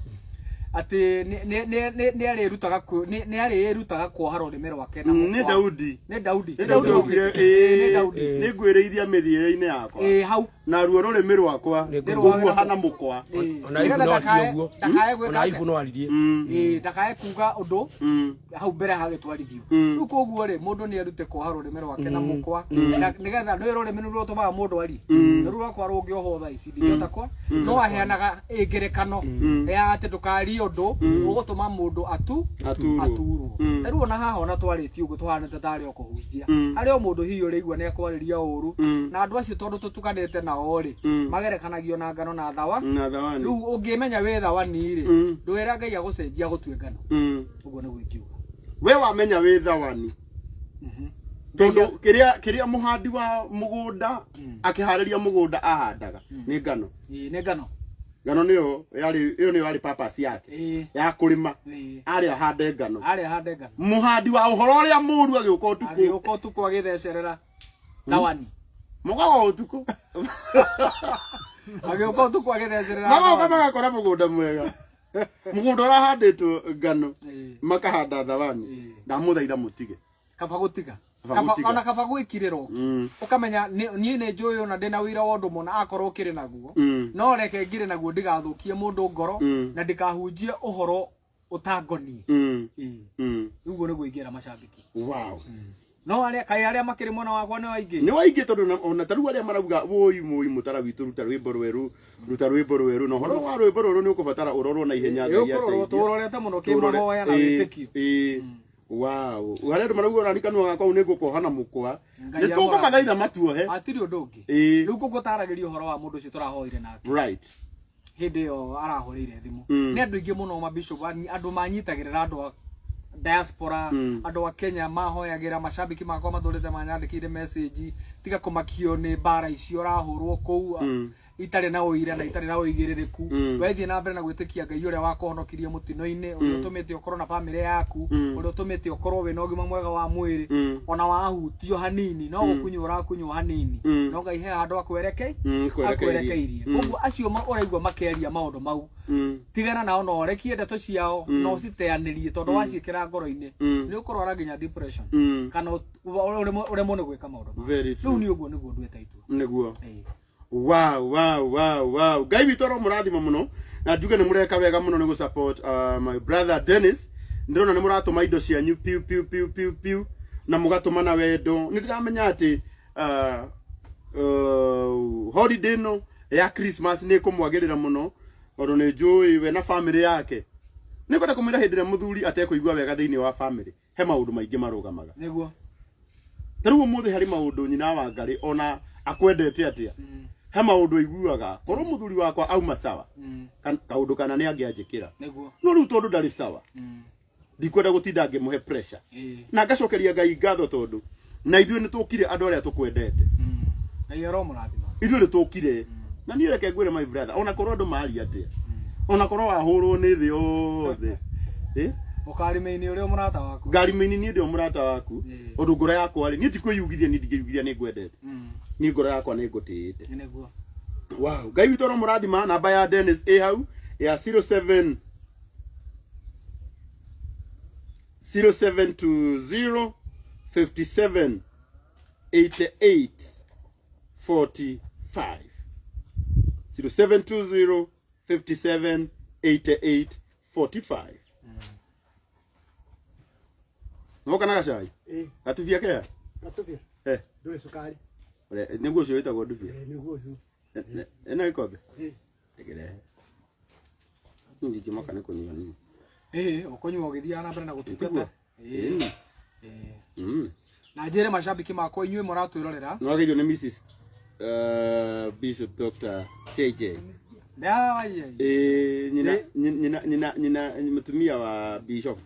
Atĩ nĩ arĩrutaga nĩ arĩrutaga kuoha rũrĩmĩ rwake na Nĩ Daudi. Nĩ Daudi. Nĩ Daudi augire. Ĩĩ, nĩ Daudi. Nĩ ngwĩrĩithia mĩthiĩre-inĩ yakwa Ĩĩ, hau. Naruo rũrĩmĩ rwakwa ngũguoha na mũkwa. Ĩĩ. Ona Ayubu Nĩgetha no aririe ũguo. Ndakae gwĩka Ona Ayubu atĩa? no aririe. Ĩĩ, ndakae kuga ũndũ hau mbere hagĩtwarithio. Rĩu koguo rĩ, mũndũ nĩ erute kuoha rũrĩmĩ rwake na mũkwa na nĩgetha nĩ rũrĩmĩ nĩruo rũtũmaga mũndũ arie. Na rĩu rwakwa rũngĩohwo thaa ici ndingĩhota kwa no aheanaga ĩ ngerekano ya atĩ ndũkarie ũndũ ũgũtũma mũndũ Aturwo. Aturwo. Ta rĩu ona haha ona twarĩtie ũguo tũhanĩte tarĩ o kũhunjia harĩ o mũndũ hihi ũrĩigua nĩ akwarĩria ũru na andũ acio tondũ tũtukanĩte nao rĩ, magerekanagio na ngano na thawa. Na thawani. Rĩu ũngĩmenya wĩ thawani rĩ, ndwĩra Ngai agũcenjia agũtue ngano. Ũguo nĩguo ingiuga. We wamenya wĩ thawani, tondũ kĩrĩa mũhandi wa mũgũnda akĩharĩria mũgũnda ahandaga nĩ ngano. Ĩĩ, nĩ ngano. Ngano nĩyo yarĩ ĩyo, nĩyo yarĩ purpose yake ya kũrĩma. Arĩ ahande ngano. Arĩ ahande ngano. Mũhandi wa ũhoro ũrĩa mũru agĩũka ũtukũ. Agĩũka ũtukũ agĩthecerera thawani. Mũkaga ũtukũ. Agĩũka ũtukũ agĩthecerera Magoka thawani. magakora mũgũnda mwega, mũgũnda ũrahandĩtwo ngano, makahanda thawani. Ndamũthaitha mũtige. Kaba gũtiga. Kaba gũtiga. Ona kaba gwĩkirĩrwo ũkamenya niĩ nĩ njũĩ ona ndĩna ũira wa ũndũ mũna akorwo ũkĩrĩ naguo, no reke ngire naguo ndigathũkie mũndũ ngoro na ndikahunjie ũhoro ũtangoniĩ. Ĩĩ. Rĩu ũguo nĩguo ingĩra macambĩki. No arĩa kaĩ arĩa makĩrĩ mwena wakwa nĩ aingĩ. Nĩ waingĩ, tondũ ona ta rĩu arĩa marauga woi moi mũtara witũ, ruta rwĩmbo rwerũ, ruta rwĩmbo rwerũ, na ũhoro wa rwĩmbo rwerũ nĩ ũkũbatara ũrorwo na ihenya. Ngai Ũkũrorwo. ateithie. Tũrorete mũno kĩmahoya na wĩtĩkio. Ĩĩ, wow, harĩa andũ marauga ona kanua gakwa nĩ ngũkoha na mũkwa. Ngai Nĩ tũkũmathaitha matuohe. Hatirĩ ũndũ ũngĩ. Rĩu ngũgũtaragĩria ũhoro wa mũndũ ũcio tũrahoire nake hĩndĩ ĩyo arahũrĩire thimũ. Nĩ andũ aingĩ mũno, mabishop, andũ manyitagĩrĩra, andũ a diaspora, andũ a Kenya mahoyagĩra, macambĩki makwa matũrĩte manyandĩkĩire message, tiga kũmakio nĩ mbara icio ũrahũrwo kũu itarĩ na ũira na itarĩ na ũigĩrĩrĩku. Wethiĩ na mbere na gwĩtĩkia Ngai ũrĩa wakũhonokirie mũtino-inĩ, ũrĩa ũtũmĩte ũkorwo na bamĩrĩ yaku, ũrĩa ũtũmĩte ũkorwo wĩna ũgima mwega wa mwĩrĩ. Ona wahutio hanini no gũkunywo ũrakunywo hanini, no Ngai he handũ akwerekeirie. Kwerekeirie. Koguo acio ũraigua makeria maũndũ mau, tigana nao na ũrekie ndeto ciao na ũciteanĩrie, tondũ waciĩkĩra ngoro-inĩ nĩ ũkũrwara nginya depression kana ũremwo nĩ gwĩka maũndũ mau. Very true. Rĩu nĩ ũguo nĩguo nduĩte itua. Nĩguo. Ĩĩ. Wow, Ngai witũ aromũrathima mũno, na njuge nĩ mũreka wega mũno nĩ gũ support my brother Dennis. Ndĩrona nĩ mũratũma indo cianyu piu piu piu piu piu na mũgatũma na wendo. Nĩ ndĩramenya atĩ holiday ĩno ya Christmas nĩ ĩkũmwagĩrĩra mũno, tondũ nĩ njũĩ we na family yake. Nĩ ngwenda kũmwĩra hĩndĩ ĩrĩa mũthuri atekũigua wega thĩinĩ wa family, he maũndũ maingĩ marũgamaga. Ta rĩu ũmũthĩ harĩ maũndũ nyina wa Ngarĩ ona akwendete atĩa, he maũndũ aiguaga korwo mũthuri wakwa auma sawa, kaũndũ kana nĩ angĩanjĩkĩra. No rĩu tondũ ndarĩ sawa, ndikwenda gũtinda ngĩmũhe pressure. Na ngacokeria Ngai ngatho tondũ na ithuĩ nĩ tũkire andũ arĩa tũkwendete. Ngai aromũrathima. Ithuĩ nĩ tũkire. Na niĩ reke ngwĩre, my brother, ona korwo andũ maria atĩa, ona korwo wahũrwo nĩ thĩ yothe, eh? Ũkarĩme-inĩ ũrĩa mũrata waku. Ngarima-inĩ niĩ ndĩ o mũrata waku. Ũndũ ngoro yakwa rĩ, niĩ ti kwĩyugithia, niĩ ndingĩyugithia nĩ ngwendete. Niĩ ngoro yakwa nĩ ngũtĩĩte. Wow, Ngai witũ aromũrathima. Namba ya Dennis ĩ hau ya 07 0720 57 88 45, 0720 57 88 45. Nwoka na gacai. Ĩĩ. Gatubia kea. Gatubia. Eh. Ndũrĩ cukari. Nĩguo ũcio wĩtagwo ndubia. Ĩĩ, nĩguo ũcio. Ĩna gĩkombe. Ĩĩ. Ndĩkĩrehe. Niĩ ndingĩmaka nĩ kũnyua niĩ. Ĩĩ, ũkũnyua ũgĩthiaga na mbere na Tiguo? gũtungata. Ĩĩ. Ĩĩ. Ĩĩ. Na njĩre macambĩki makwa inyuĩ mũratwĩrorera. Nĩwageithio nĩ Mrs Bishop Dr. JJ. Ai, ai. Ĩĩ, nyina nyina nyina nyina mũtumia wa Bishop.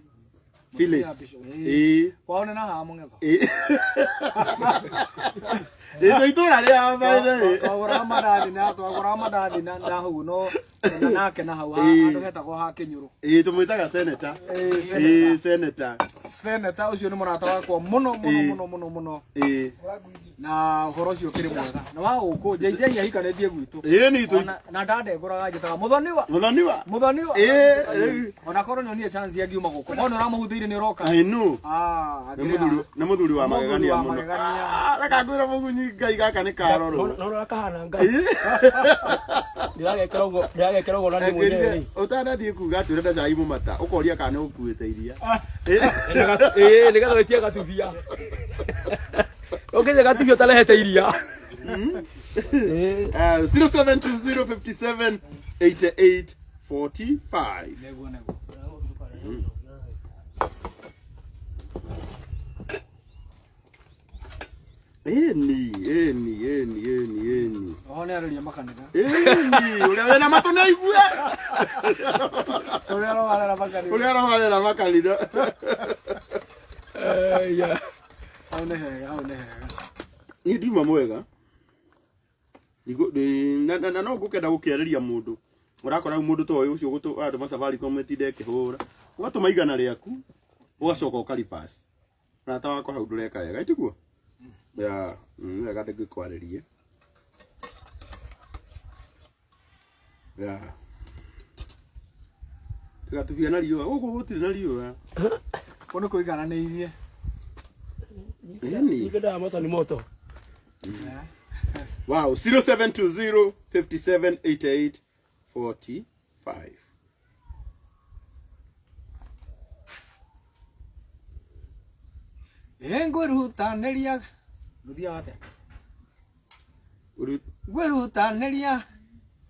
Phyllis. Mũtumia wa bishop. Ĩĩ. Ĩĩ. Kwao nĩ na haha mũng'etho. Ĩĩ. Ĩĩ to itũra rĩa by the way. Twagũraga mandathi na twagũraga mandathi na na hau no na nake na hau Ĩĩ. handũ hetagwo ha Kĩnyũrũ. Ĩĩ tũmwĩtaga senator. Ĩĩ, Ĩĩ senator. Senator ũcio nĩ mũrata wakwa mũno mũno Ĩĩ. mũno mũno mũno Ĩĩ. na ũhoro ũcio ũkĩrĩ mwega na wa gũkũ JJ ahikanĩtie gwitũ. Ĩĩ nĩ itũ. Ona- na ndandengũraga njĩtaga mũthoniwa Mũthoniwa. mũthoniwa Ĩĩ, rĩu. ona korwo nĩonire chance angiuma gũkũ no nĩ ũramũhutĩire nĩ ũroka I know. Ah, Nĩ akĩrĩ mũthuri haha. nĩ mũthuri wa Mũthuri magegania wa mũno. magegania. Ah, Reka ngwĩre mũgunyi Ngai gaka nĩ karorwo. No no kahana Ngai. Ndĩragekera ũguo ndĩragekera ũguo na niĩ mwenyewe rĩ. Ũtanathiĩ kuga atĩ ũrenda cai mũmata ũkoria kana nĩ ũkuĩte iria. Ĩĩ nĩgetha wĩtie gatubia. Ũngĩthiĩ gatubia ũtarehete iria. Ĩĩ. 0720 57 88 45. Nĩguo nĩguo. Ĩni, ĩni, ĩni, ĩni, ĩni. Oho nĩ arĩria makanitha. Ĩni, ũrĩa wĩna matũ nĩ aigue. Ũrĩa arogarera makanitha. Ũrĩa arogarera makanitha. Aya. Hau nĩ hega, hau nĩ hega. Niĩ ndiuma mwega. Na no ngũkenda gũkĩarĩria mũndũ. Ũrakora rĩu mũndũ ta ũyũ ũcio ũratũma Safaricom ĩtinde ĩkĩhũra. Ũgatũma igana rĩaku, ũgacoka ũka-reverse. Mũrata wakwa hau ndũreka wega, ĩtiguo? Ya, nĩ wega ndĩngĩkwarĩrie. Ya. Tigatubia na riũa, gũkũ gũtirĩ na riũa. Kũu nĩ kũigananĩirie. Ĩni. Ningĩ moto ni moto. Wow, 0720 57 88 45. Ĩ ngwĩrutanĩria. Rũthiaga atĩa? Uru Ngwĩrutanĩria.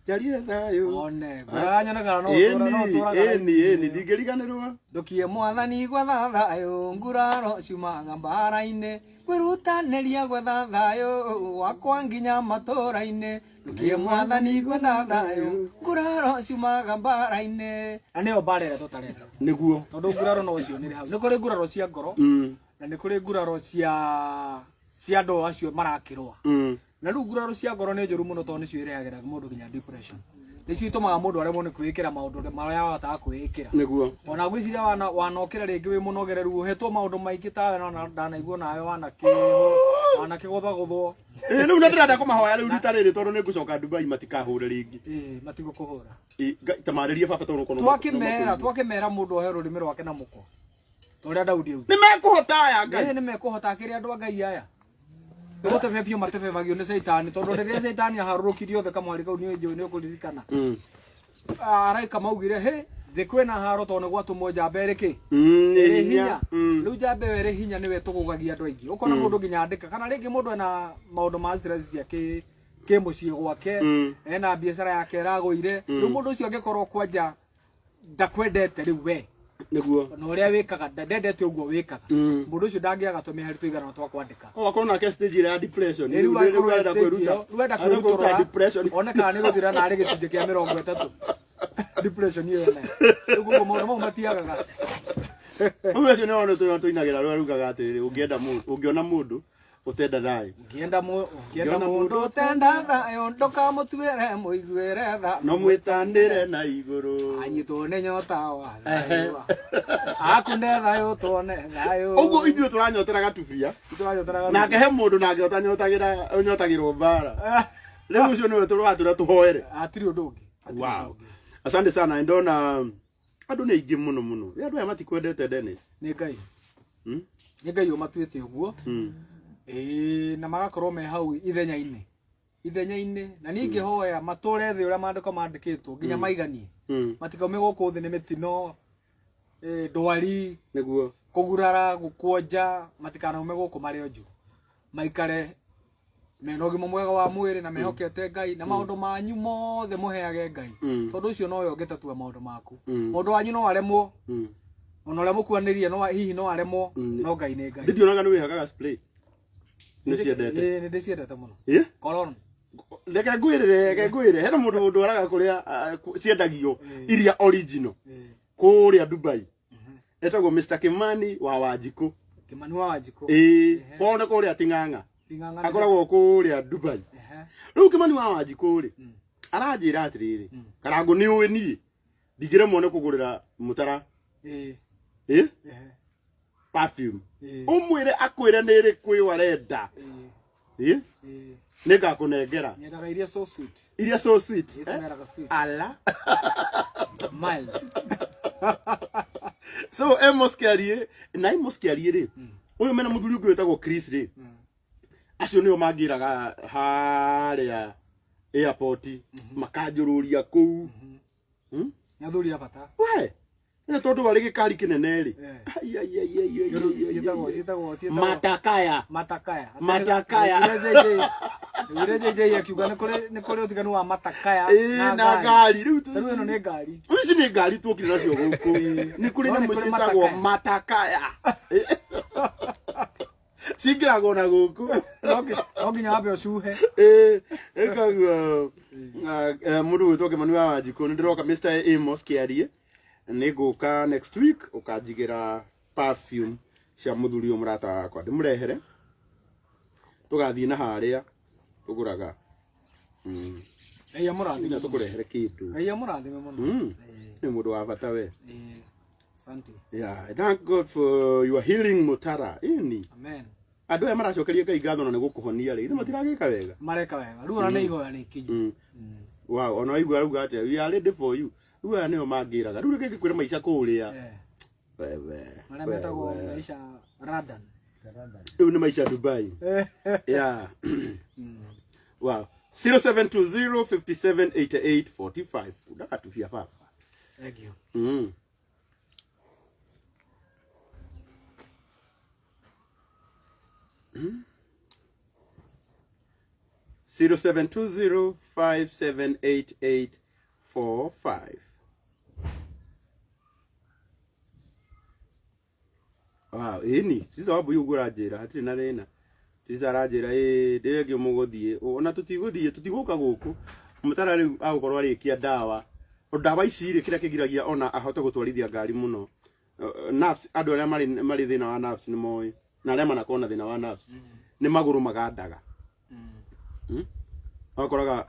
jarie thayũ. One, ngũraga nyonaga no ũtũra no Ĩni, ũtũraga. ĩni, ĩni, ndingĩriganĩrwo. Ndukie mwathani gwetha thayũ nguraro ciumaga mbara-inĩ ngwĩrutanĩria gwetha thayũ wakwa nginya matũra-inĩ ndukie mwathani gwetha thayũ nguraro ciumaga mbara-inĩ na nĩyo mbara ĩrĩa tũtarenda Nĩguo. tondũ nguraro no cionire hau nĩ kũrĩ nguraro cia ngoro na nĩ kũrĩ nguraro cia cia andũ acio marakĩrũa na rĩu nguraro cia ngoro nĩ njũru mũno tondũ nĩcio irehagĩra mũndũ nginya depression nĩcio itũmaga mũndũ aremwo nĩ kwĩĩkĩra maũndũ marĩa ahotaga kwĩĩkĩra Nĩguo. Ona ngwĩciria wana wanokĩra rĩngĩ wĩ mũnogereru ũhetwo maũndũ maingĩ tawe no ndanaigua nawe wanakĩgũthagũthwo. Ĩĩ rĩu na ndĩrenda kũmahoya rĩu rita rĩrĩ tondũ nĩ ngũcoka Dubai matikahũre rĩngĩ. Ĩĩ matigũkũhũra. Ĩĩ ta marĩrie baba tondũ kono. Twakĩmera mũndũ ohe rũrĩmĩ rwake na mũkwa. Ta ũrĩa Daudi augire. Nĩ mekũhota aya Ngai. Ĩĩ nĩ mekũhota akĩrĩ andũ a Ngai aya. Nĩ gũtebebio matebebagio nĩ caitani tondũ rĩrĩa caitani aharũrũkirie othe kamwari kau nĩ njũĩ nĩ ũkũririkana. Araika maugire hĩ thĩ kwĩna haro tondũ nĩ gwatũmwo njamba ĩrĩ kĩ? Nĩ Ĩrĩ hinya. hinya. Rĩu njamba ĩyo ĩrĩ hinya nĩwe ĩtũgũgagia andũ aingĩ. Ũkona mũndũ nginya andĩka kana rĩngĩ mũndũ ena maũndũ ma stress cia kĩ mũciĩ gwake ena biacara yake ĩragũire. Rĩu mũndũ ũcio angĩkorwo kwanja ndakwendete rĩu we Nĩguo. na ũrĩa wĩkaga ndendete ũguo wĩkaga mũndũ ũcio ndangĩaga tũmĩhari tũigana twa kwandĩka. O akorwo nake stage ĩrĩa ya depression. Rĩu Rĩu akorwo arenda stage kwĩruta. ĩyo, rĩu enda Arenda kwĩruta kwĩrutũrũra depression. one kana nĩ gũthira na arĩ gĩcunjĩ kĩa 30 depression ĩyo nayo. Rĩu koguo maũndũ mau matiagaga. Rĩu acio nĩo nĩ tũinagĩra rũrĩa rugaga atĩrĩrĩ ũngĩenda mũndũ ũngĩona mũndũ ũtenda thayũ. Ũngĩenda mũndũ ũtenda thayũ ndũkamũtuĩre mũiguĩre tha. No mwĩtanĩre na igũrũ. Anyitwo nĩ nyota wa thayũ. Akune thayũ tuone thayũ. Ũguo ithuĩ tũranyotera gatubia. Tũranyotera Nake he mũndũ nake ũtanyotagĩra ũnyotagĩrwo mbara. Rĩu ũcio nĩwe tũratũra tũhoere. Hatirĩ ũndũ ũngĩ. Wow. Asante sana ndona andũ nĩ aingĩ mũno mũno. Andũ aya matikwendete Dennis. Nĩ Ngai. Nĩ Ngai ũmatuĩte ũguo. Ĩĩ na magakorwo me hau ithenya-inĩ. Ithenya-inĩ na niĩ ingĩhoya matũre thĩ ũrĩa maandĩko mandĩkĩtwo nginya maiganie. Matikaume gũkũ thĩ nĩ mĩtino, ndwari, Nĩguo. kũgurara, gũkuonja, matikanaume gũkũ marĩ onju. Maikare mena ũgima mwega wa mwĩrĩ na mehokete Ngai na maũndũ manyu mothe mũheage Ngai. Tondũ ũcio nowe ũngĩtatua maũndũ maku. Mũndũ wanyu no aremwo. Ona ũrĩa mũkuanĩrie no hihi no aremwo no Ngai nĩ Ngai. Ndingĩonaga nĩ wĩhakaga spray. Nĩ ciendete. Ĩĩ nĩ ndĩciendete mũno. Ĩ? Cologne. Reke ngwĩre hena mũndũ ũndwaraga kũrĩa ciendagio iria original kũrĩa Dubai. Etagwo Mr Kimani wa Wanjikũ. Kimani wa Wanjikũ. Ĩĩ, kwao nĩ kũrĩa Ting'ang'a. Ting'ang'a. Akoragwo kũrĩa Dubai. Rĩu Kimani wa Wanjikũ rĩ, aranjĩra atĩrĩrĩ, Karangũ nĩ ũĩ niĩ ndingĩremwo nĩ kũgũrĩra mũtara Ĩĩ. ĩ perfume. Ũmwĩre akwĩre nĩ ĩrĩkũ ĩyo arenda. Ĩ nĩ ngakũnengera. Nyendaga iria so sweet. Iria so sweet. Iria cimeraga sweet. Ala. Mild. So Amos Kiarie na Amos Kiarie rĩ, ũyũ mena mũthuri ũngĩ wĩtagwo Chris rĩ, acio nĩo mangĩraga harĩa airport makanjũrũria kũu. Nĩ athuri a bata. We nĩ tondũ warĩ gĩkari kĩnene rĩ. Ai, ai, ai, ai, ai, ai, ai, Ciĩtagwo ai. ciĩtagwo ciĩtagwo Matakaya. Matakaya. Matakaya. Ire JJ akiuga nĩ kũrĩ nĩ kũrĩ ũtiganu wa matakaya Ĩĩ, na ngari rĩu Rĩu ĩno nĩ ngari. Ici nĩ ngari tuokire nacio gũkũ. Nĩ kũrĩ No nĩ nyamũ kũrĩ ciĩtagwo matakaya. Cingĩragwo na gũkũ. No nginya wambe ũcuhe. Ĩĩ, ĩkaguo mũndũ gwĩtwo Kĩmani wa Wanjikũ nĩ ndĩroka Mr Amos Kĩarie nĩ ngũka next week ũkanjigĩra perfume cia mũthuri ũyũ mũrata wakwa ndĩmũrehere tũgathiĩ na harĩa tũgũraga. Ngai amũrathime. Nginya tũkũrehere kĩndũ. Ngai amũrathime mũno. Nĩ mũndũ wa bata we. Asante. Yeah, I thank God for your healing Mutara. Ĩni. Amen. Andũ aya maracokeria Ngai ngatho na nĩ gũkũhonia rĩ. Ithe matiragĩka wega. Mareka wega. Rĩu ona nĩ ihoya nĩ ikinyu. Wow, ona waigua arauga atĩa, we are ready for you. Rĩu aya nĩo mangĩraga. Rĩu reke ngĩkwĩre maica kũrĩa. Wewe. Marĩa metagwo maisha Radan. Rĩu nĩ maica Dubai. Yeah. Wow. 0720 57 88 45. Ndakatubia baba. Thank you. 0720578845. Wow, ĩni tiza wa mbuyu ũguo ũranjĩra hatirĩ na thĩna. Tiza aranjĩra ĩ ndĩrengio mũgũthiĩ ona tũtigũthiĩ tũtigũka gũkũ mũtara rĩu agũkorwo arĩkia ndawa. O ndawa ici rĩ kĩrĩa kĩgiragia ona ahote gũtwarithia ngari mũno. Nerves andũ arĩa marĩ thĩna wa nerves nĩ moĩ na arĩa manakorwo na thĩna wa nerves nĩ magũrũ magandaga. Wakoraga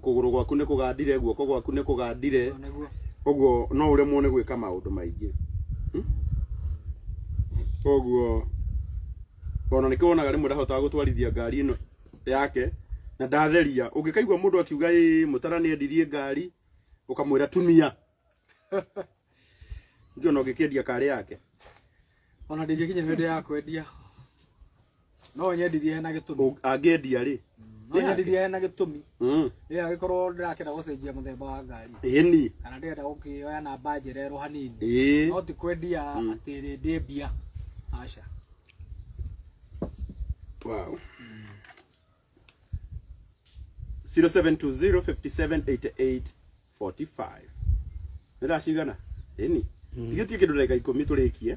kũgũrũ gwaku nĩ kũgandire, guoko gwaku nĩ kũgandire, ũguo no ũremwo nĩ gwĩka maũndũ maingĩ. Koguo ona nĩkĩo wonaga rĩmwe ndahotaga gũtwarithia ngari ĩno yake na ndatheria. Ũngĩkaigua mũndũ akiuga ĩ Mũtara nĩ endirie ngari, ũkamwĩra tumia. Ngĩona ũngĩkĩendia karĩ yake. Ona ndingĩkinya hĩndĩ ya kwendia. No nyendirie hena gĩtũmi. Angĩendia rĩ? No nyendirie hena gĩtũmi. Ĩ angĩkorwo ndĩrakĩenda gũcenjia mũthemba wa ngari. Ĩni. Kana ndĩrenda gũkĩoya namba njererwo hanini. Ĩĩ. No ti kwendia atĩ ndĩ mbia. Aca. Wow. 0720 57 88 45. Nĩ thaa cigana? Ĩni. Tigĩtie kĩndũ ndagĩka 10 tũrĩkie.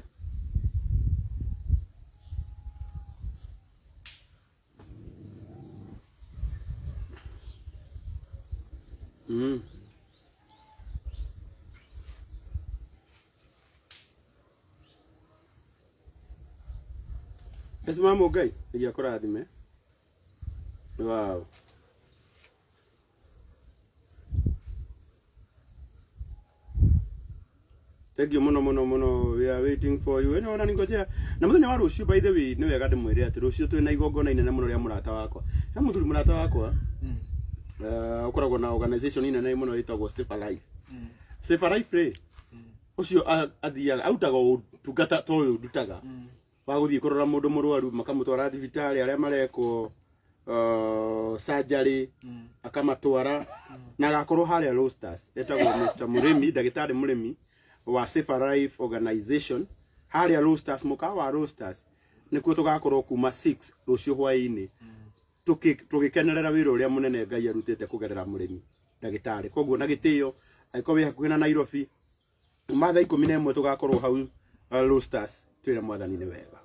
Esi mama Ngai, ngai akũrathime. Wow. Thank you muno muno muno. We are waiting for you. Eno ona ningojea. Na muthenya wa rucio by the way ni wega ndimwire ati rucio twina igongona inene muno ria murata wakwa. He muthuri murata wakwa. Ukoragwo na organization inene muno itagwo Safer Life. Safer Life ri ucio athiaga autaga utungata to uyu ndutaga. Wa guthie kurora mundu murwaru makamutwara thibitari aria marekwo surgery akamatwara na agakorwo haria Roasters etagwo Mr Murimi, ndagĩtarĩ Murimi wa Safer Life Organization haria Roasters, mukawa wa Roasters nikuo tugakorwo kuma 6 rucio hwaini tugikenerera wira uria munene Ngai arutite kugerera Murimi ndagĩtarĩ. Koguo na gĩtĩo angĩkorwo wĩ hakuhĩ na Nairobi ma thaa 11 tugakorwo hau Roasters twĩre Mwathani nĩ wega.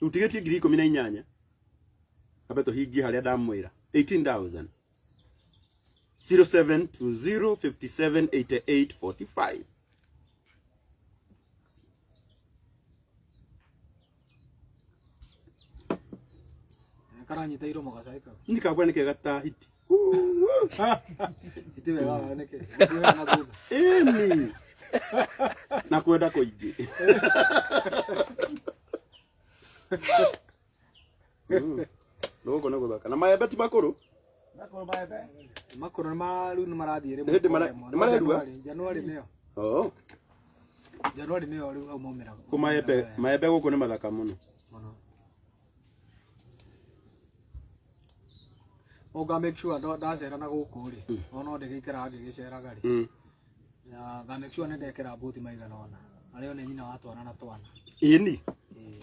Utigĩtie ngiri 18 ambe tũhingie harĩa ndamwĩra 18,000. 0720 57 88 45. Karanyita iromo gacai kau. Nikagwa nĩ kega ta hiti. Iti wega wayo nĩkĩ? Gũkuhĩra na thutha. Ĩni. Na kwenda kũingĩ. Gũkũ nĩ gũthaka. Na maembe ti makũrũ. Makũrũ nĩ rĩu nĩ marathiĩ rĩmwe Hĩndĩ kwa rĩmwe. nĩ marerua? January nĩyo. Oh. January nĩyo rĩu hau maumĩra. Kũ maembe, maembe gũkũ nĩ mathaka mũno. Mũno. Nga make sure ndacera na gũkũ rĩ, ona ndĩgĩikaraga ngĩgĩceraga rĩ, na nga make sure nĩ ndekĩra mbũti maigana ũna. Arĩo nĩ nyina wa twana na twana. Ĩni.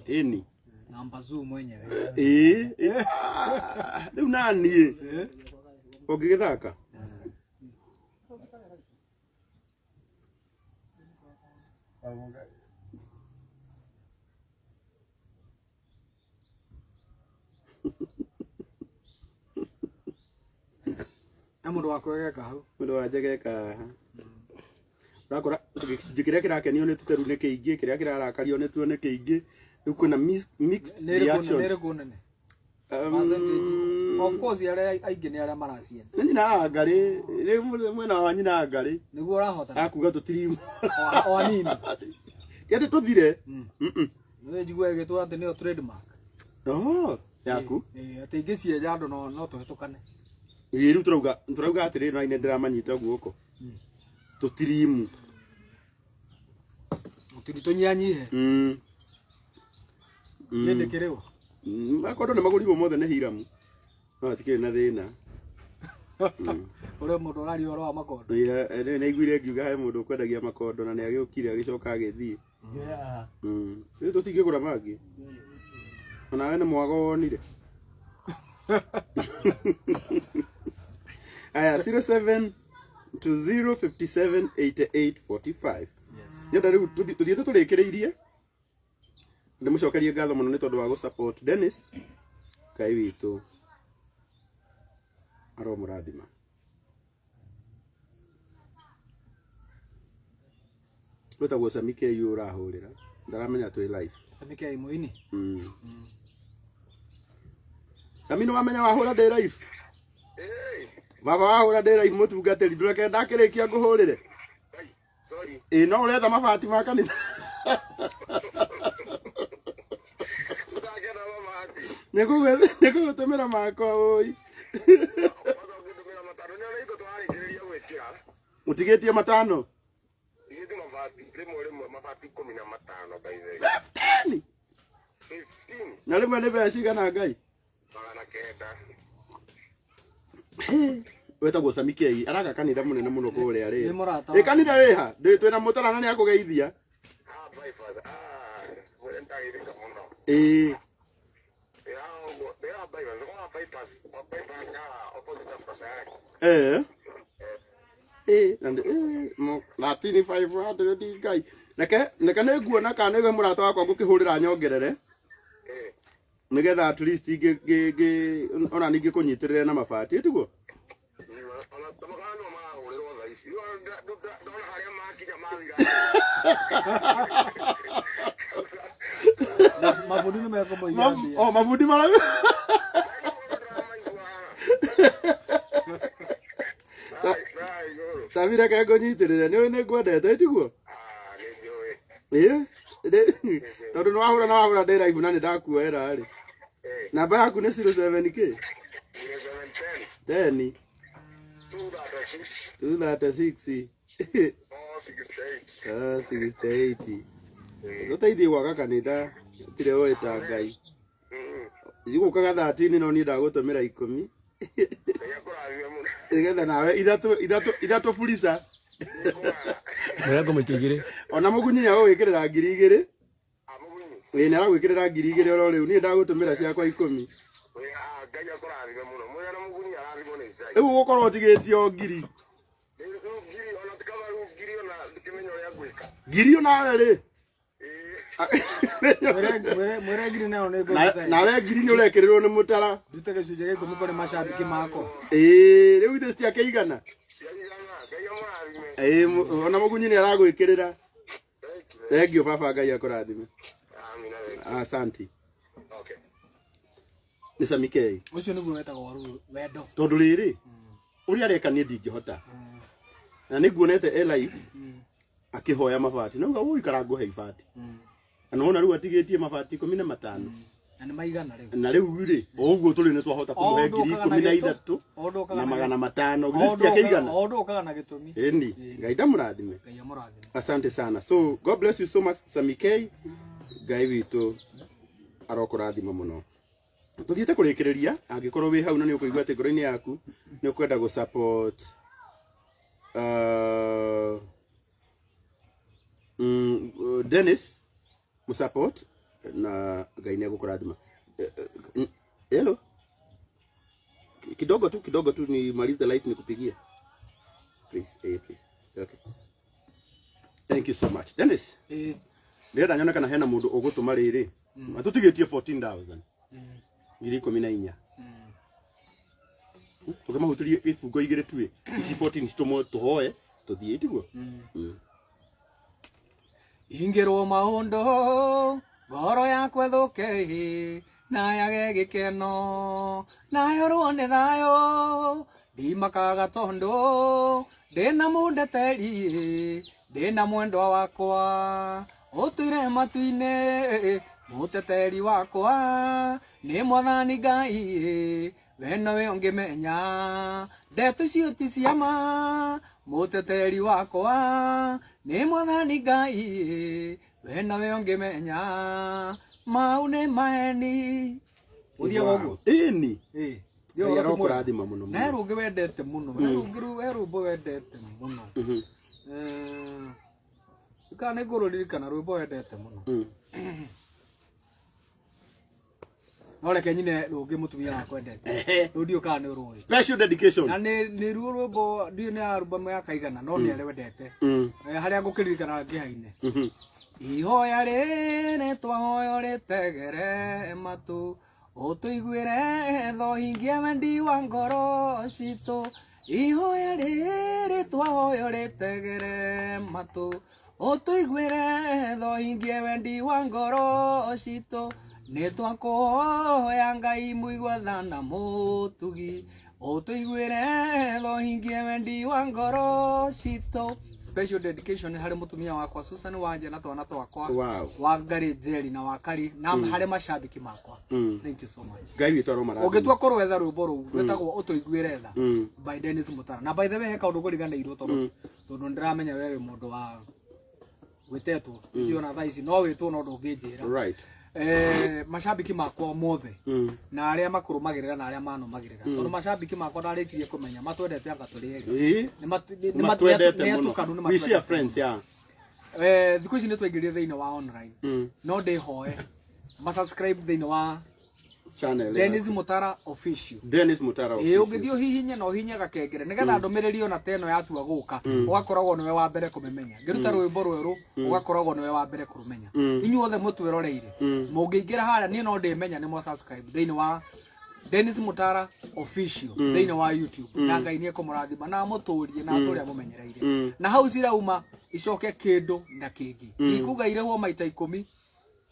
Ĩni. Na mbazuu mwenyewe. Ĩĩ. Rĩu naniĩ. Ũngĩgĩthaka? He mũndũ wa kwegeka hau. Mũndũ wa njegeka haha. Ũrakora gĩcunjĩ kĩrĩa kĩrakenio nĩ tũteru nĩ kĩingĩ, kĩrĩa kĩrarakario nĩ tuo nĩ kĩingĩ. Rĩu kwĩna mixed Nĩ ĩrĩkũ reaction. nĩ ĩrĩkũ nene? Percentage. Of course arĩa aingĩ nĩ arĩa maracienda. Nĩ nyina wa Ngarĩ, rĩu mwena wa nyina wa Ngarĩ Nĩguo ũrahotana. akuga tũtirimu. O anini. Ti atĩ tũthire. Nĩ njigua ĩgĩtwo atĩ nĩyo trademark. Oh, yaku. Ĩĩ, atĩ ingĩcienja andũ no tũhĩtũkane. Ĩĩ rĩu tũrauga atĩrĩrĩ na nĩ ndĩramanyita guoko. Tũtirimu. Tũtiri tũnyihanyihe. Niĩ ndĩkĩrĩwa. Makondo nĩ magũrirwo mothe nĩ Hiramu. No hatikĩrĩ na thĩna. Ũrĩa mũndũ ũraria ũhoro wa makondo. Nĩ aiguire ngiuga he mũndũ ũkwendagia makondo na nĩ agĩũkire agĩcoka agĩthiĩ. Rĩu tũtingĩgũra mangĩ. Onawe nĩ mwago wonire. Aya 07 20 57 88 45. Nyenda rĩu tũthiĩte tũrĩkĩrĩirie. Ndĩmũcokerie ngatho mũno nĩ tondũ wa gũ-support Dennis. Ngai witũ aromũrathima. Wĩtagwo Sami KU ũrahũrĩra. Ndaramenya twĩ live. Sami KU mũini. Sami nĩ wamenya wahũra ndĩ live? Baba wahũra ndĩ live mũtungatĩri, ndũreke ndakĩrĩkia ngũhũrĩre. Sorry. Ĩĩ no ũretha mabati ma kanitha. Ndakena mabati. Nĩ ngũgũtũmĩra makwa ũi. Ngũtũmĩra matano nĩ ũrĩa twarĩkĩrĩria gwĩkĩra. Ũtigĩtie matano? Tigĩtie mabati rĩmwe rĩmwe mabati 15 by the way. 15? 15. Na rĩmwe nĩ mbeca cigana Ngai? 900. Wetagwo Sami K, araka kanitha mũnene mũno kũrĩa rĩ. Nĩ mũrata. Ĩ kanitha wĩha? Ndĩ twĩna mũtara na nĩ akũgeithia. Ah bypass. Ah, mwene nitageithĩka mũno. Ĩĩ. Ya bypass, kwa bypass, kwa bypass ya opposite of Sayari. Eh. Eh, na 13500 Ngai. Reke nĩ nguona kana nĩwe mũrata wakwa ngũkĩhũrĩra nyongerere. Nĩgetha at least ona ningĩ kũnyitĩrĩre na mabati, tiguo? Ona tũmakana no marahũrĩrwo thaa ici. Ndona harĩa makinya mathira. Mabundi nĩ mekũmũiga mbia. Oh, mabundi mara. Sami reke ngũnyitĩrĩre, nĩ ũĩ nĩ ngwendete, tiguo? Ĩĩ. Tondũ nĩ wahũra na wahũra ndĩ live na nĩ ndakuoera rĩ. Namba yaku nĩ 07 kĩ? 10 236 468. Tũteithie gwaka kanitha tirĩ ũĩ ta Ngai. Igũkaga 13 no niĩ ndagũtũmĩra 10. Nĩgetha nawe ithatũ furisa. Mwĩra ngũmĩikia igĩrĩ. Ona mũgunyi nĩ agũgwĩkĩrĩra 2000. Ĩĩ nĩ aragwĩkĩrĩra 2000 oro rĩu niĩ ndagũtũmĩra ciakwa 10. Ngai akũrathime mũno. Mwĩra na mũgunyi arathimwo nĩ Ngai. Rĩu ũgũkorwo ũtigĩtie o ngiri. Rĩu ngiri ona ti kaba rĩu ngiri ona ndikĩmenya ũrĩa ngwĩka. Ngiri onawe rĩ? Mwĩre ngiri nayo nĩ ngũruta. Nawe ngiri nĩ ũrekĩrĩrwo nĩ mũtara. Ndute gĩcunjĩ gĩa 10 kũrĩ macambĩki makwa. Ĩĩ rĩu ithe citiakĩigana. Ĩĩ, ona mũgunyi nĩ aragwĩkĩrĩra. Thank you. Thank you baba, Ngai akũrathime. Amina, thank you. Asante. Okay. Nĩ Sami K. Ũcio nĩguo wetagwo rĩu wendo. Tondũ rĩrĩ ũrĩa areka niĩ ndingĩhota, na nĩ nguonete e live akĩhoya mabati, nauga ũi karangũhe ibati, na nĩwona rĩu atigĩtie mabati 15. Na nĩ maigana rĩu. Na rĩu rĩ, o ũguo tũrĩ nĩ twahota kũmũhe O ũndũ ngiri ũkaga ikũmi na na gĩtũ- ithatũ o ũndũ ũkaga na na 500. o Githĩ ũndũ citiakĩigana? O ũndũ ũkaga na gĩtũmi. Ĩni Ngai ndamũrathime. Ngai amũrathime. Asante sana. So God bless you so much, Sami K. Ngai witũ arokũrathima mũno. Tũthiĩte kũrĩkĩrĩria, angĩkorwo wĩ hau na nĩ ũkũigua atĩ ngoro-inĩ yaku nĩ ũkwenda gũ support Dennis, mũsupport na Ngai nĩ egũkũrathima. Hello. Kidogo tu, kidogo tu nimalize live nikupigie. Please, please. Okay. Thank you so much. Dennis. Ĩĩ. Ndĩrenda nyone kana hena mũndũ ũgũtũma rĩrĩ matũtigĩtie 14,000, 14,000. Tũkĩmahutĩrie ibungo igĩrĩ tuĩ ici 14 citũmwo tũhoe tũthiĩ, tiguo? Ingĩrwo maũndũ ngoro yakwa ĩthũke na yage gĩkeno na yorwo nĩ thayũ, ndimakaga tondũ ndĩna mũndeteri, ndĩna mwendwa wakwa ũtũire matu-inĩ, mũteteri wakwa nĩ Mwathani Ngai, we nowe ũngĩmenya ndeto icio ti ciama, mũteteri wakwa nĩ Mwathani Ngai, we nowe ũngĩmenya mau nĩ maeni. Ũthiaga ũguo. Ĩni. Ĩĩ. Ngai arokũrathima mũno. Na he rũngĩ wendete mũno, he rũngĩ rũu, he rwĩmbo wendete mũno. Kana nĩ ngũrũririkana rwĩmbo wendete mũno. No reke nyine rũngĩ mũtumia wakwa endete. Rũu ndiũ kana nĩ ũrũĩ. Special dedication. Na nĩ ruo rwĩmbo ndiũ nĩ album ya kaigana no nĩ arwendete. Harĩa ngũkĩririkana ngĩhaine. Ihoya rĩrĩ twahoya rĩtegere matũ, ũtũiguĩre tha ũhingie wendi wa ngoro citũ. Ihoya rĩrĩ twahoya rĩtegere matũ, ũtũiguĩre tha ũhingie wendi wa ngoro citũ. Nĩ twakũhoya Ngai mũigua tha na mũtugi, ũtũiguĩre tha ũhingie wendi wa ngoro citũ. Special dedication harĩ mũtumia wakwa Susan Wanja na twana twakwa Wangari Njeri na Wakari na harĩ macambĩki makwa. Thank you so much. Ngai witũ aromarathima. Ũngĩtua kũrwetha rwĩmbo rũu rwĩtagwo Ũtũiguĩre Tha by Dennis Mutara. Na by the way he kaũndũ ngũriganĩirwo tondũ nĩndĩramenya we wĩ mũndũ wa gwĩtetwo, ndiona thaa ici no wĩtwo no ndũngĩnjĩra. Macambĩki makwa mothe na arĩa makũrũmagĩrĩra na arĩa manũmagĩrĩra, tondũ macambĩki makwa ndarĩkirie kũmenya matwendete anga tũrĩ erĩ. Matwendete Nĩ mũno. atukanu, nĩ We share matwendete. friends, yeah. Thikũ ici nĩ twaingĩrire thĩinĩ wa online, no ndĩhoe masubscribe thĩinĩ wa channel Dennis yaku. Mutara Official. Dennis Mutara Ĩĩ. Official. Ũngĩthiĩ ũhihinye na ũhihinye gakengere nĩgetha ndũmĩrĩri ona ta ĩno yatua gũka ũgakoragwo nĩwe wa mbere kũmĩmenya. Ngĩruta rwĩmbo rwerũ ũgakoragwo nĩwe wa mbere kũrũmenya. Inyuothe mũtwĩroreire mũngĩingĩra harĩa niĩ no ndĩmenya nĩ mwa subscribe thĩinĩ wa Dennis Mutara Official thĩinĩ wa YouTube, na Ngai nĩ ekũmũrathima na amũtũrie na atũre amũmenyereire, na hau cirauma icoke kĩndũ na kĩngĩ. Ikuga irĩhwo maita 10,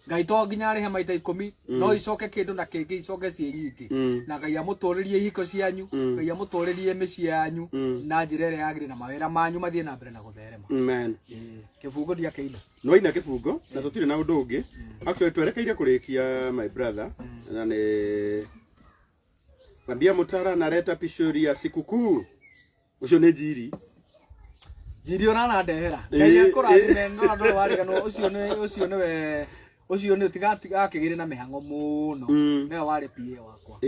Ngai to nginya arĩhe maita 10, no icoke kĩndũ na kĩngĩ, icoke ciĩ nyingĩ. Na Ngai amũtũrĩrie ihiko cianyu, Ngai amũtũrĩrie mĩciĩ yanyu na njĩra ĩrĩa yagĩrĩire, na mawĩra manyu mathiĩ na mbere na gũtherema. Amen. Kĩbungo ndiakĩina. No ina kĩbungo na tũtirĩ na ũndũ ũngĩ. Actually twerekeire kũrĩkia, my brother, na nĩ Ambia Mutara analeta pishori ya sikukuu. Ũcio nĩ Njiri. Njiri ũranandehera, Ngai akũrathime, no andũ wariganwo ũcio nĩwe ũcio nĩ tiga akĩgĩre na mĩhang'o mũno. Nĩwe warĩ PA wakwa.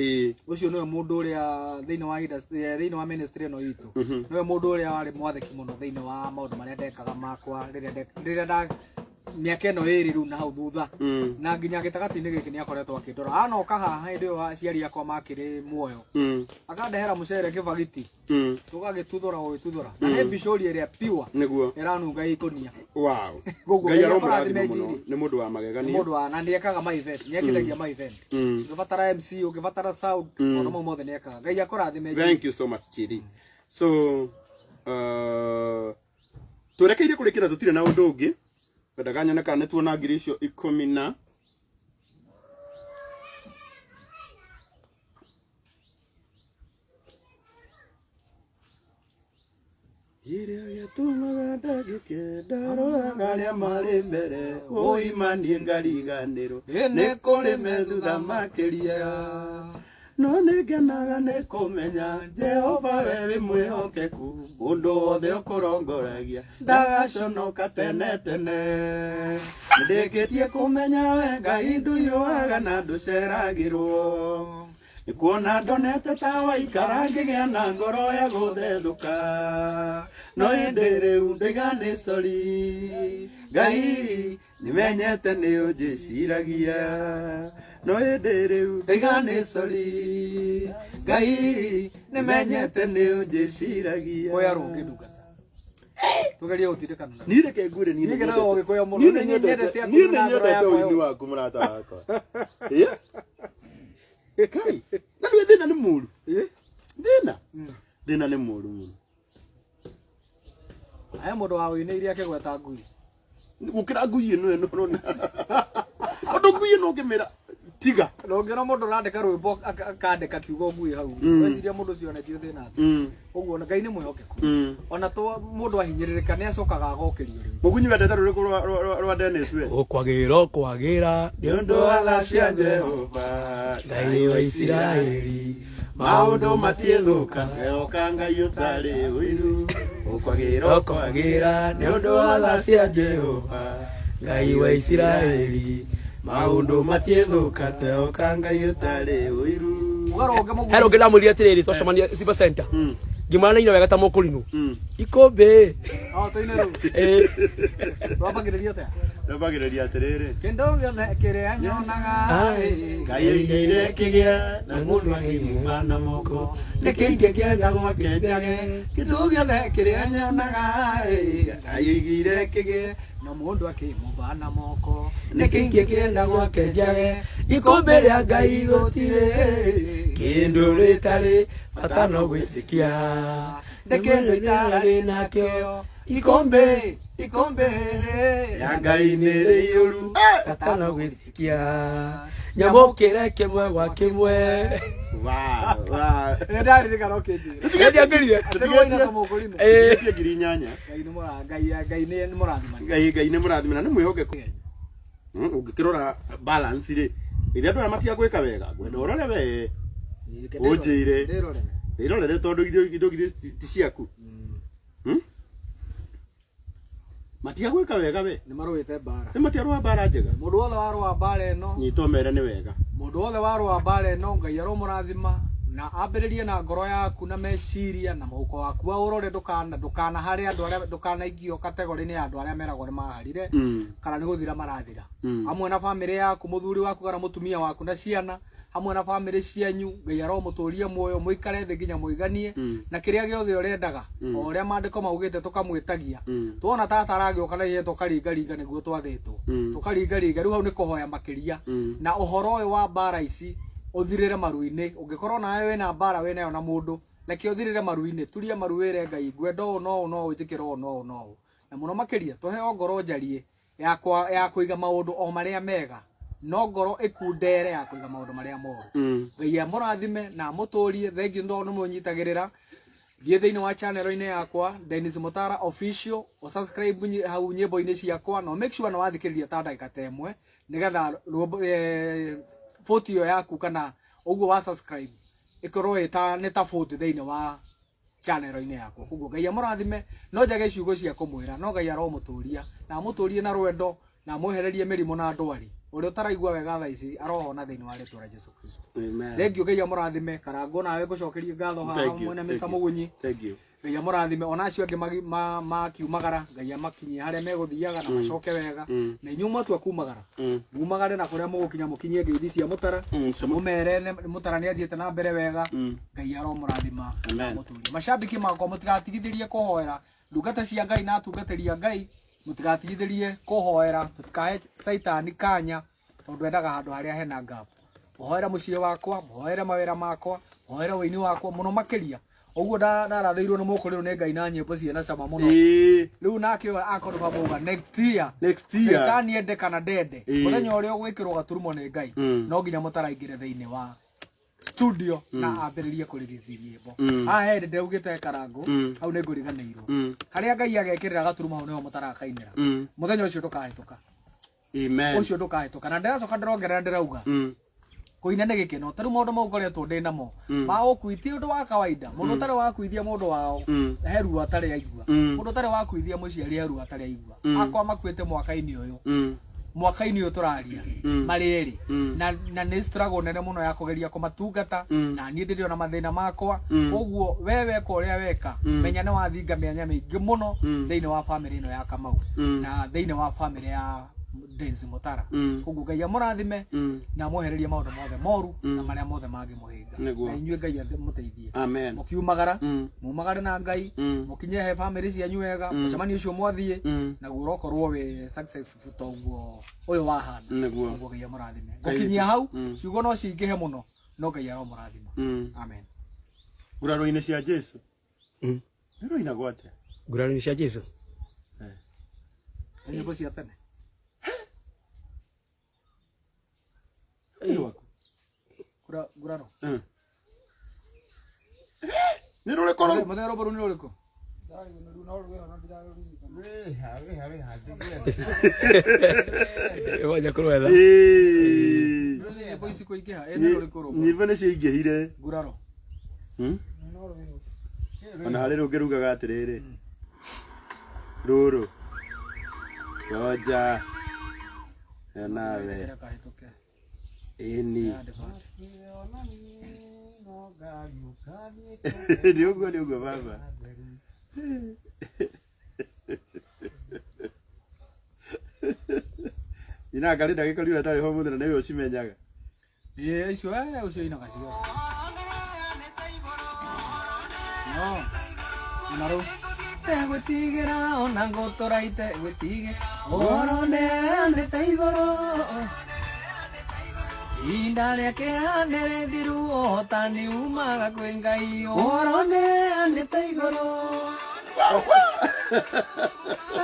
Ũcio nĩwe mũndũ ũrĩa thĩinĩ wa industry, thĩinĩ wa ministry ĩno itũ, nĩwe mũndũ ũrĩa warĩ mwathĩki mũno thĩinĩ wa maũndũ marĩa ndekaga makwa rĩrĩa nda mĩaka ĩno ĩrĩ rĩu na hau thutha, na nginya gĩtagatĩ-inĩ gĩkĩ nĩ akoretwo akĩndora. Anoka haha hĩndĩ ĩyo aciari akwa makĩrĩ muoyo, akandehera mũcere kĩbagiti, tũgagĩtuthũra gũgĩtuthũra, na nĩ mbicũri ĩrĩa pure ĩranunga ikũnia. Koguo Ngai Ngai aromũrathima akũrathime, mũno. Njiri. Nĩ mũndũ wa magegania. Mũndũ wa na nĩekaga ma event, nĩekithagia ma event. Ũngĩbatara MC, ũngĩbatara sound, maũndũ mau mothe nĩekaga. Ngai akũrathime, Njiri. Thank you so much, Chiri. So, Twerekeire kũrĩkĩra tũtirĩ na ũndũ ũngĩ. Ngwendaga nyone kana nĩ tuona ngiri icio ikũmi na Kĩrĩa gĩtũmaga ndangĩke ndaroraga arĩa marĩ mbere ũimanie ngariganĩrwo nĩ kũrĩ me thutha makĩria no nĩ ngenaga nĩ kũmenya Jehova we wĩ mwĩhokeku mũndũ wothe ũkũrongoragia ndagaconoka tene tene nĩndĩkĩtie kũmenya we Ngai ndũiyũaga na ndũceragĩrwo nĩ kuona ndonete ta waikara ngĩgĩa na ngoro ya gũthethũka no ĩndĩ rĩu ndaiga nĩ sori Ngai nĩmenyete nĩ ũnjĩciragia no ĩndĩ rĩu ndaiga nĩ sori Ngai nĩmenyete nĩ ũnjĩciragia Oya rũngĩ ndungata. Tugerie gũtindĩkana na. Niĩ reke ngwĩre niĩ Niĩ ngenaga Ũgĩkũyũ mũno. niĩ nĩ Nĩ nyendete nyendete akũyũ niĩ nĩ na ngoro nyendete yakwa ũini yothe. waku mũrata wakwa. Ĩ? Kai, na nĩ thĩna nĩ mũru. Ĩ? Thĩna? Thĩna nĩ mũru mũno. He mũndũ wa ũinĩire akĩgweta ngui. Gũkĩra ngui ĩno ĩno ũrona. Ũndũ ngui ĩno ũngĩmĩra tiga. Ndũngĩona mũndũ ũrandĩka rwĩmbo akandĩka kiugo ngui hau. Weciria mũndũ ũcio onetio thĩna atĩa. Ũguo Ngai nĩ mwĩhokeku. Ona to mũndũ ahinyĩrĩrĩka nĩ acokaga agokĩrio rĩngĩ. Mũgunyi wendete rũrĩkũ rwa Dennis we? Ũkwagĩra ũkwagĩra Nĩ ũndũ wa tha cia Jehova Ngai wa Isiraeli maũndũ matiĩthũka ehoka Ngai ũtarĩ ũiru ũkwagĩra ũkwagĩra nĩ ũndũ wa tha cia Jehova Ngai wa Isiraeli maũndũ matiĩthũka tehoka Ngai ũtarĩ ũiru. Ũgarũnge mũgunyi. He rũngĩ ndamwĩrire atĩrĩrĩ twacemania Simba Center ngĩmwĩra naina wega ta mũkũrinũ ikũmbĩ. Oh, tũine rĩu. Ĩ. Twambagĩrĩria atĩa? Ndambagĩrĩria atĩrĩrĩ Kĩndũ gĩothe kĩrĩa nyonaga ĩ, Ngai oigire kĩgĩa na mũndũ akĩmuma na moko nĩ kĩingĩkĩenda gwake njage kĩndũ gĩothe kĩrĩa nyonaga ĩ, Ngai oigire kĩgĩa na mũndũ akĩmũmba na moko nĩ kĩingĩkĩenda gwake njage Ikũmbĩ rĩa Ngai gũtirĩ kĩndũ rĩtarĩ bata no gwĩtĩkia nĩ kĩndũ itararĩ nakĩo ikũmbĩ ikũmbĩ ya Ngai nĩ rĩiyũru bata no gwĩtĩkia nyamũkĩre kĩmwe gwa kĩmwe. Wow, wow. Nĩ ndaririkana ũkĩnjĩra Nĩngĩangĩrire. Atĩ waina ta mũkũrinũ. Ĩ. Tũtigĩtie ngiri inyanya. Ngai nĩ mũra Ngai Ngai nĩ mũrathimani. Ngai Ngai nĩ mũrathime na nĩ mwĩhokeku. Ũngĩkĩrora balance rĩ ithe andũ aya matiagwĩka wega ngwenda ũrore we Ũnjĩre. Ndĩrore. Wĩrorere tondũ indo githĩ ti ciaku. Matiagwĩka wega we. Nĩ marũĩte mbara. Nĩ matiarũa mbara njega. Mũndũ wothe warũa mbara ĩno Nyita ũmere nĩ wega. Mũndũ wothe warũa mbara ĩno Ngai aromũrathima na ambĩrĩrie na ngoro yaku na meciria na mũhuko waku aũrore ndũkana ndũkana harĩ andũ arĩa ndũkanaingio kategori-inĩ ya andũ arĩa meragwo nĩ maharire kana nĩ gũthira marathira. Hamwe na bamĩrĩ yaku mũthuri waku kana mũtumia waku na ciana hamwe na bamĩrĩ cianyu Ngai aromũtũria muoyo mũikare thĩ nginya mũiganie na kĩrĩa gĩothe ũrendaga o ũrĩa maandĩko maugĩte tũkamwĩtagia tuona tata aragĩũka na ihenya tũkaringaringa nĩguo twathĩtwo tũkaringaringa rĩu hau nĩ kũhoya makĩria na ũhoro ũyũ wa mbara ici ũthirĩre maru-inĩ ũngĩkorwo nawe wĩna mbara wĩnayo na mũndũ reke ũthirĩre maru-inĩ turia maru wĩre Ngai ngwenda ũũ no ũũ no ũũ njĩkĩre ũũ no ũũ no ũũ na mũno makĩria tũheo ngoro njarie ya kũiga maũndũ o marĩa mega no ngoro ĩkundere ya kũiga maũndũ marĩa moru. Ngai amũrathime na amũtũrie. Thengiũ tondũ nĩ mũnyitagĩrĩra. Thiĩ thĩinĩ wa channel-inĩ yakwa Dennis Mutara Official, ũsubscribe hau nyĩmbo-inĩ ciakwa na make sure nĩ wathikĩrĩria ta ndagĩka ta ĩmwe nĩgetha vote ĩyo yaku kana ũguo wa subscribe ĩkorwo ĩta nĩ ta vote thĩinĩ wa channel-inĩ yakwa. Koguo Ngai amũrathime, no njage ciugo cia kũmwĩra, no Ngai aromũtũria na amũtũrie na rwendo na amwehererie mĩrimũ na ndwari. Ũrĩa ũtaraigua wega thaa ici arohona thĩinĩ wa rĩtwa rĩa Jesu Kristo. Amen. Thengiũ Ngai amũrathime. Karangũ nawe ngũcokerie ngatho haha Thank you, mwena thank Mr. you. Mũgunyi. Thank you. Ngai amũrathime ona acio angĩ makiumagara Ngai amakinyie harĩa megũthiaga na macoke wega na inyuĩ mwatua kumagara mumagare na kũrĩa mũgũkinya mũkinyie ngeithi cia Mũtara mũmere Mũtara nĩ athiĩte na mbere wega Ngai aromũrathima na Amen. amũtũrie. Macambĩki makwa mũtigatigithĩrie kũhoera ndungata cia Ngai na atungatĩri a Ngai mũtigatigithĩrie kũhoera tũtikahe Caitani kanya tondũ endaga handũ harĩa hena gap. Mũhoere mũciĩ wakwa, mũhoere mawĩra makwa, mũhoere ũini wakwa mũno makĩria. Ũguo ndarathĩirwo nĩ mũkũrĩrwo nĩ Ngai na nyĩmbo ciĩna cama mũno. Ĩĩ. Rĩu nake ũyũ akorwo bamauga next year. Next year. Kana ende kana ndende. Ĩĩ. Mũthenya ũrĩa ũgwĩkĩrwo gaturumo nĩ Ngai. No nginya mũtaraingĩre thĩinĩ wa studio na ambĩrĩrie kũrelease nyĩmbo. Haha he hĩndĩ ndĩraugĩte Karangũ, hau nĩ ngũriganĩirwo. Harĩa Ngai agekĩrĩra gaturumo hau nĩho mũtarakainĩra. Mũthenya ũcio ndũkahĩtũka. Amen. Ũcio ndũkahĩtũka. Na ndĩracoka ndĩrongerera ndĩrauga. Kũina nĩ gĩkeno. Ta rĩu maũndũ mau ngoretwo ndĩ namo. Ma ũkui ti ũndũ wa kawaida. Mũndũ ũtarĩ wakuithia mũndũ wao he ruo atarĩ aigua. Mũndũ ũtarĩ wakuithia mũciari he ruo atarĩ aigua. Akwa makuĩte mwaka-inĩ ũyũ. Mwaka-inĩ ũyũ tũraria. Marĩ erĩ. Na nĩ struggle nene mũno ya kũgeria kũmatungata. Na niĩ ndĩrĩ ona mathĩna makwa. Koguo we weka ũrĩa weka, menya nĩ wathinga mĩanya mĩingĩ mũno thĩinĩ wa famĩlĩ ĩno ya Kamau. Na thĩinĩ wa famĩlĩ ya Denzi Mutara. Koguo Ngai amũrathime na amwehererie maũndũ mothe moru na marĩa mothe mangĩmũhĩnga. Nĩguo. Na inyuĩ Ngai amũteithie. Amen. Mũkiumagara, mumagare na Ngai, mũkinye he famĩlĩ cianyu wega, mũcemanio ũcio mwathiĩ, naguo ũrokorwo wĩ successful toguo ũyũ wahana. Nĩguo. Koguo Ngai amũrathime. Ngũkinyia hau, ciugo no cingĩhe mũno, no Ngai aromũrathima. Amen. Nguraro-inĩ cia Jesu. Nĩ rũinagwo atĩa? Nguraro-inĩ cia Jesu. Nĩ nyĩmbo cia tene. Nĩ rwaku. Nguraro. Nĩ rũrĩkũ rũu? Mũthenya rũmbo rũu nĩ rũrĩkũ? Wanja kũrwetha. Ĩĩ. Nĩ nyĩmbo ici kũingĩha, ĩ nĩ rũrĩkũ rũmbo? Nyĩmbo nĩ ciaingĩhire. Nguraro. Ona harĩ rũngĩ rugaga atĩrĩrĩ. Rũrũ. Ngoja. Nawe. Kĩrĩa kahĩtũke. Ĩni. Advert. Nĩ ũguo nĩ ũguo baba. Ina ngarĩ ndagĩkorirwo atarĩ ho mũthenya nĩwe ũcimenyaga. Ĩĩ icio ũcio inaga ciothe. No. Ona rĩu. Tegwĩtigĩra ona ngũtũra itegwĩtigĩra ũhoro nĩheanĩte igũrũ ihinda rĩa kĩeha nĩ rĩthiru ũhotani umaga kwĩ Ngai ũhoro nĩheanĩte igũrũ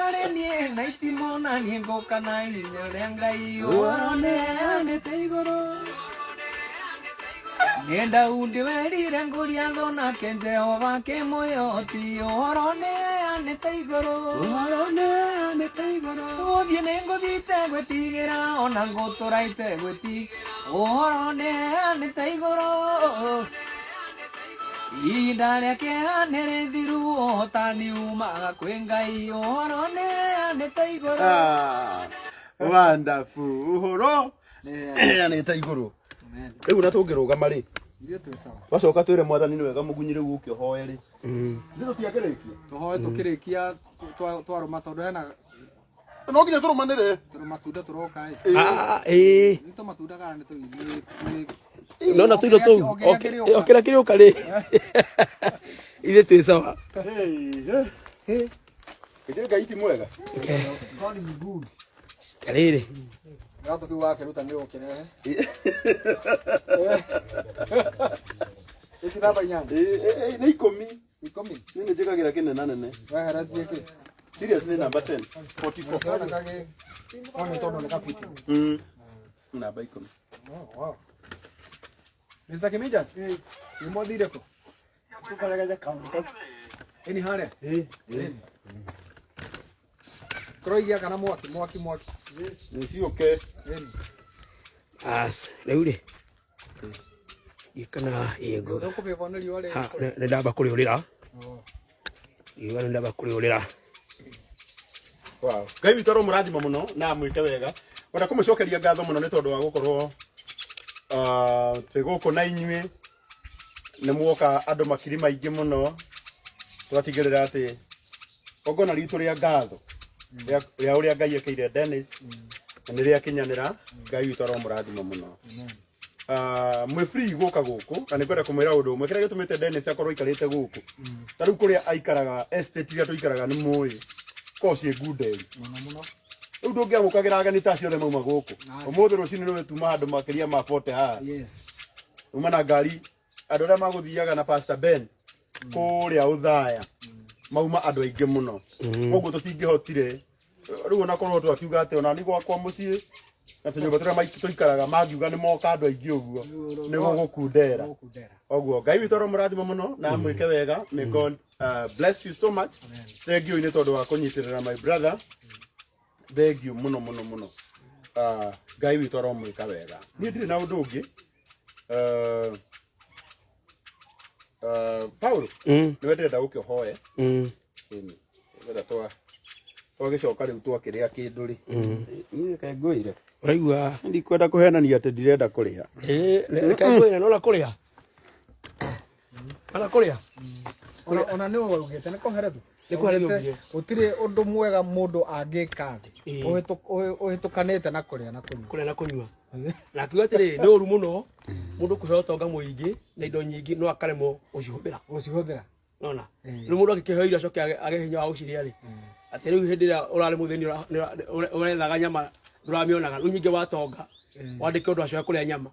arĩ niĩ na itimũ na niĩ ngũka na hinya rĩa Ngai ũhoro nĩheanĩte igũrũ nĩ Daudi werire Goliathũ nake Jehova akĩmwĩhoti ũhoro nĩheanĩte igũrũ ũhoro nĩheanĩte igũrũ gũthiĩ nĩ ngũthiĩ itegwĩtigĩra ona ngũtũra itegwĩtigĩra ũhoro nĩheanĩte igũrũ ihinda rĩa kĩeha nĩ rĩthiru ũhotani umaga kwĩ Ngai ũhoro nĩheanĩte igũrũ. Wonderful. Ũhoro nĩheanĩte igũrũ. Rĩu na tũngĩrũgama rĩ, Ithuĩ twĩ sawa. twacoka twĩre mwathani nĩ wega mũgunyi rĩu ũke ũhoe rĩ. Nĩ tũtiakĩrĩkia. Tũhoe tũkĩrĩkia twarũma tondũ hena No nginya tũrũmanĩre. tũmatunda tũroka ĩ. Ĩĩ. Nĩ tũmatunda kana nĩ No na tũindo tũu. O kĩrĩa O kĩrĩa kĩrĩũka rĩ. Ithuĩ twĩ sawa. Githĩ Ngai ti mwega? God is good. Rĩrĩ. Gatũ kĩu wakĩruta nĩ ũkĩrehe. Ĩki namba inyanya. Ĩĩ, nĩ ikũmi. Ikũmi. Niĩ nĩ njĩkagĩra kĩnena nene. Weheretie kĩ? Serious nĩ namba 10. 44. Kĩona kagĩ. No nĩ tondũ nĩ kabiti. Namba ikũmi. Oh, wow. Mr. Kimijas? Nĩ mwathire kũ? Ĩni harĩa? Tũroigia kana mwaki mwaki mwaki. Nĩ ciũke. Ĩni. As, rĩu rĩ. Gĩkana ĩĩ ngũ. Ũkũbĩbwo nĩ riũa rĩrĩ. Ha, nĩ ndamba kũrĩũrĩra. Ngiuga nĩ ndamba kũrĩũrĩra. Wow. Ngai witũ aromũrathima mũno na amwĩke wega. Ngwenda kũmũcokeria ngatho mũno nĩ tondũ wa gũkorwo twĩ gũkũ na inyuĩ. Nĩ muoka andũ makiri maingĩ mũno. Tũgatigĩrĩra atĩ igongona ritũ rĩa ngatho rĩa ũrĩa Ngai ekĩire Dennis na nĩ rĩakinyanĩra. Ngai witũ aromũrathima mũno. Mwĩ free gũka gũkũ na nĩ ngwenda kũmwĩra ũndũ ũmwe kĩrĩa gĩtũmĩte Dennis akorwo aikarĩte gũkũ ta rĩu kũrĩa aikaraga estate iria tũikaraga nĩ mũĩ korwo ciĩ ngunderi Mũno mũno. rĩu ndũngĩamũkagĩra ageni ta acio othe mauma gũkũ ũmũthĩ rũcinĩ nĩ tuma handũ makĩria ma 40 haha Yes. uma na ngari andũ arĩa magũthiaga na Pastor Ben Kũrĩa Ũthaya mauma andũ aingĩ mũno, koguo tũtingĩhotire rĩu ona korwo twakiuga atĩ ona ni gwakwa mũciĩ na tũnyũmba tũrĩa tũikaraga mangiuga nĩ moka andũ aingĩ ũguo nĩ gũgũkundera. Gũkundera. Oguo Ngai witũ aromũrathima mũno na amwĩke wega. May God bless you so much. Thank you nĩ tondũ wa kũnyitĩrĩra my brother. Thank you mũno mũno mũno. Ngai witũ aromwĩka wega. Niĩ ndirĩ na ũndũ ũngĩ. Paulo, nĩwe ndĩrenda gũkĩhoe. Ĩni nĩgetha twagĩcoka rĩu twakĩrĩa kĩndũ rĩ, niĩ reke ngwĩre. Ũraigua? Ndikwenda kũhenania atĩ ndirenda kũrĩa. Ĩĩ, reke ngwĩre, nona kũrĩa, ona kũrĩa. Ona nĩ waugĩte nĩ kũherethu. Nĩ kũherethu. Augĩte Augire. Gũtirĩ ũndũ mwega mũndũ angĩka thĩ ũhĩtũkanĩte na kũrĩa na kũnyua. Kũrĩa na kũnyua. Na akiuga atĩrĩrĩ, nĩ ũru mũno mũndũ kũheo ũtonga mũingĩ na indo nyingĩ no akaremwo gũcihũthĩra. Gũcihũthĩra. Nona rĩu mũndũ angĩkĩheo irio acoke age hinya wa gũcirĩa rĩ, atĩ rĩu hĩndĩ ĩrĩa ũrarĩ mũthĩni ũrethaga nyama ndũramĩonaga, rĩu nyingĩ watonga wandĩke ũndũ acoke kũrĩa nyama,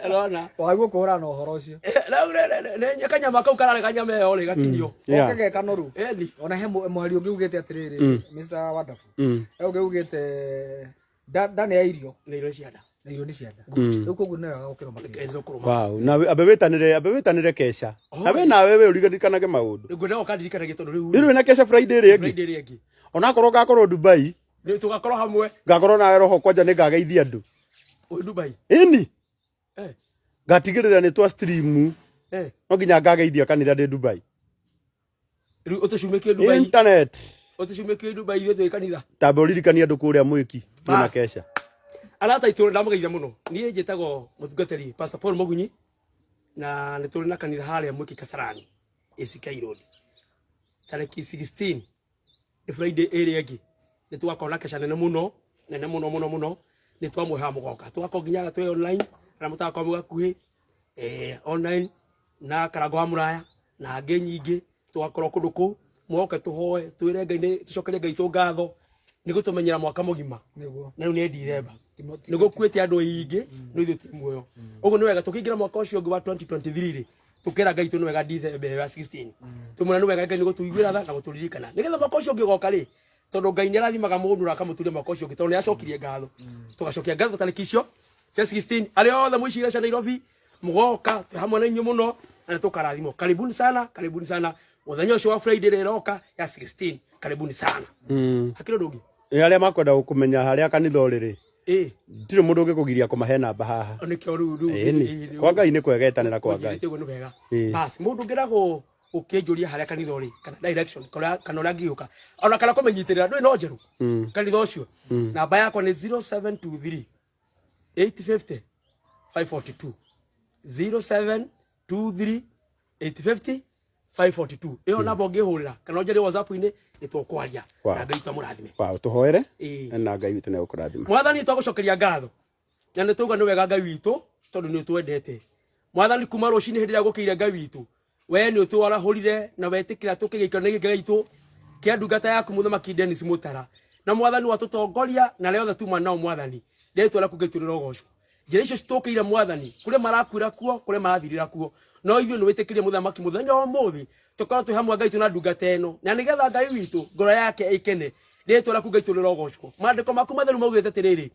ũrona? Waguo kũhũrana na ũhoro ũcio. Rĩu kanyama kau kararĩ kanyama ĩyo rĩ gatinio. Goke ge kanoru. Ĩni. Ona he mũhari ũngĩ ugĩte atĩrĩrĩ, Mr. Wonderful, he ũngĩ ugĩte nda nĩ ya irio na irio cia nda. Na irio nĩ cia nda. Rĩu koguo nĩ wega gũkĩrwo makĩria. Ĩthũkũrũma. Wow, na ambe wĩtanĩre, ambe wĩtanĩre kesha. Na we nawe we ũririkanage maũndũ. Ngwenda ũkandirikanagia tondũ rĩu Rĩu wĩna kesha Friday ĩrĩa ĩngĩ. Friday ĩrĩa ĩngĩ. Onakorwo ngakorwo Dubai, Rĩu tũgakorwo hamwe. Ngakorwo nawe roho kwanja nĩ ngageithia andũ. Wĩ Dubai? Ĩni, ngatigĩrĩra nĩ twa stream. No nginya ngageithia kanitha ndĩ Dubai. Rĩu ũtũcumĩkie Dubai. Internet. Ũtũcumĩkie Dubai ithuĩ twĩ kanitha. Tamba ũririkanie andũ kũrĩa mwĩki twĩna Bas. kesha. Arata aitũ, ndamũgeithia mũno. Niĩ njĩtagwo mũtungatĩri Pastor Paul Mũgunyi na nĩ tũrĩ na kanitha harĩa Mwĩki Kasarani, ACK Road. Tarĩki 16 nĩ Friday ĩrĩa ĩngĩ nĩ tũgakorwo na kesha nene mũno, nene mũno mũno mũno. Nĩ twamwĩhoya mũgoka, tũgakorwo nginya twĩ online arĩa mũtagakorwo mwĩ hakuhĩ, online na Karango wa Mũraya na angĩ nyingĩ, tũgakorwo kũndũ kũu. Mwoke tũhoe, twĩre Ngai tũcokerie Ngai tũ ngatho nĩ gũtũmenyera mwaka mũgima. Na rĩu nĩ Ndithemba, nĩ gũkuĩte andũ aingĩ no ithuĩ twĩ muoyo. Ũguo nĩ wega tũkĩingĩra mwaka ũcio ũngĩ wa 2023 rĩ, tũkĩra Ngai tũ nĩ wega Ndithemba ĩyo ya 16 tũmwĩra nĩ wega Ngai nĩ gũtũiguĩra tha na gũtũririkana nĩgetha mwaka ũcio ũngĩ ũgoka rĩ, tondũ Ngai nĩ arathimaga mũndũ na akamũturia mwaka ũcio ũngĩ tondũ nĩ acokirie ngatho. Tũgacokia ngatho tarĩki icio cia 16. Arĩa othe mũicire cia Nairobi mũgoka, twĩ hamwe na inyuĩ mũno na nĩ tũkarathimwo. Karibuni sana, karibuni sana mũthenya ũcio wa Friday ĩrĩa ĩroka ya 16. Karibuni sana. Hakĩrĩ ũndũ ũngĩ? Nĩ arĩa makwenda gũkũmenya harĩa kanitha ũrĩ rĩ, ndirĩ mũndũ ũngĩkũgiria kũmahe namba haha. Nĩkĩo rĩu Ĩni. Kwa Ngai nĩ kwegetanĩra kwa Ngai. Ũnjĩrĩte ũguo nĩ wega. Bas, mũndũ ũngĩenda gũkĩnjũria harĩa kanitha ũrĩ kana direction kana ũrĩa angĩũka ona kana kũmenyitĩrĩra ndũĩ no njerũ kanitha ũcio, namba yakwa nĩ 0723 850 542, 0723 850 542. Ĩyo namba ũngĩhũrĩra kana ũnjarie WhatsApp-inĩ nĩ tũkwaria. Na Ngai twamũrathime. Wow, tũhoere. Ĩĩ. Na Ngai witũ nĩ egũkũrathima. Mwathani, twagũcokeria ngatho na nĩ tauga nĩ wega Ngai witũ tondũ nĩ ũtwendete. Mwathani, kuma rũcinĩ hĩndĩ ĩrĩa gũkĩire, Ngai witũ, we nĩ ũtwarahũrire na wetĩkĩra tũkĩgĩikaro nĩ gĩkĩra gitũ kĩa ndungata yaku mũthamaki Dennis Mũtara. Na Mwathani, watũtongoria na arĩa othe tuma nao. Mwathani, rĩtwa rĩaku Ngai tũrĩrogocwo. Njĩra icio citũkĩire, Mwathani, kũrĩa marakuĩra kuo, kũrĩa marathirĩra kuo, no ithuĩ nĩ wĩtĩkĩrie mũthamaki mũthenya wa ũmũthĩ tũkorwo twĩ hamwe, Ngai, tũ na ndungata ĩno, na nĩgetha Ngai witũ ngoro yake ĩkene. Rĩtwa rĩaku Ngai tũrĩrogocwo. Maandĩko maku matheru maugĩte atĩrĩrĩ,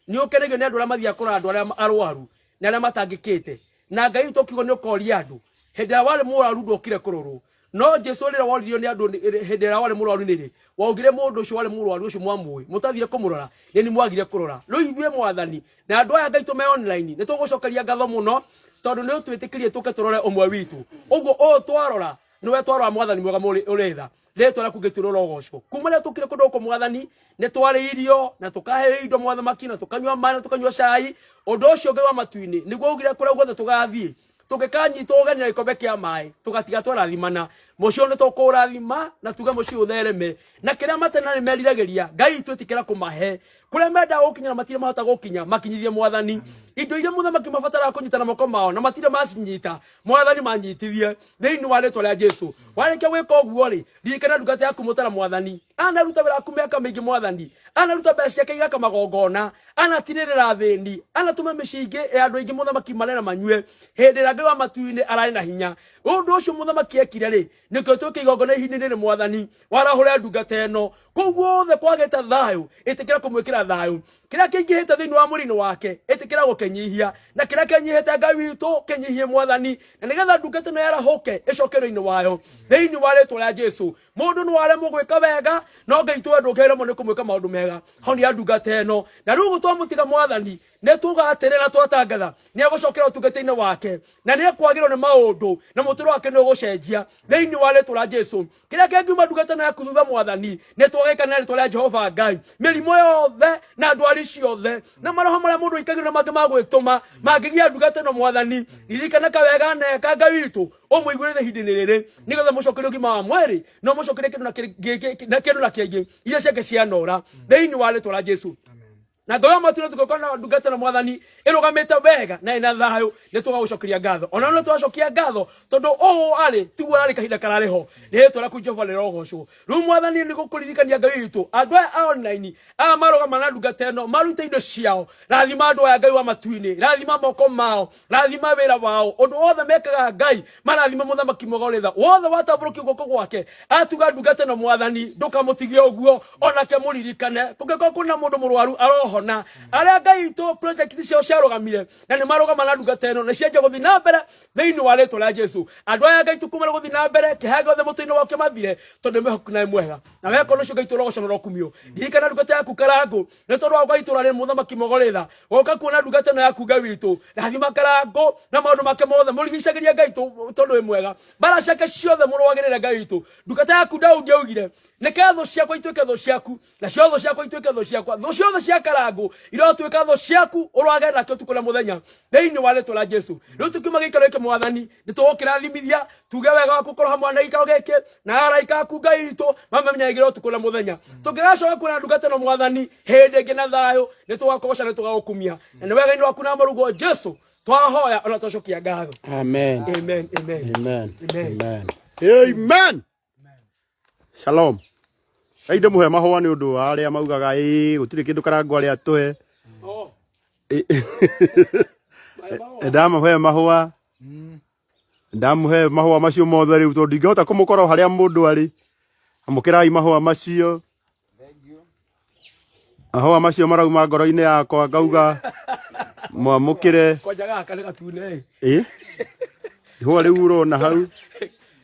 nĩ ũkenagio nĩ andũ arĩa mathiaga kũrora andũ arĩa arwaru na arĩa matangĩkĩte. Na Ngai witũ, ũkiuga nĩ ũkoria andũ hĩndĩ ĩrĩa warĩ mũrwaru ndũkire kũrorwo, no Jesu rĩrĩa woririo nĩ andũ hĩndĩ ĩrĩa warĩ mũrwaru nĩrĩ waugire mũndũ ũcio warĩ mũrwaru ũcio mwamũĩ mũtathire kũmũrora nĩ ni mwagire kũrora. Rĩu ithuĩ, Mwathani, na andũ aya Ngai tũme online, nĩ tũgũcokeria ngatho mũno tondũ nĩ ũtwĩtĩkĩrie tũke tũrore ũmwe witũ. Ũguo ũũ twarora nĩwe twarora, Mwathani mwega mũrĩ ũrĩ tha, rĩtwa rĩaku Ngai tũrĩrogocwo. Kuma rĩrĩa tũkire kũndũ gũkũ, Mwathani, nĩ twarĩirio na tũkaheo indo, Mwathamaki, na tũkanyua maĩ na tũkanyua cai. Ũndũ ũcio, Ngai wa matu-inĩ, nĩguo ugire kũrĩa guothe tũgathiĩ tũngĩkanyitwo ũgeni na gĩkombe kĩa maĩ tũgatiga twarathimana. Mũciĩ ũyũ nĩ tũkũrathima na tuge mũciĩ ũthereme na kĩrĩa matena nĩ meriragĩria. Ngai, twĩtĩkĩra kũmahe kũrĩa mendaga gũkinya na matirĩ mahota gũkinya, makinyithie, Mwathani. Indo iria mũthamaki mabataraga kũnyita na moko mao na matirĩ macinyita, Mwathani, manyitithie thĩinĩ wa rĩtwa rĩa Jesu. Warĩkia gwĩka ũguo rĩ, ririkana ndungata yaku mũtara, Mwathani. Anaruta wĩra waku mĩaka mĩingĩ mwathani, anaruta mbeca ciake igaka magongona, anatirĩrĩra athĩni, anatũma mĩciĩ ingĩ ya andũ aingĩ mũthamaki marĩe na manyue hĩndĩ ĩrĩa Ngai wa matu-inĩ ararĩ na hinya. Ũndũ ũcio mũthamaki ekire rĩ, nĩkĩo twĩke igongona ihinda-inĩ rĩrĩ mwathani, warahũre ndungata ĩno. Kũu guothe kwagĩte thayũ, ĩtĩkĩra kũmwĩkĩra thayũ. Kĩrĩa kĩingĩhĩte thĩinĩ wa mwĩrĩ-inĩ wake, ĩtĩkĩra gũkĩnyihia, na kĩrĩa kĩnyihĩte Ngai witũ kĩnyihie mwathani, na nĩgetha ndungata ĩno yarahũke ĩcoke wĩra-inĩ wayo thĩinĩ wa rĩtwa rĩa Jesu. Mũndũ no aremwo gwĩka wega, no Ngai tũwe ndũngĩremwo nĩ kũmwĩka maũndũ mega. Honia ndungata ĩno, na rĩu ũguo twamũtiga mwathani, nĩ tuga atĩrĩ na twatangatha nĩ egũcokera ũtungata-inĩ wake, na nĩ ekwagĩrwo nĩ maũndũ, na mũtũrĩre wake nĩ ũgũcenjia thĩinĩ wa rĩtwa rĩa Jesu. Kĩrĩa kĩngiuma ndungata ĩno yaku thutha mwathani, nĩ twagĩka na rĩtwa rĩa Jehova Ngai. Mĩrimũ yothe na ndwari ciothe na maroho marĩa mũndũ aikagĩrwo na mangĩ ma gwĩtũma mangĩgia ndungata ĩno mwathani, ririkana kawega neka Ngai witũ, ũmũiguĩre ihinda-inĩ rĩrĩ, nĩgetha mũcokerie ũgima wa mwĩrĩ na ũmũcokerie kĩndũ na kĩngĩ na kĩndũ na kĩngĩ iria ciake cianora thĩinĩ wa rĩtwa rĩa Jesu. Na Ngai wa matu tũgĩkorwo na ndungata na mwathani ĩrũgamĩte wega na ĩna thayũ, nĩ tũgagũcokeria ngatho. Ona no tũracokia ngatho tondũ ũũ arĩ tiguo ararĩ kahinda kararĩ ho. Rĩtwa rĩaku Jehova rĩrogocwo. Rĩu mwathani nĩ gũkũririkania Ngai witũ, andũ aya a online aya marũgama na ndungata ĩno marute indo ciao, rathima andũ aya Ngai wa matu-inĩ, rathima moko mao, rathima wĩra wao, ũndũ wothe mekaga Ngai marathima mũthamaki mwega ũrĩ tha wothe watambũrũkia guoko gwake atuga ndungata ĩno mwathani, ndũkamũtigie ũguo, onake mũririkane. Kũngĩkorwo kwĩna mũndũ mũrwaru arohona, arĩa Ngai witũ project ciao ciarũgamire na nĩ marũgama na ndungata ĩno, nĩ cianjia gũthiĩ na mbere thĩinĩ wa rĩtwa rĩa Jesu. Andũ aya Ngai tũkumare gũthiĩ na mbere, kĩeha gĩothe mũtwe-inĩ wao kĩmathire, tondũ nĩ mwĩhokeku na nĩ mwega. Na weka ũndũ ũcio Ngai tũrogocwo na ũrokumio. Ririkana ndungata yaku Karangũ, nĩ tondũ wa gwa itũra rĩ mũthamaki mwega ũrĩ tha, goka kuona ndungata ĩno yaku Ngai witũ, rathima Karangũ na maũndũ make mothe, mũrigicagĩria Ngai tondũ wĩ mwega, mbara ciake ciothe mũrũagĩrĩre Ngai witũ. Ndungata yaku Daudi augire, reke thũ ciakwa ituĩke thũ ciaku, nacio thũ ciakwa ituĩke thũ ciakwa, thũ ciothe cia Karangũ irotuĩka thũ ciaku, ũrwage nake ũtukũ na mũthenya thĩinĩ wa rĩtwa rĩa Jesu. Rĩu tũkiuma gĩikaro gĩkĩ mwathani, nĩ tũgũkĩrathimithia, tuge wega waku ũkorwo hamwe na gĩikaro gĩkĩ na araika aku Ngai witũ mamenyagĩrĩre ũtukũ na mũthenya. Tũngĩgacoka kuona ndungata ĩno mwathani hĩndĩ ĩngĩ na thayũ, nĩ tũgakũgoca, nĩ tũgagũkumia, na nĩ wega-inĩ waku na mũruguo Jesu twahoya ona twacokia ngatho. Amen. Amen, amen. Amen. Amen. Amen. Amen. Shalom. Ngai ndĩmũhe mahũa nĩ ũndũ wa arĩa maugaga ĩĩ gũtirĩ kĩndũ Karangũ arĩa atũhe. Oh. Ndamũhe mahũa. Ndamũhe mahũa macio mothe rĩu tondũ ndingĩhota kũmũkora o harĩa mũndũ arĩ. Amũkĩrai mahũa macio. Mahũa macio marauma ngoro-inĩ yakwa ngauga mwamũkĩre. Kwanja gaka nĩ gatune ĩ. Ĩ? Ihũa rĩu ũrona hau.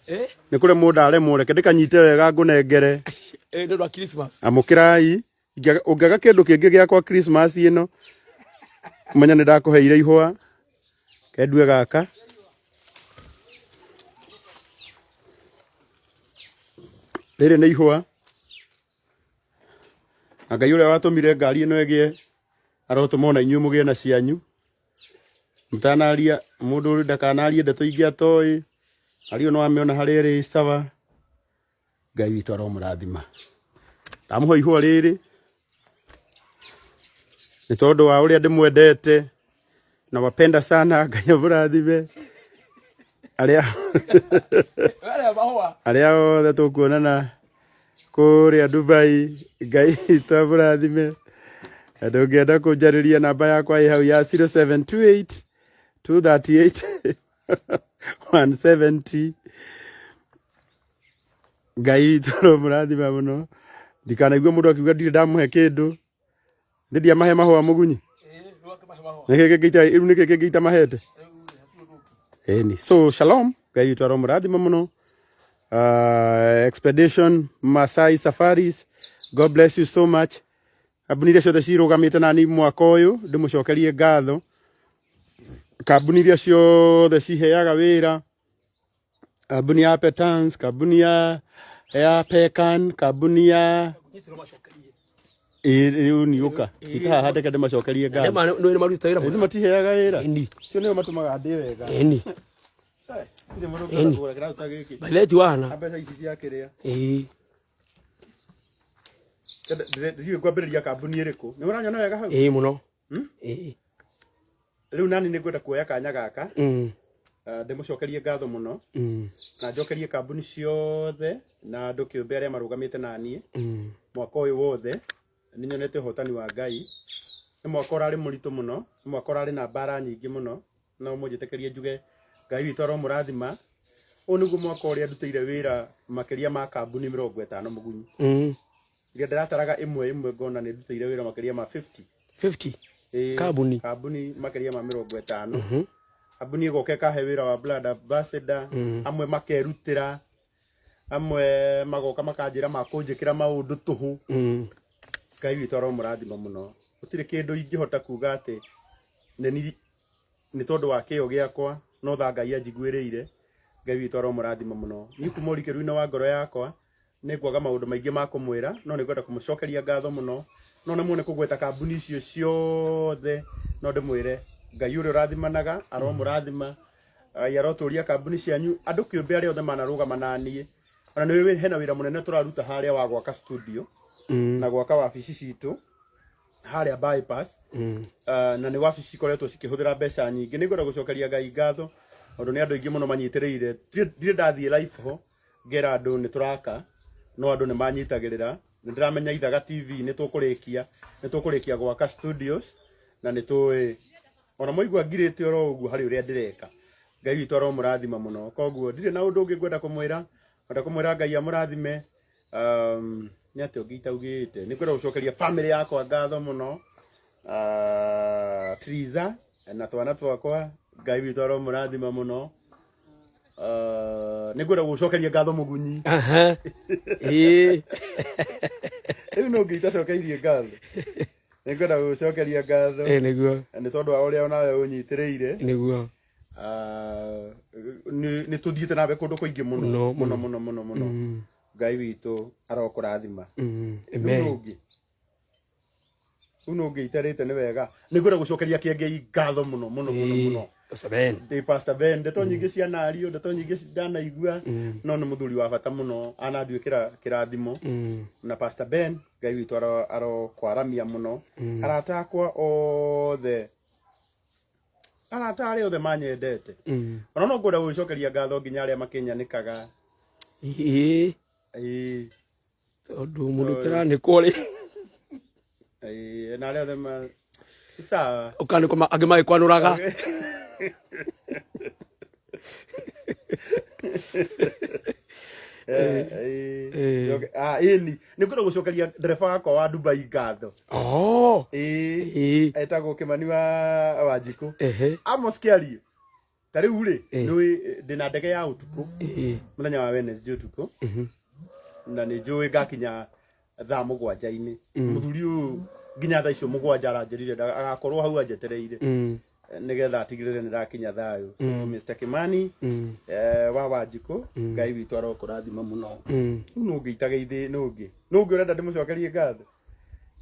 Eh? Nĩ kũremwo ndaremwo, reke ndĩkanyite wega ngũnengere. Nĩ ũndũ wa Christmas. Amũkĩrai. Ũngĩaga kĩndũ kĩngĩ gĩakwa Christmas ĩno, menya nĩ ndakũheire ihũa. Kendue gaka. Rĩrĩ nĩ ihũa. Na Ngai ũrĩa watũmire ngari ĩno ĩgĩe, arotũma ona inyuĩ mũgĩe na cianyu. Mũtanaria, mũndũ ndakanarie ndeto ingĩ atoĩ. Ario no amĩona harĩa ĩrĩ sawa. Ngai witũ aromũrathima. Ndamũhe ihũa rĩrĩ nĩ tondũ wa ũrĩa ndĩmwendete na wapenda sana. Ngai amũrathime. Arĩa Wale mahũa. arĩa othe tũkuonana kũrĩa Dubai, Ngai witũ amũrathime. Na ndũngĩenda kũnjarĩria, namba yakwa ĩ hau ya 0728 238 170. Ngai witũ aromũrathima mũno. Ndikanaigue mũndũ akiuga ndirĩ ndamũhe kĩndũ. Nĩ ndiamahe mahũa mũgunyi. Nĩkĩ kĩngĩ rĩu, nĩkĩ kĩngĩ itamahete? Ĩni. So shalom, Ngai witũ aromũrathima mũno. Expedition Masai Safaris, God bless you so much. Kambuni iria ciothe cirũgamĩte nani mwaka ũyũ, ndĩmũcokerie ngatho. Kambuni iria ciothe ciheaga wĩra, kambuni ya Petans, kambuni ya Pecan, kambuni ya rĩu ni ũka ita haha ndeke ndĩmacokerie ngatho. Nĩ maruta wĩra. Nĩ matiheaga wĩra. Ĩni. Cio nĩo matũmaga ndĩe wega. Ĩni. Ndirĩ mũndũ Ĩni. ũngĩhota kũgũra kĩratũ ta gĩkĩ. Baileti wana. Mbeca ici cia kĩrĩa. Ĩĩ. Ndiũĩ ngwambĩrĩria kambuni ĩrĩkũ. Nĩ ũranyona wega hau? Ĩĩ mũno. Ĩĩ. Rĩu nani nĩ ngwenda kuoya kanya gaka. Ndĩmũcokerie ngatho mũno na njokerie kambuni ciothe na andũ kĩũmbe arĩa marũgamĩte na niĩ mwaka ũyũ wothe. Nĩ nyonete ũhotani wa Ngai. Nĩ mwaka ũrarĩ mũritũ mũno, nĩ mwaka ũrarĩ na mbara nyingĩ mũno, no mũnjĩtĩkĩrie njuge Ngai witũ aromũrathima. Ũyũ nĩguo mwaka ũrĩa ndutĩire wĩra makĩria ma kambuni 50 mũgunyi. Iria ndĩrataraga ĩmwe ĩmwe ngona nĩ ndutĩire wĩra makĩria ma 50. 50 Ĩĩ, kambuni. Kambuni makĩria ma 50. Kambuni ĩgoka ĩkahe wĩra wa brand ambassador, amwe makerutĩra, amwe magoka makanjĩra makũnjĩkĩra maũndũ tũhũ. Ngai witũ aromũrathima mũno. Gũtirĩ kĩndũ ingĩhota kuga atĩ nĩ tondũ wa kĩyo gĩakwa, no tha Ngai anjiguĩrĩire. Ngai witũ aromũrathima mũno. Niĩ kuma ũrikĩru-inĩ wa ngoro yakwa nĩ ngwaga maũndũ maingĩ ma kũmwĩra, no nĩ ngwenda kũmũcokeria ngatho mũno. No nemwo nĩ kũgweta kambuni icio ciothe, no ndĩmwĩre Ngai ũrĩa ũrathimanaga aromũrathima. Ngai arotũria kambuni cianyu, andũ kĩũmbe arĩa othe manarũgama na niĩ. Ona nĩ hena wĩra mũnene tũraruta harĩa wa gwaka studio na gwaka wabici citũ harĩa bypass. Na nĩ wabici cikoretwo cikĩhũthĩra mbeca nyingĩ. Nĩ ngwenda gũcokeria Ngai ngatho tondũ nĩ andũ aingĩ mũno manyitĩrĩire. Ndirĩ ndathiĩ live ho ngera andũ nĩ tũraka, no andũ nĩ manyitagĩrĩra. Nĩ ndĩramenya Ithaga TV nĩ tũkũrĩkia gwaka studios, na nĩ tũĩ ona mwaigua ngirĩte oro ũguo harĩ ũrĩa ndĩreka. Ngai witũ aromũrathima mũno. Koguo ndirĩ na ũndũ ũngĩ ngwenda kũmwĩra, ngwenda kũmwĩra Ngai amũrathime. Nĩ atĩa ũngĩ itaugĩte? Nĩ ngwenda gũcokeria family yakwa ngatho mũno. Triza na twana twakwa, Ngai witũ aromũrathima mũno. Nĩ ngwenda gũcokeria ngatho mũgunyi. Aha. Ĩĩ. Rĩu no ũngĩ itacokeirie ngatho. Nĩ ngwenda gũcokeria ngatho. Ĩĩ nĩguo. Nĩ tondũ wa ũrĩa onawe ũnyitĩrĩire. Nĩguo. Nĩ tũthiĩte nawe kũndũ kũingĩ mũno Mũno, mũno mũno mũno mũno. Ngai witũ arokũrathima. Rĩu Amen. nũngĩ. Rĩu nũngĩ itarĩte nĩ wega. Nĩ ngwenda gũcokeria Kĩengei ngatho mũno mũno mũno mũno. Pastor Ben. Ndĩ Pastor Ben, ndeto nyingĩ cianario, ndeto nyingĩ ndanaigua, no nĩ mũthuri wa bata mũno, ananduĩkĩra kĩrathimo. Na Pastor Ben, Ngai witũ arokwaramia mũno. Arata akwa othe, arata arĩa othe manyendete. Ona no ngwenda gũgĩcokeria ngatho nginya arĩa makĩnyanĩkaga. Ĩĩ. Ĩĩ. Tondũ mũndũ ũtaranĩkwo rĩ. Ĩĩ, na arĩa othe ma sawa. Ũkanĩkwo angĩ magĩkwanũraga. Ĩni nĩ ngwenda gũcokeria ndereba wakwa wa Dubai ngatho. Oh. Ĩĩ. Ĩĩ. Etagwo Kĩmani wa Wanjikũ. Ehe. Amos Kĩarie. Ta rĩu rĩ, Ĩĩ. nĩ ndĩna ndege ya ũtukũ Ĩĩ. mũthenya wa Wednesday ũtukũ, na nĩ njũĩ ngakinya thaa 7-inĩ. Mũthuri ũyũ nginya thaa icio 7 aranjĩrire agakorwo hau anjetereire nĩgetha atigĩrĩre nĩ ndakinya thayũ. So Mr. Kimani wa Wanjikũ, Ngai witũ arokũrathima mũno. Rĩu nũngĩ itageithĩ nũngĩ nũngĩ ũrenda ndĩmũcokerie ngatho,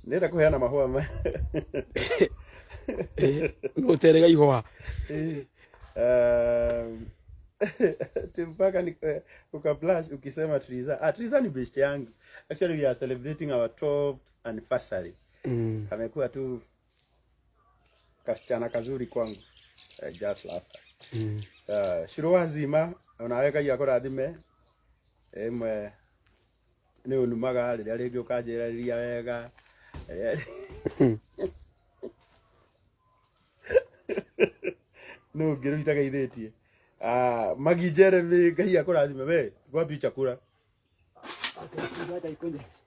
ndĩrenda kũheana mahũa ma Nũ ũterega ihũa? Mpaka ni ukablush ukisema Triza. Ah, Triza ni best yangu. Actually we are celebrating our 12th anniversary. Amekuwa tu kasichana kazuri kwangu. I just love her. Shiro wazima onawe Ngai akũrathime. Ĩmwe nĩ ũnumaga rĩrĩa rĩngĩ ũkanjĩrĩria wega. Nũ ũngĩ rĩu itageithĩtie? Ah, Magi Jeremy, Ngai akũrathime we. Wapi chakula?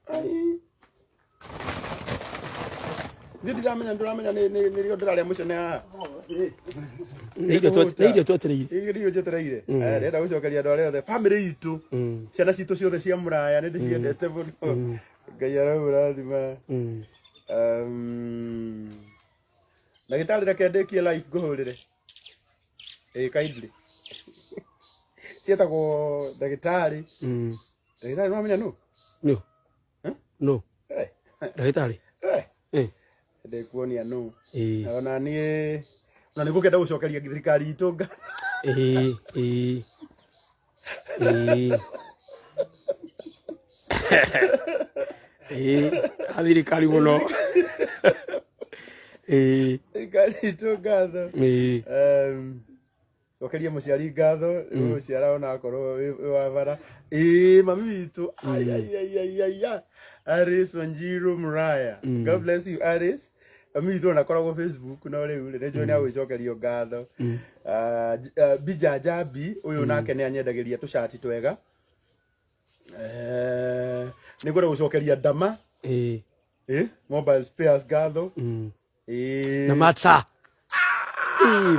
Ai. Niĩ ndiramenya ndũramenya nĩrĩo ndĩrarĩa mũcene haha. Nĩ irio twetereire. Irio irio njetereire. Ndĩrenda gũcokeria andũ arĩa othe family itũ, ciana citũ ciothe cia mũraya nĩ ndĩciendete mũno. Ngai aramũrathima. Ndagĩtarĩ reke ndĩkie live ngũhũrĩre. Ĩĩ kindly. Ciĩtagwo ndagĩtarĩ. Ndagĩtarĩ nĩ wamenya nũ? Nũ. Nũ. Eh. Ndagĩtarĩ. Eh. Eh. Ndĩkuonia nũ. Ĩĩ. Ona niĩ ona nĩ ngũkĩenda gũcokeria thirikari itũ nga. Ĩĩ. Ĩĩ. Ĩĩ. Ĩĩ. A thirikari mũno. Ĩĩ. Thirikari itũ ngatho. Ĩĩ. Cokeria mũciari ngatho, gũciara ona akorwo wĩ wa bara. Ĩĩ mami witũ. Ai ai ai ai ai ai. Aris Wanjiru Muraya. God bless you, Aris. Mami witũ ona akoragwo Facebook no rĩu rĩ, nĩnjũĩ nĩ agwĩcokerio ngatho. Ah, Bija Jambi ũyũ nake nĩ anyendagĩria tũcati twega. Nĩ ngwenda gũcokeria Ndama Mobile Spares ngatho. Na matsa.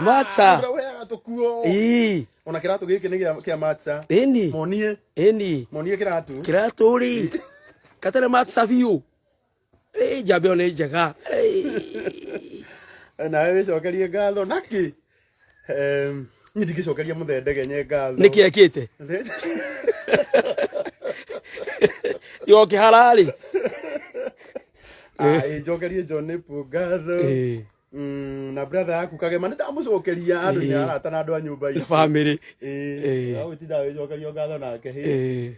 Matsa. Ũheaga tũkuo. Ona kĩratũ gĩkĩ nĩ kĩa matsa. Ĩni. Monie. Ĩni. Monie kĩratũ. Kĩratũ rĩ. Katarĩ matsa biũ. Njamba ĩyo nĩ njega. Nawe wĩcokerie ngatho nakĩ? Niĩ ndingĩcokeria mũthee Ndegenye ngatho. Nĩkĩ ekĩte? Tiga ũkĩhara rĩ. Ah, ĩ, njokerie John Nĩpũ ngatho. Na brother yaku Kagema nĩ ndamũcokeria andũ-inĩ arata na andũ a nyũmba Na itũ. Bamĩrĩ. Agũtinda wĩcokerio ngatho nake hĩ.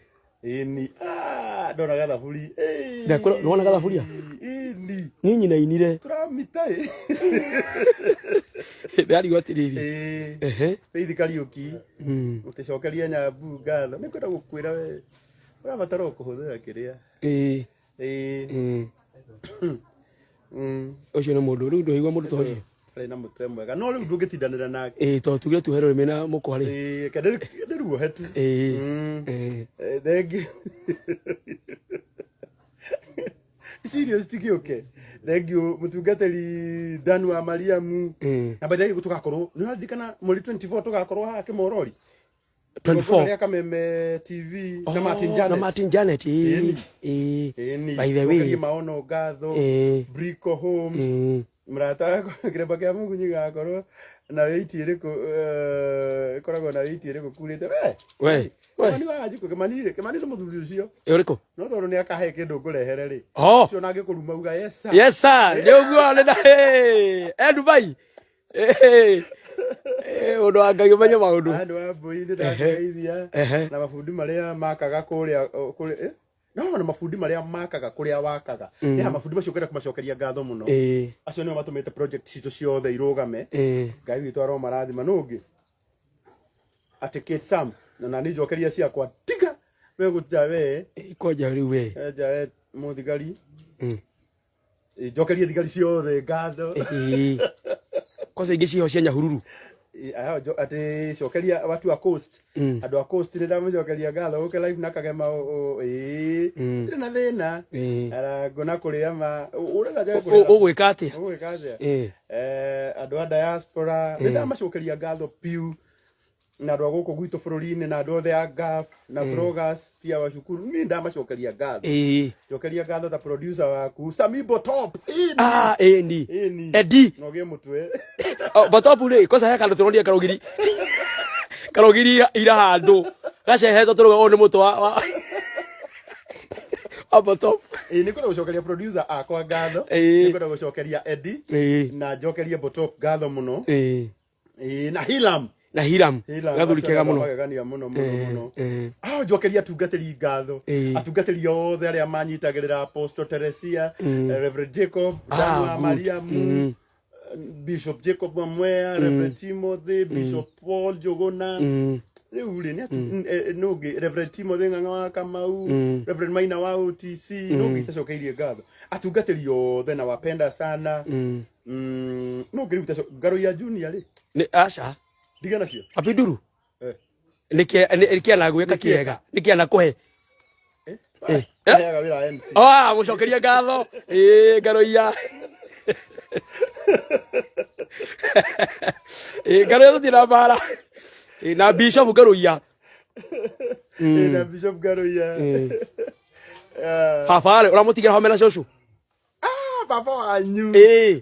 Ĩni. Ah, ndona gathaburi. Nĩwona gathaburia? Ĩni. Niĩ nyina inire. Tũramita ĩ. Ndarigwo atĩrĩrĩ. Ehe. Faith Kariũki. Ũtĩcokeria Nyambu ngatho. Nĩ ngwenda gũkwĩra we. Ũrabatara o kũhũthĩra kĩrĩa. Ũcio nĩ mũndũ rĩu ndũigua mũndũ ta ũcio. Arĩ na mũtwe mwega no rĩu ndũngĩtindanĩra nake. Ĩĩ, tondũ tugire tuohe rũrĩmĩ na mũkwa rĩ. Ĩĩ, ke ndĩruohe tu. Thengiũ. Ici irio citigĩũke. Thengiũ mũtungatĩri Dan wa Mariamu. Na by the way tũgakorwo nĩ ũraririkana mweri 24 tũgakorwo haha Kĩmorori. 24. Rĩa Kameme TV na Martin Oh, Janet. na Martin Janet. Ĩni. Ĩĩ. Ĩni. By the way. Cokerie Maono ngatho. Brico Homes. Mũrata wakwa kĩremba kĩa mũgunyi gakorwo na wĩiti ĩrĩkũ, ĩkoragwo na wĩiti ĩrĩkũ kurĩte we. We. We. Kĩmani wa Wanjikũ, Kĩmani rĩ, Kĩmani nĩ mũthuri ũcio. Ũrĩkũ? No tondũ nĩ akahe kĩndũ ngũrehere rĩ. Oh. Ũcio ona angĩkũruma uga yes sir. Yes sir, nĩ ũguo nĩ na e Dubai. Ũndũ wa Ngai ũmenye maũndũ. Andũ a mbũi nĩ ndakũgeithia na mabundi marĩa makaga kũrĩa kũrĩa no na mabundi marĩa makaga kũrĩa wakaga. Nĩ mabundi macio ngwenda kũmacokeria ngatho mũno. Acio nĩo matũmĩte project citũ ciothe irũgame. Ngai witũ aromarathima. Nũ ũngĩ? Atĩ Kate Sam na nani njokeria ciakwa tiga we gũtja we. Kwanja rĩu we. Nja we mũthigari. Njokerie thigari ciothe ngatho. Kwanza ingĩ ciho cia Nyahururu. Aya, atĩ cokeria watu wa coast. Andũ a coast nĩ ndamũcokeria ngatho gũke live na Kagema ĩĩ. Ndirĩ na thĩna. Ara ngona kũrĩa ma ũrenda njage kũrĩa. Ũgwĩka atĩa? Ũgwĩka atĩa? Andũ a diaspora nĩ ndamacokeria ngatho piu. Na andũ a gũkũ gwitũ bũrũri-inĩ na andũ othe a GAF na bloggers tia wa cukuru niĩ ndamacokeria ngatho. Njokeria ngatho ta producer waku Sami Botop. Ĩni. Ah, ĩni. Ĩni. Edi. Na ũgĩe mũtwe. Oh, Botop rĩ, kwanza he kandũ tũronire karũgiri. Karũgiri ira handũ. Gacehetwo tũrũga ũyũ nĩ mũtwe wa Botop. Ĩĩ, nĩ ngwenda gũcokeria producer akwa ngatho. Nĩ ngwenda gũcokeria Eddie. Na njokerie Botop ngatho mũno. Ĩĩ, na Hilam. Na Hilam. Hilam, Gathuri acio kega nĩ mũno. magegania mũno, mũno, mũno. Ah, njokeria atungatĩri ngatho. Atungatĩri othe arĩa manyitagĩrĩra Apostle Teresia, Reverend Jacob, Dan wa Good. Mariamu, Bishop Jacob Mwamwea, Reverend Timothy, Bishop Paul Njuguna. Rĩu rĩ, nĩ nũ ũngĩ? Reverend Timothy Ng'ang'a wa Kamau, Reverend Maina wa OTC, nũ ũngĩ itacokeirie ngatho? Atungatĩri othe na wapenda sana. Nũ ũngĩ rĩu Ngaruiya Junior rĩ? Nĩ aca. Ndiga nacio. Apinduru. Nĩ kĩanagwĩka Nĩ kĩega. kĩega. Nĩ kĩanakũhe. Heaga wĩra wa MC. Ah, mũcokerie ngatho. Ĩĩ, Ngaruiya. Ĩĩ, Ngaruiya tũtirĩ na mbara. Ĩĩ, na Bishop Ngaruiya. Na Bishop Ngaruiya. Baba rĩ, ũramũtigĩra home na cũcũ? Ah, baba wanyu.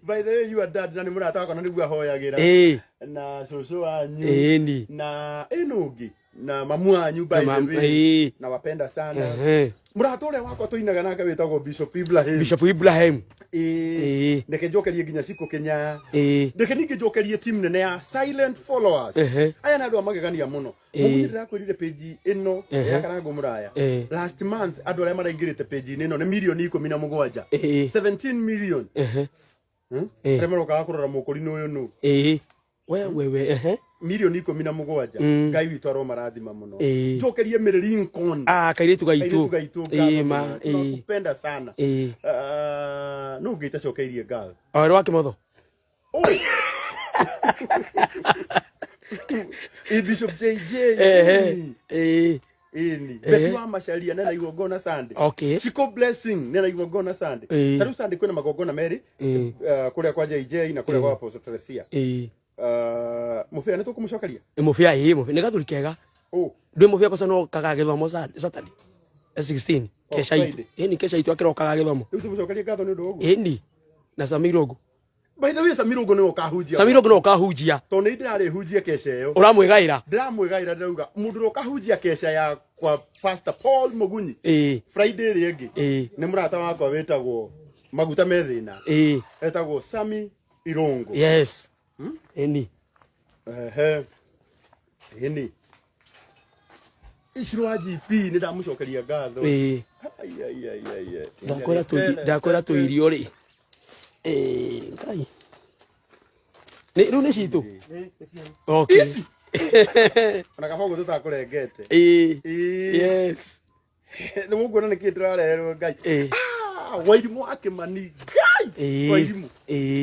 By the way, you are dad na nĩ mũrata wakwa na nĩguo ahoyagĩra. Na cũcũ wanyu. Ĩni. Na ĩno ũngĩ. Na mamu wanyu by Na the way. Na wapenda sana. Mũrata ũrĩa wakwa tũinaga nake wĩtagwo Bishop Ibrahim. Bishop Ibrahim. Reke njokerie nginya Cikũ Kenya. Reke ningĩ njokerie team nene ya silent followers. Aya nĩ andũ a magegania mũno. Mũgunyĩ ndĩrakwĩrire page ĩno ya Karangũ Mũraya. Last month andũ arĩa maraingĩrĩte page-inĩ ĩno nĩ mirioni 17. 17 million. Arĩa marokaga kũrora mũkũrinũ ũyũ nũ. We, we, we, ehe. Milioni 17. Ngai witũ aromarathima mũno. Njokerie Mary Lincoln. Ah, kairĩtu gaitũ. Kairĩtu gaitũ Ĩĩ ngatho ma. mũno. Ĩĩ. Tunakupenda sana. Ĩĩ. Ah, no ũngĩ itacokeirie ngatho? O rwa kĩmotho. Oh! Ĩ Bishop JJ. Ehe. Ĩĩ. Ĩni Betty wa Macharia nena igongona Sunday. Chico Blessing nena igongona Sunday. Ta rĩu Sunday kwĩna magongona merĩ, kũrĩa kwa JJ na kũrĩa kwa Apostle Teresia. Mũbĩa nĩ tũkũmũcokeria. Mũbĩa, ĩĩ, mũbĩa nĩ gathuri kega. Oh. Ndwĩ mũbĩa kosa no kaga gĩthomo Saturday 16. Oh, Kesha itu. Friday. Ĩni kesha itu akĩrokaga gĩthomo. Rĩu tũmũcokerie ngatho nĩ ũndũ wa ũguo. Ĩni na Samirogo. By the way, Samirogo nĩwe ũkahunjia. Samirogo no ũkahunjia. Tondũ nĩ ndĩrarĩhunjia kesha ĩyo. Ũramwĩgaĩra. Ndĩramwĩgaĩra, ndĩrauga mũndũ ũrĩa ũkahunjia kesha ya kwa Pastor Paul Mugunyi Friday ĩrĩa ĩngĩ nĩ mũrata wakwa wĩtagwo maguta me thĩna, etagwo Sami Irungu. Yes. Ĩni. Ehe, ĩni Iciro wa GP nĩ ndamũcokeria ngatho. Ai, ai, ai, ai, ai. Ndakwĩra tũirio rĩ. Ĩĩ, Ngai. Nĩ rĩu nĩ citũ. Okay. Ici ona kaba ũguo tũtakũrengete. Ĩĩ. Yes. Nĩ mũkuona nĩkĩ ndĩrareherwo Ngai. Ah, Wairimũ wa Kĩmani Ngai. Wairimũ.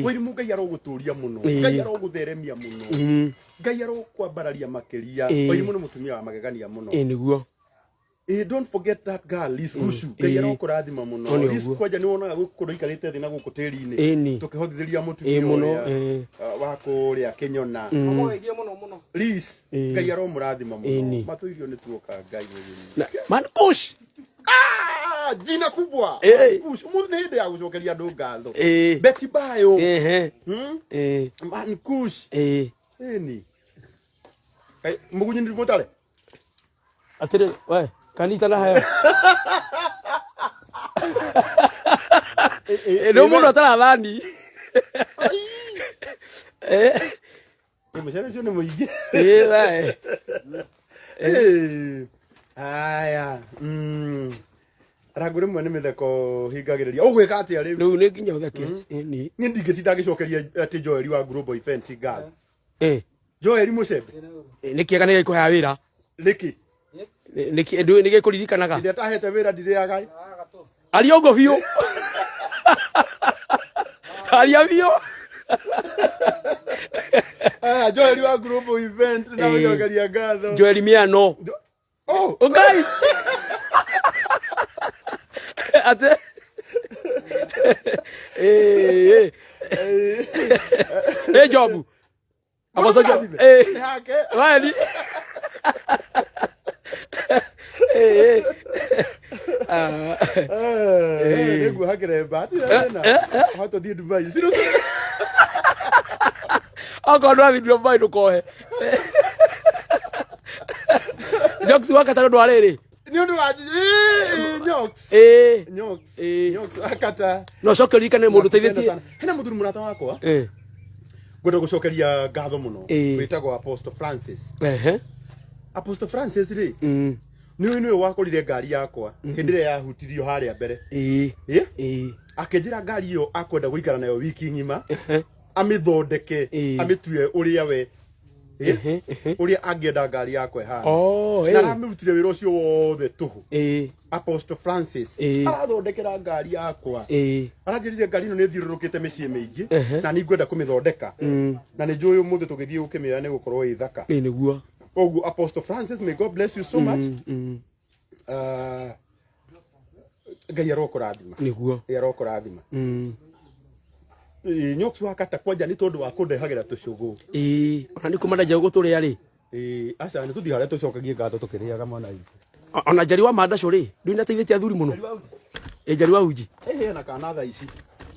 Wairimũ, Ngai arogũtũria mũno. Ngai arogũtheremia mũno. Ngai arokwambararia makĩria. Wairimũ nĩ mũtumia wa magegania mũno. Ĩĩ nĩguo. Don't forget that girl Liz Gushu. Ngai arokũrathima mũno. Nĩ Liz, ũguo. kwanja nĩ wonaga gũkũ kũndũ ikarĩte thĩ na gũkũ tĩri-inĩ tũkĩhothithĩria mũtumia Mũno. ũrĩa wa kũrĩa Kĩnyona. Amũgeithie mũno mũno. Liz, Ngai aromũrathima mũno. Matũirio nĩ tuoka Ngai mũgeni. Na man kush. Ah, jina kubwa. Kush, ũmũthĩ nĩ hĩndĩ ya gũcokeria andũ ngatho. Betty Bayo. Man Kush. Ĩni. Kai mũgunyi nĩ mũtare. Atĩrĩ we kanitha na heo. Nĩ mũndũ atarathani. Mũcere ũcio nĩ mũingĩ. Ĩĩ we. Aya. Rangu rĩmwe nĩ mĩtheko hingagĩrĩria. Ũgwĩka atĩa rĩu? Rĩu nĩ nginya ũtheke. Ĩni. Niĩ ndingĩtinda ngĩcokeria atĩ Joeli wa Global Event ngatho. Joeli Mũcembe. Nĩ kĩega nĩ gĩkũheaga wĩra. Nĩkĩ? Nĩ gĩkũririkanaga. Hĩndĩ ĩrĩa atahete wĩra ndirĩaga. Aria ũguo biũ. Aria biũ. Aya, Joeli wa Global Event na gũcokeria ngatho. Joeli Miano. Oh, Ngai. Ate. Ĩĩ. Ĩ Jobu. Apostle Job. Nĩ hake. Waeni. Ĩĩ. Ah. Nĩguoha kĩremba. Hatirĩ thĩna. Hota thiĩ Dubai. Ciro. Okorwo ndũrathiĩ Dubai ndũkohe. Jokes wa Kataro ndwarĩrĩ. Nĩ ũndũ wa Nyox. Nyox. Nyox akata. No coke ũririkane mũndũ ũteithĩtie. Hena mũthuri mũrata wakwa. Ngwenda gũcokeria ngatho mũno. Wĩtagwo Apostle Francis. Apostle Francis rĩ. Nĩ nĩwe wakorire ngari yakwa hĩndĩ ĩrĩa yahutirio harĩa mbere. Akĩnjĩra ngari ĩyo akwenda gũikara nayo wiki ng'ima amĩthondeke, amĩtue ũrĩa we ũrĩa angĩenda ngari yakwa ĩhana. Oh, Na aramĩrutire wĩra ũcio wothe tũhũ. Apostle Francis arathondekera ngari yakwa. Aranjĩrire ngari ĩno nĩ ĩthiũrũrũkĩte mĩciĩ mĩingĩ na nĩ ngwenda kũmĩthondeka na nĩ njũĩ ũmũthĩ tũgĩthiĩ gũkĩmĩoya nĩ gũkorwo ĩ thaka. Ĩĩ nĩguo. Koguo Apostle Francis, may God bless you so much. Ngai arokũrathima. Nĩguo. Ngai arokũrathima. Nyox wa kata kwanja nĩ tondũ wa kũndehagĩra tũcũgũ. Ĩĩ, ona nĩ kuma na njaũ gũtũrĩa rĩ. Ĩĩ, aca nĩ tũthiĩ harĩa tũcokagie ngatho tũkĩrĩaga mwana witũ. Ona Njeri wa Mandacũ rĩ, ndũĩ nĩateithĩtie athuri mũno. Ĩĩ, Njeri wa Uji. Ĩĩ, hena kana thaa ici.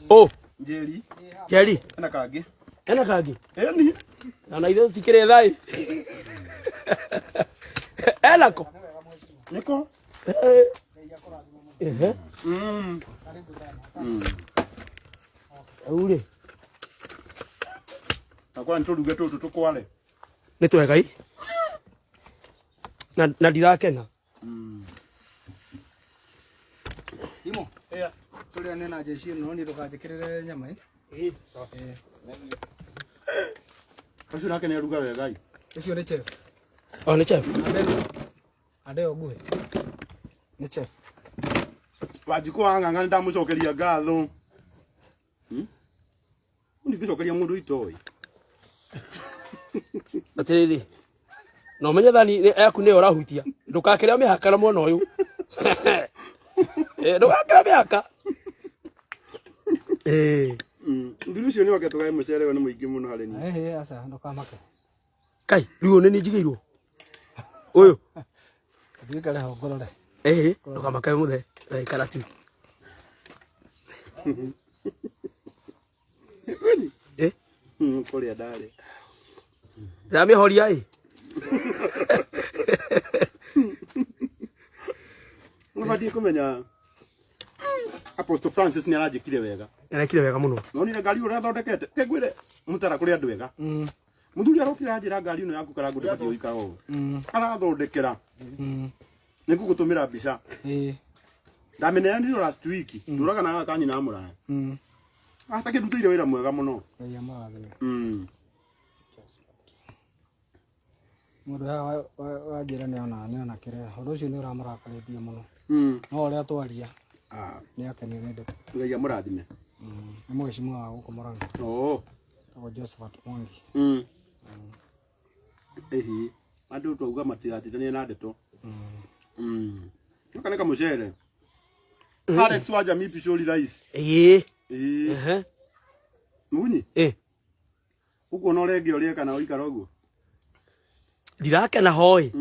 Ũ. Njeri. Njeri. Hena kangĩ. Hena kangĩ? Ĩni. Na ithuĩ tũtikĩrĩ thaa ĩ. Enako? Nĩko? Ehe. Rĩu rĩ. Nakwa nĩtũruge tũtũ tũkware. Nĩ twega ĩ. Na ndirakena. Imo. Tũrĩane na jeshi ĩno niĩ ndũkanjĩkĩrĩre nyama ĩ. Ũcio nake nĩ aruga wega ĩ. Ũcio nĩ chef. O nĩ chef. Andeo nguhĩ. Nĩ chef. Wanjikũ wa ng'ang'a nĩ ndamũcokeria ngatho. Ndingĩcokeria mũndũ itoĩ. Atĩrĩrĩ, na ũmenye thani yaku nĩyo ũrahutia, ndũgakĩre mĩhaka na mwena ũyũ. Ndũgakĩre mĩhaka. Mũthuri ũcio nĩ oke tũgae mũcere ũyũ nĩ mũingĩ mũno harĩ niĩ. Ehe, aca ndũkamake. Kai, rĩu ũyũ nĩ niĩ njigĩirwo ũyũ. Thiĩ kare ho ngũrore. Ndũkamake mũthee, ikara tu. Kũrĩa ndarĩ. Ndĩramĩhoria ĩ. Ũbatiĩ kũmenya Apostle Francis nĩ aranjĩkire wega. Arekire wega mũno. Nonire ngari ũrĩa athondekete. Kĩngwĩre mũtara kũrĩ andũ ega. Mũthuri arokire anjĩra ngari ĩno yaku Karangũ ndĩbatiĩ gũikara ũũ. Arathondekera. Nĩ ngũgũtũmĩra mbica. Ndamĩneanire last week. Ndũraga na gaka nyina mũraya. Atakĩndutĩire wĩra mwega mũno. Ngai amũrathime. Mũndũ haha wanjĩra nĩ ona kĩrĩa. Ũndũ ũcio nĩ ũramũrakarĩtie mũno. No ũrĩa twaria nĩ akenire nĩ ndeto. Ngai amũrathime. Nĩ mheshimiwa wa gũkũ Murang'a. Etagwo Josephat Mwangi. Ĩhi. Andũ twauga matigatindanie na ndeto. Gaka nĩ kamũcere. Alex wa Jamii Pishori Rice. Ĩĩ. Munyi? Ũkuona ũrenge ũrĩe kana ũikara ũguo? Ndirakena hoi.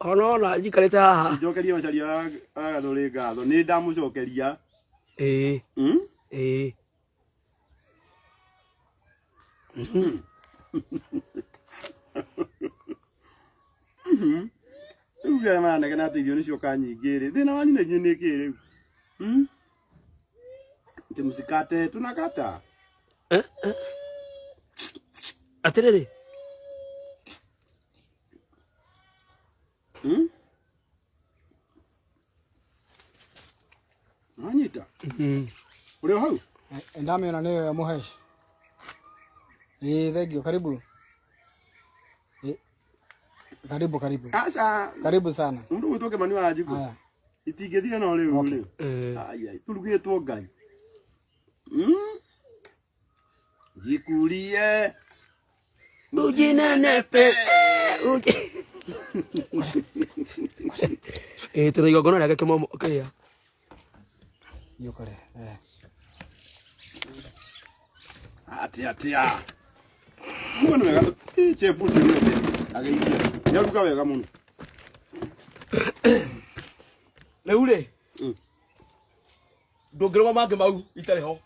Ho nona njikarĩte haha. Njokeria macaria wa Gathũrĩ ngatho. Nĩ ndamũcokeria. Rĩu arĩa maranegena atĩ irio nĩcioka nyingĩ rĩ, thĩna wanyu na inyuĩ nĩ kĩ rĩu? Atĩ mũcikate tunakata. Atĩrĩrĩ. Wanyita? Ũrĩ o hau? Ndamĩona nĩyo mũhesh. Thank you, karibu. Karibu, karibu. Aca. Karibu sana. Mũndũ ũgwĩtwo Kĩmani wa Wanjikũ. Itingĩthira no rĩu rĩ. Ai ai, turugĩtwo Ngai. Jikurie. Ujinenepe. Uji. Tuna igongona rĩake kĩmomo kĩrĩa. Yũkore. Atia atia. Mungu nĩ wega. Chef ũcio nĩ oke. Ageithie. Nĩ aruga wega mũno. Rĩu rĩ. Ndũngĩrũma mangĩ mau itarĩ ho.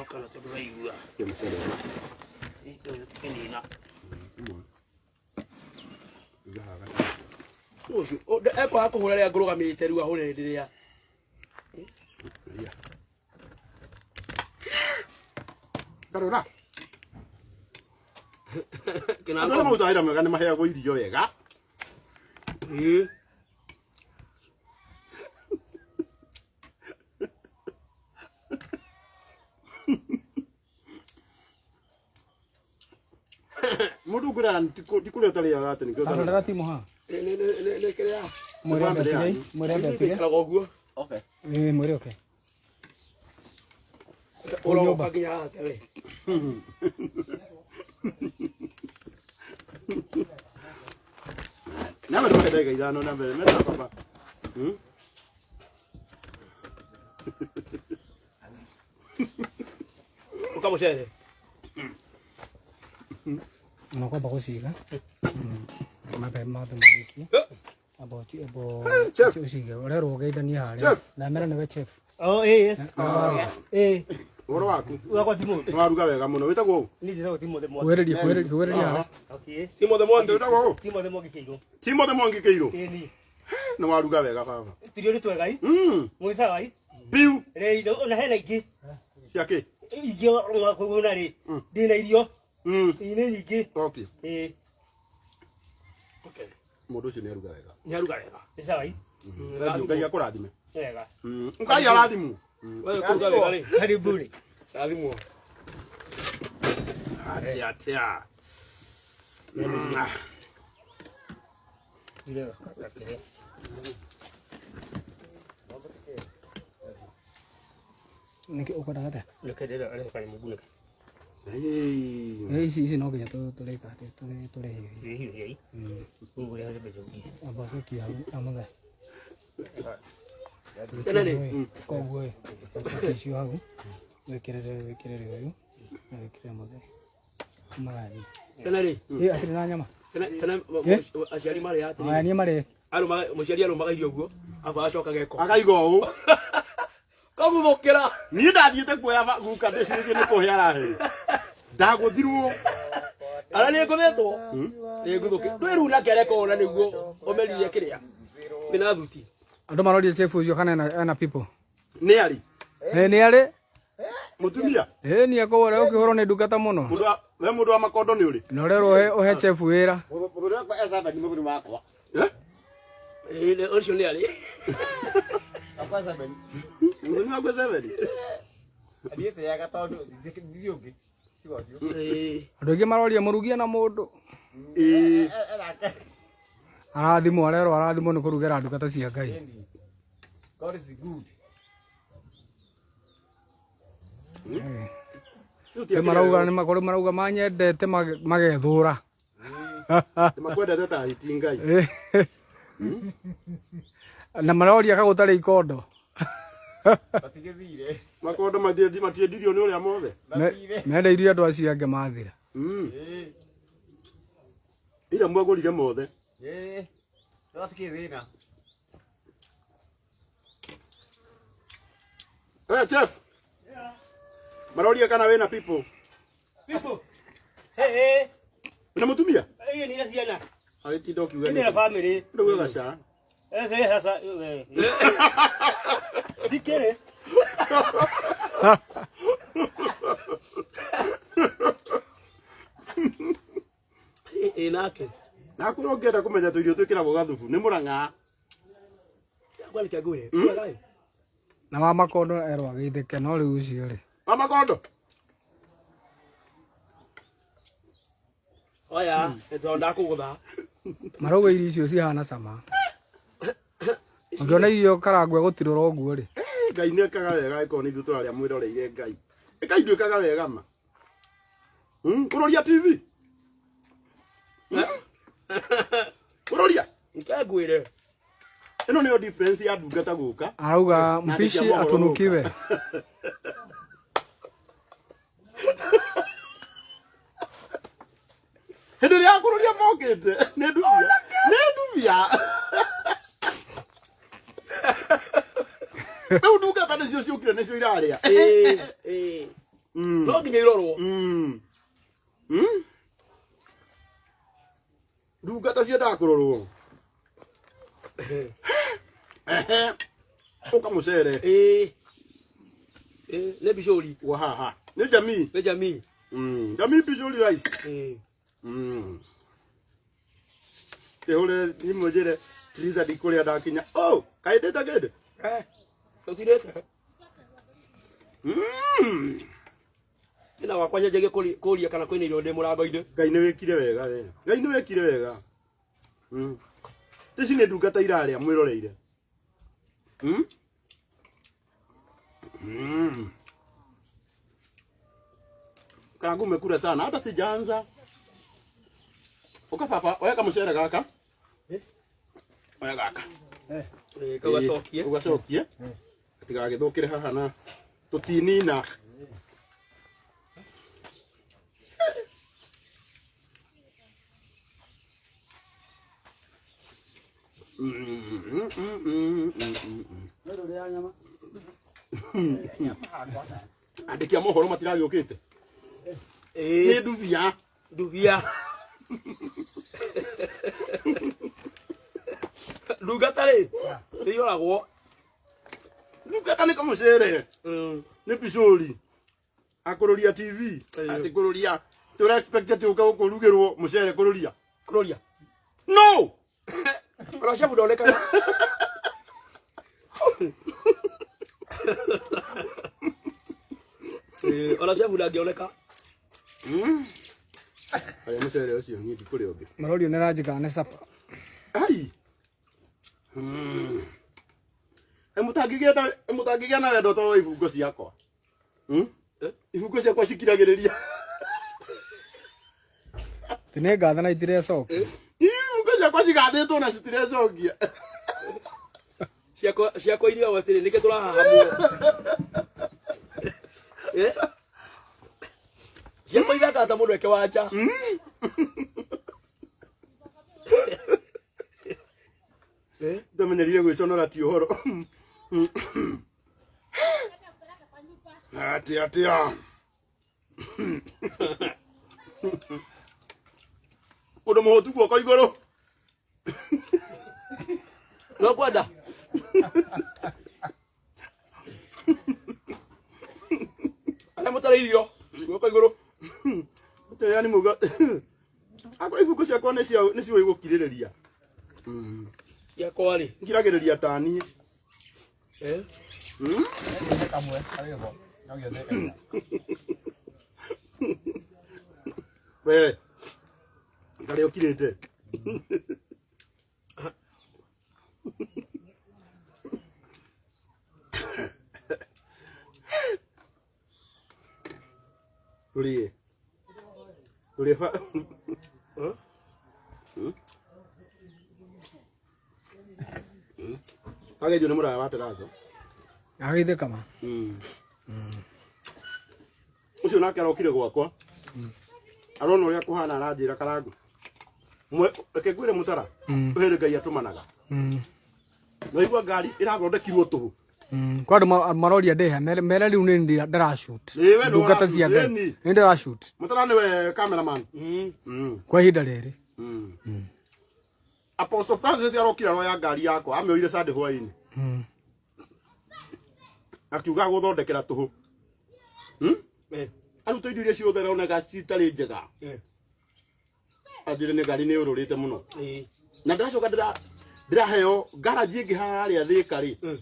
Kana tondũ waigua. Ũcio ekwaga kũhũra rĩrĩa ngũrũgamĩte rĩu ahũre hĩndĩ ĩrĩa. Tarora. Andũ arĩa marutaga wĩra mwega nĩ maheagwo irio wega. Mũndũ ngwĩraga ti kũrĩa ũtarĩaga atĩ nĩkĩo ũtarĩaga. Tarora timu haha. Nĩ kĩrĩa. Mwĩre ambe atige. Mwĩre ambe atige. Ikaraga ũguo. Mwĩre oke. Ũroka nginya haha atĩa we? Nĩ mbere ndagĩka ithano na mbere mena baba. Ũka mũcere. Ona kwamba gũciga. Mambe mambe marĩkie. Amba Chef. ũcige ũrerwo ũgeithanie harĩa. Chef. Ndamera nĩwe chef. Oh, yes. Ũhoro waku? Wakwa Timothy. Nĩ waruga wega mũno. Wĩtagwo ũ? Niĩ njĩtagwo Timothy Mwangi. Kuhĩrĩria kuhĩrĩria kuhĩrĩria harĩa. Okay. Timothy Mwangi. Wĩtagwo ũ? Timothy Mwangi Kĩirũ. Timothy Mwangi Kĩirũ. Ĩĩ niĩ. Nĩ waruga wega baba. Tũirio nĩ twega i. Mwĩcaga i. Biu. Rĩ, ona hena ingĩ. Cia kĩ? Ingĩ kũgũna rĩ. Ndĩna irio. Ii nĩ nyingĩ. Okay. Ĩĩ. Okay. Mũndũ ũcio nĩ aruga wega. Nĩ aruga wega. Nĩ sawa i. Ngai akũrathime. Wega. Ngai arathimwo. Wewe kũruga wega rĩ. Karibuni. Rathimwo. Atia atia. Nĩkĩ ũkwendaga atĩa? Reke ndĩrenda arehe kanyamũ ngunĩke. Hey. Eh, ici ici no nginya tũrĩka atĩ tũrĩhiũhie. Hihihiai. Ũguo ũrĩa mbeca ũngĩ. Amba ũcokie hau amũthe. Tene rĩ. Koguo ĩ, ũcokie icio hau, wĩkĩrĩre wĩkĩrĩre ũyũ, na wĩkĩre mũthe. Magathiĩ. Tene rĩ. Ĩ, akĩrĩ na nyama? Tene tene aciari marĩ atĩrĩ. Aya niĩ marĩ. Arũmaga mũciari arũmaga irio guo. Aba acoka geko. Akaiga ũũ. Kaguthũkĩra. Niĩ ndathiĩte kuoya guka ndĩcirĩtie nĩ kũhe arahe. Ndagũthirwo. Ara nĩ ngũthĩtwo. Nĩ nguthũkĩ. Ndwĩ rĩu nake areka ona nĩguo ũmerire kĩrĩa. Wĩna thuti. Andũ maroria chief ũcio kana ena people. Nĩ arĩ. Ĩ nĩ arĩ. Mũtumia. Ĩ nĩ ekũhũra ũkĩhũrwo nĩ ndungata mũno. Mũndũ wa we mũndũ wa makondo nĩ ũrĩ. Na ũrerwo ũhe chief wĩra. Mũthuri wakwa e seven, mũthuri wakwa. Eh? Ĩ ũcio nĩ arĩ. Wakwa seven. Mũthuri wakwa e seven. Thiĩte yaga tondũ ndirĩ ũngĩ. Tiga ũcio. Ĩ. Andũ aingĩ maroria mũrugie na mũndũ. Ĩĩ. Enake. Arathimwo arerwo arathimwo nĩ kũrugĩra ndungata cia Ngai. God is good. Nĩ marauga nĩ makũrĩ marauga manyendete magethũra. Nĩ makwendete ta hiti Ngai. Na maroria kagũtarĩ ikondo. Matigĩthire. Makondo matiendirio nĩ ũrĩa mothe. Mendeirio andũ acio angĩ mathira. Ĩĩ. Ira mwagũrire mothe. Ĩĩ. No hatikĩrĩ thĩna. Eh, chef. Maroria kana wĩna people. People. Hey hey. Wĩna mũtumia? Hiyo ni ile ciana. Agĩtinda ũkiuga Ni na family. Ndaugaga ca. Sasa sasa. Dikere. Ĩ nake. Na kwĩra ũngĩenda kũmenya tũirio twĩkĩragwo gathubu nĩ mũrang'a. Yakwa nĩkĩo ngwĩre. Na wa makondo erwo ageithĩke no rĩu ũcio rĩ. Wa makondo. Oya, tondũ ndakũgũtha. Marauga irio icio cihana cama. Ũngĩona irio karangwe gũtirũra ũguo rĩ. Ngai nĩ ekaga wega angĩkorwo nĩ ithuĩ tũrarĩa mwĩroreire Ngai. Ĩka nduĩkaga wega ma. Kũroria TV. Kũroria. Nĩkĩo ngwĩre. Ĩno nĩyo difference ya ndungata gũka. Arauga Na mpishi andĩki a mohoro atunukiwe. gũka. Hĩndĩ ĩrĩa akũrũria mokĩte nĩ ndubia. Nĩ ndubia. Rĩu ndungata nĩcio ciũkire nĩcio irarĩa. Ĩ ĩ. No nginya irorwo. Ndungata ciendaga kũrorwo. Ehe. Ũka mũcere. Ĩ. Ĩ nĩ bicũri. Wa haha. Nĩ jamii. Nĩ jamii. Jamii bicũri rice. Ĩ. Kĩhũre thimũ njĩre Teresa ndikũrĩa ndakinya. Oh, kaĩ ndĩte kĩndũ? Eh. Tũtirĩte. Ĩna wakwa nyanjagia kũria kana kwĩna irio ndĩ mũrango-inĩ. Ngai nĩ wĩkire wega we. Ngai nĩ wĩkire wega. Ici nĩ ndungata irarĩa mwĩroreire. Karangu umekula sana hata sijaanza. Uka papa, oya mucere gaka. Oya gaka. Ĩ kau gacokie. Ugacokie. Gatigagĩthũkĩre haha na tũtinina. Andĩki a mohoro matiragĩũkĩte. Ĩ Nĩ ndubia. ndubia. Ndungata rĩ nĩ iroragwo. Ndungata nĩ kamũcere. Nĩ picũri. Akũrũria TV. Atĩ kũrũria. Tũra expect atĩ ũka gũkũ rugĩrwo mũcere kũrũria. Kũrũria. No! Ona chef ndonekaga. Ona cebu ndangĩoneka. Arĩa mũcere ũcio niĩ ndikũrĩa ũngĩ. Marorio nĩ ranji kana nĩ sapa. Ai. Mũtangĩgĩa na wendo to wa ibungo ciakwa. Ibungo ciakwa cikiragĩrĩria. Ti nĩ ngathe na itirecokia. Ibungo ciakwa cigathĩtwo na citirecokia. Ciakwa ciakwa iria atĩrĩ nĩkĩ tũrahahamwo. Eh? Ciakwa ithakaga ta mũndũ eke wanja. Eh? Ndamenyerire gwĩconora ti ũhoro. Atia atia. Mũndũ mũhũtu guoko igũrũ. No kwenda. Arĩa mũtarĩ irio guoko igũrũ. Atĩ yani muga. Akorwo ibungo ciakwa nĩ ciũĩ gũkirĩrĩria. Ciakwa rĩ. Ngiragĩrĩria ta niĩ. Eh? Kamwe karĩ ho. No gĩothe kaina. We. Ndarĩ ũkirĩte. Tũrĩe. Tũrĩe ba. Ageithio nĩ mũraya wa Terazo. Ageithĩka ma. Ũcio nake arokire gwakwa. Arona ũrĩa kũhana aranjĩra karangu. Reke ngwĩre mũtara. Kwĩ Ngai atũmanaga. Naigua ngari ĩrathondekirwo tũhũ. Kwa andũ maroria ndĩhe mere rĩu nĩ ndĩrashoot. Ĩĩ, we nĩ Ndungata cia ũrashoot, Ngai. ĩni. Nĩ ndĩrashoot Mũtara nĩwe cameraman. kwa ihinda rĩrĩ. Apostle Francis arokire aroya ngari yakwa amĩoire Sunday hwainĩ. Akiuga gũthondekera tũhũ. Aruta indo iria ciothe aronaga citarĩ njega. Anjĩre nĩ ngari nĩ ũrũrĩte mũno. Na ndacoka ndĩraheo garage ĩngĩ harĩa Thĩka rĩ.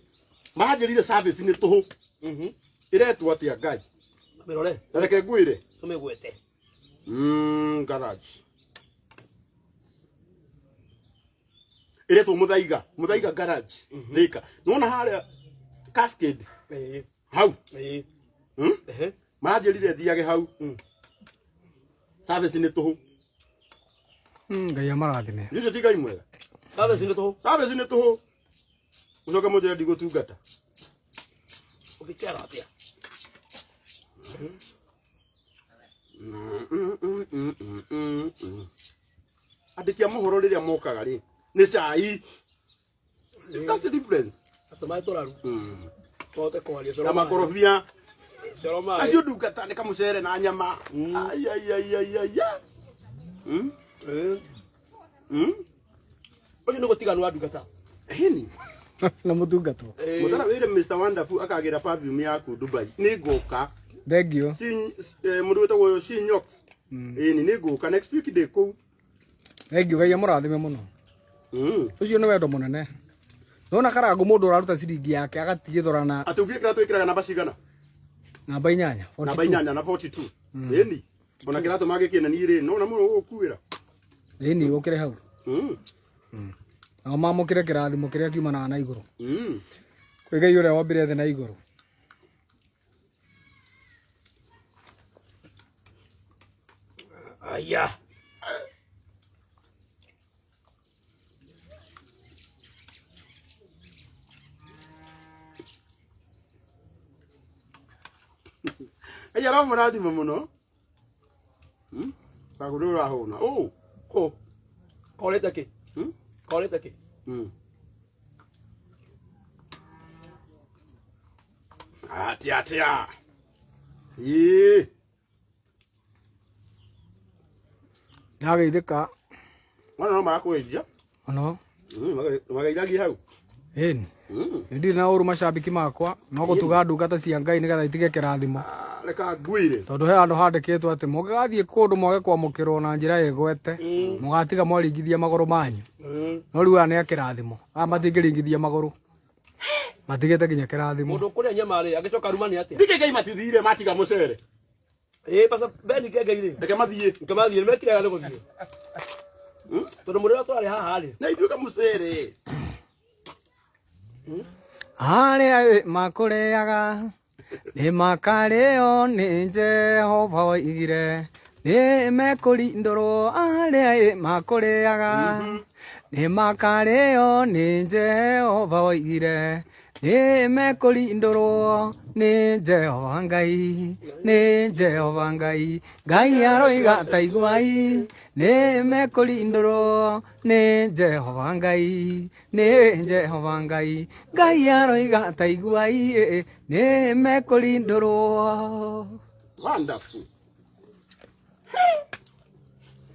Maranjĩrire service nĩ tũhũ. Ĩretwo atĩa Ngai? Mĩrore. Na reke ngwĩre. Tũmĩgwete. Garage. Ĩretwo Mũthaiga, Mũthaiga garage, Thĩka. Nĩwona harĩa Cascade hau. Maranjĩrire thiage hau. Service nĩ tũhũ. Ngai amarathime. Ũcio ti Ngai mwega. Service nĩ tũhũ. Service nĩ tũhũ. Ũcoke mũnjĩre ndigũtungata. Ũngĩkĩaga atĩa? Andĩki a mohoro rĩrĩa mokaga rĩ nĩ cai. That's the difference. Atũmae tũraru. Tũhote kwaria. Na makorobia. Coro maĩ. Acio ndungata nĩ kamũcere na nyama. Ai ai ai ai ai. Ũcio nĩ gũtiganwo ndungata. Hini. Na mũtungatwo. Mũtara wĩre Mr. Wonderful akagĩra perfume yaku Dubai. Nĩ ngũka. Thank you. Mũndũ wĩtagwo Shinyox. Ĩni nĩ ngũka next week ndĩ kũu. Thank you Ngai amũrathime mũno. Ũcio nĩ wendo mũnene. Nona karangu mũndũ ũraruta ciringi yake agatigithũra na Atĩ ugire kĩratũ wĩkĩraga namba cigana? Namba inyanya. Namba inyanya na 42. Ĩni. Ona kĩratũ mangĩkĩna niĩ rĩ, nona mũno ũgũkuĩra. Ĩni ũkĩre hau. Nao mamũkĩre kĩrathimo kĩrĩa kiumanaga na igũrũ. Kwĩ Ngai ũrĩa wombire thĩ na igũrũ. Aya. Aya aramũrathima mũno. Kagu nĩ ũrahũna. Oh, kũ. Korete kĩ? Korete kĩ? Atia atia. Ĩĩ. Ndageithĩka. Mwana no marakũgeithia. Ono. Mageithagia hau. Ĩni. Ndirĩ na ũru macambĩki makwa no gũtuga ndungata cia Ngai nĩgetha itige kĩrathimo. Reka ngwĩre. Tondũ he handũ handĩkĩtwo atĩ mũngĩgathiĩ kũndũ mwage kwamũkĩrwo na njĩra ĩgwete mũgatiga mwaringithia magũrũ manyu. No rĩu aya nĩ a kĩrathimo. Aya matingĩringithia magũrũ. Matigĩte nginya kĩrathimo. Mũndũ ũkũrĩa nyama rĩ, agĩcoka rumani atĩa? Ndike Ngai matithire matiga mũcere. Ĩĩ pasa Ben Kengei rĩ. Reke mathiĩ. Nĩmathiĩ, nĩmekire wega nĩ gũthiĩ. Tondũ mũrĩo twarĩ haha rĩ. Na ithuĩ kamũcere. Arĩa makũrĩaga nĩ makarĩo nĩ Jehova oigire nĩ mekũrindũrwo arĩa makũrĩaga nĩ makarĩo nĩ Jehova oigire nĩ mekũrindũrwo nĩ Jehova Ngai nĩ Jehova Ngai Ngai aroiga taiguai nĩ mekũrindũrwo nĩ Jehova Ngai nĩ Jehova Ngai Ngai aroiga taiguai nĩ mekũrindũrwo. Wonderful.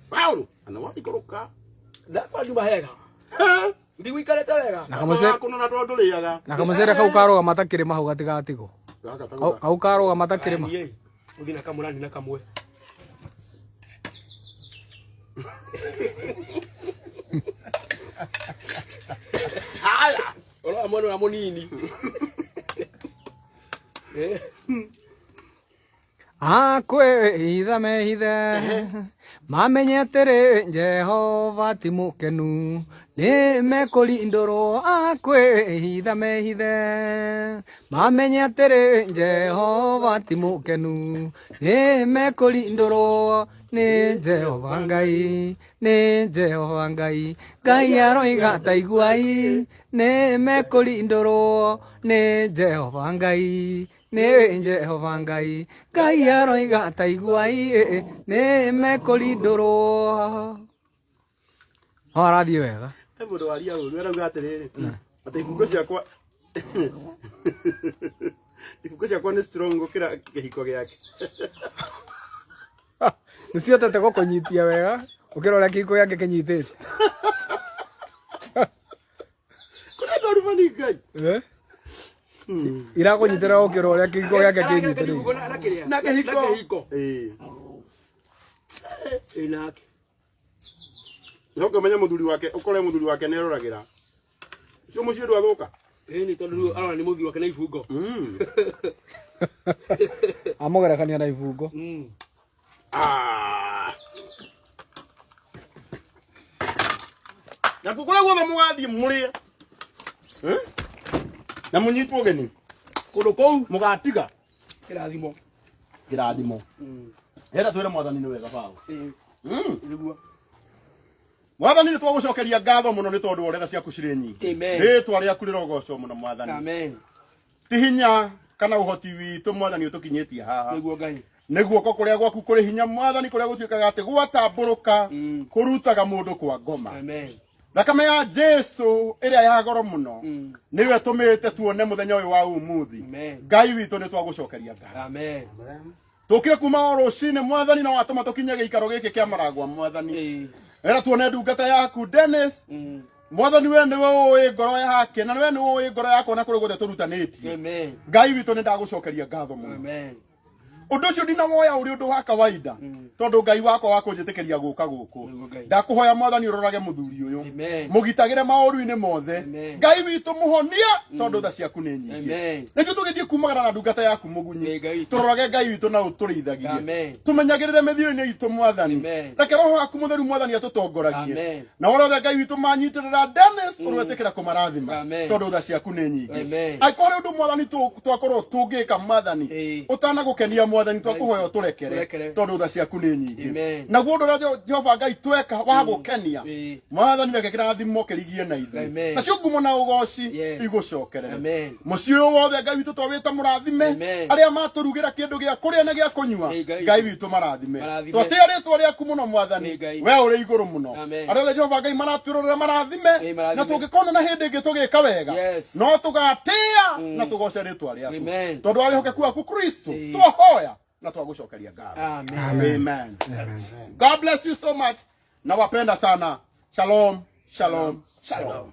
Paulo, ana waikũrũka. Ndakora nduma hega. Ndigũikarĩte wega. Na kamũcere Kũnora tondũ ndũrĩaga. na kamũcere kau karũgama ta kĩrĩma hau gatigatigwo. Gaka ta Kau karũgama ta kĩrĩma. Niĩ, ũthiĩ na kamũrani na kamwe. Haya. Ũrora mwena ũrĩa mũnini. Akwĩhitha mehithe mamenye atĩrĩ Jehova ti mũkenu nĩ mekũrindũrwo akwĩhitha mehithe mamenye atĩrĩ Jehova ti mũkenu nĩ mekũrindũrwo nĩ Jehova Ngai nĩ Jehova Ngai Ngai aroiga taiguai nĩ mekũrindũrwo nĩ Jehova Ngai nĩ Jehova Ngai Ngai aroiga taiguai nĩ mekũrindũrwo. No arathiĩ wega. He mũndũ waria ũru arauga atĩrĩrĩ atĩ ibungo ciakwa ibungo ciakwa nĩ strong gũkĩra kĩhiko gĩake. Nĩ ciotete gũkũnyitia wega ũkĩra ũrĩa kĩhiko gĩake kĩnyitĩte. Kũrĩ andũ arumani Ngai. Eh? Irakũnyitĩra gũkĩra ũrĩa kĩhiko gĩake kĩnyitĩrĩire. Na kĩrĩa? Na kĩhiko. Na kĩhiko. Ĩĩ. Ĩĩ nake. Coka ũmenye mũthuri wake ũkore mũthuri wake nĩ eroragĩra. Ũcio mũciĩ ndwathũka. Ĩĩ nĩ tondũ rĩu arora nĩ mũthuri wake na ibungo. Amũgerekania na ibungo. Ah. Na kũrĩa guothe mũgathiĩ mũrĩe. Eh? Na mũnyitwo ũgeni. Kũndũ kũu Mũgatiga kĩrathimo. kĩrathimo. Hera twĩre mwathani nĩ wega Paũlũ. Ĩĩ nĩguo. Mwathani nĩ twagũcokeria ngatho mũno nĩ tondũ wa ũrĩa tha ciaku cirĩ nyingĩ. Amen. Rĩtwa rĩaku rĩrogocwo mũno mwathani. Amen. Ti hinya kana ũhoti witũ mwathani ũtũkinyĩtie haha. Nĩguo Ngai. Nĩ guoko kũrĩa gwaku kũrĩ hinya mwathani kũrĩa gũtuĩkaga atĩ gwatambũrũka kũrutaga mũndũ kwa ngoma. Amen. Thakame ya Jesu ĩrĩa ya goro mũno nĩyo ĩtũmĩte tuone mũthenya ũyũ wa ũmũthĩ. Amen. Ngai witũ nĩ twagũcokeria ngatho. Amen. Tũkire kuma o rũcinĩ mwathani na watũma tũkinye gĩikaro gĩkĩ kĩa maragwa mwathani. Ĩĩ. Era tuone ndungata yaku Dennis. Mwathani we nĩwe ũĩ ngoro yake na we nĩwe ũĩ ngoro yakwa na kũrĩa guothe tũrutanĩtie. Amen. Ngai witũ nĩ ndagũcokeria ngatho mũno. Amen. Ũndũ ũcio ndinawoya ũrĩ ũndũ wa kawaida tondũ Ngai wakwa wa kũnjĩtĩkĩria gũka gũkũ. Nĩguo Ngai. Ndakũhoya mwathani ũrorage mũthuri ũyũ. Amen. Mũgitagĩre maũru-inĩ mothe. Amen. Ngai witũ mũhonie tondũ tha ciaku nĩ nyingĩ. Amen. Nĩkĩo tũgĩthiĩ kumagara na ndungata yaku mũgunyi. Nĩ Ngai. Tũrorage Ngai witũ na ũtũrĩithagie. Amen. Tũmenyagĩrĩre mĩthiĩre-inĩ itũ mwathani. Amen. Reke roho waku mũtheru mwathani atũtongoragie. Amen. Na ũrĩa othe Ngai witũ manyitĩrĩra Dennis ũrwetĩkĩra kũmarathima Amen. tondũ tha ciaku nĩ nyingĩ. Amen. Angĩkorwo harĩ ũndũ mwathani twakorwo tũngĩka mwathani Ĩĩ. ũtanagũkenia mwathani twakũhoya ũtũrekere Tũrekere. tondũ tha ciaku nĩ nyingĩ. Amen. Naguo ũndũ ũrĩa Jehova Ngai tweka wa gũkenia Ĩĩ. mwathani reke kĩrathimo kĩrigie na ithuĩ. Amen. Nacio ngumo na ũgoci Yes. igũcokerere. Amen. Mũciĩ ũyũ wothe Ngai witũ twawĩta mũrathime Amen. arĩa matũrugĩra kĩndũ gĩa kũrĩa na gĩa kũnyua Ĩĩ, Ngai. Ngai witũ marathime. Marathime. Twatĩĩa rĩtwa rĩaku mũno mwathani Ĩĩ, Ngai. we ũrĩ igũrũ mũno. Amen. Arĩa othe Jehova Ngai maratwĩrorera marathime Ĩĩ, marathime. na tũngĩkona na hĩndĩ ĩngĩ tũgĩka wega Yes. no tũgatĩĩa na tũgoce rĩtwa rĩaku Amen. tondũ wa wĩhokeku waku Kristo Ĩĩ. twahoya na twagũcokeria ngatho. Amen. Amen. God bless you so much. Nawapenda sana. Shalom, shalom, shalom.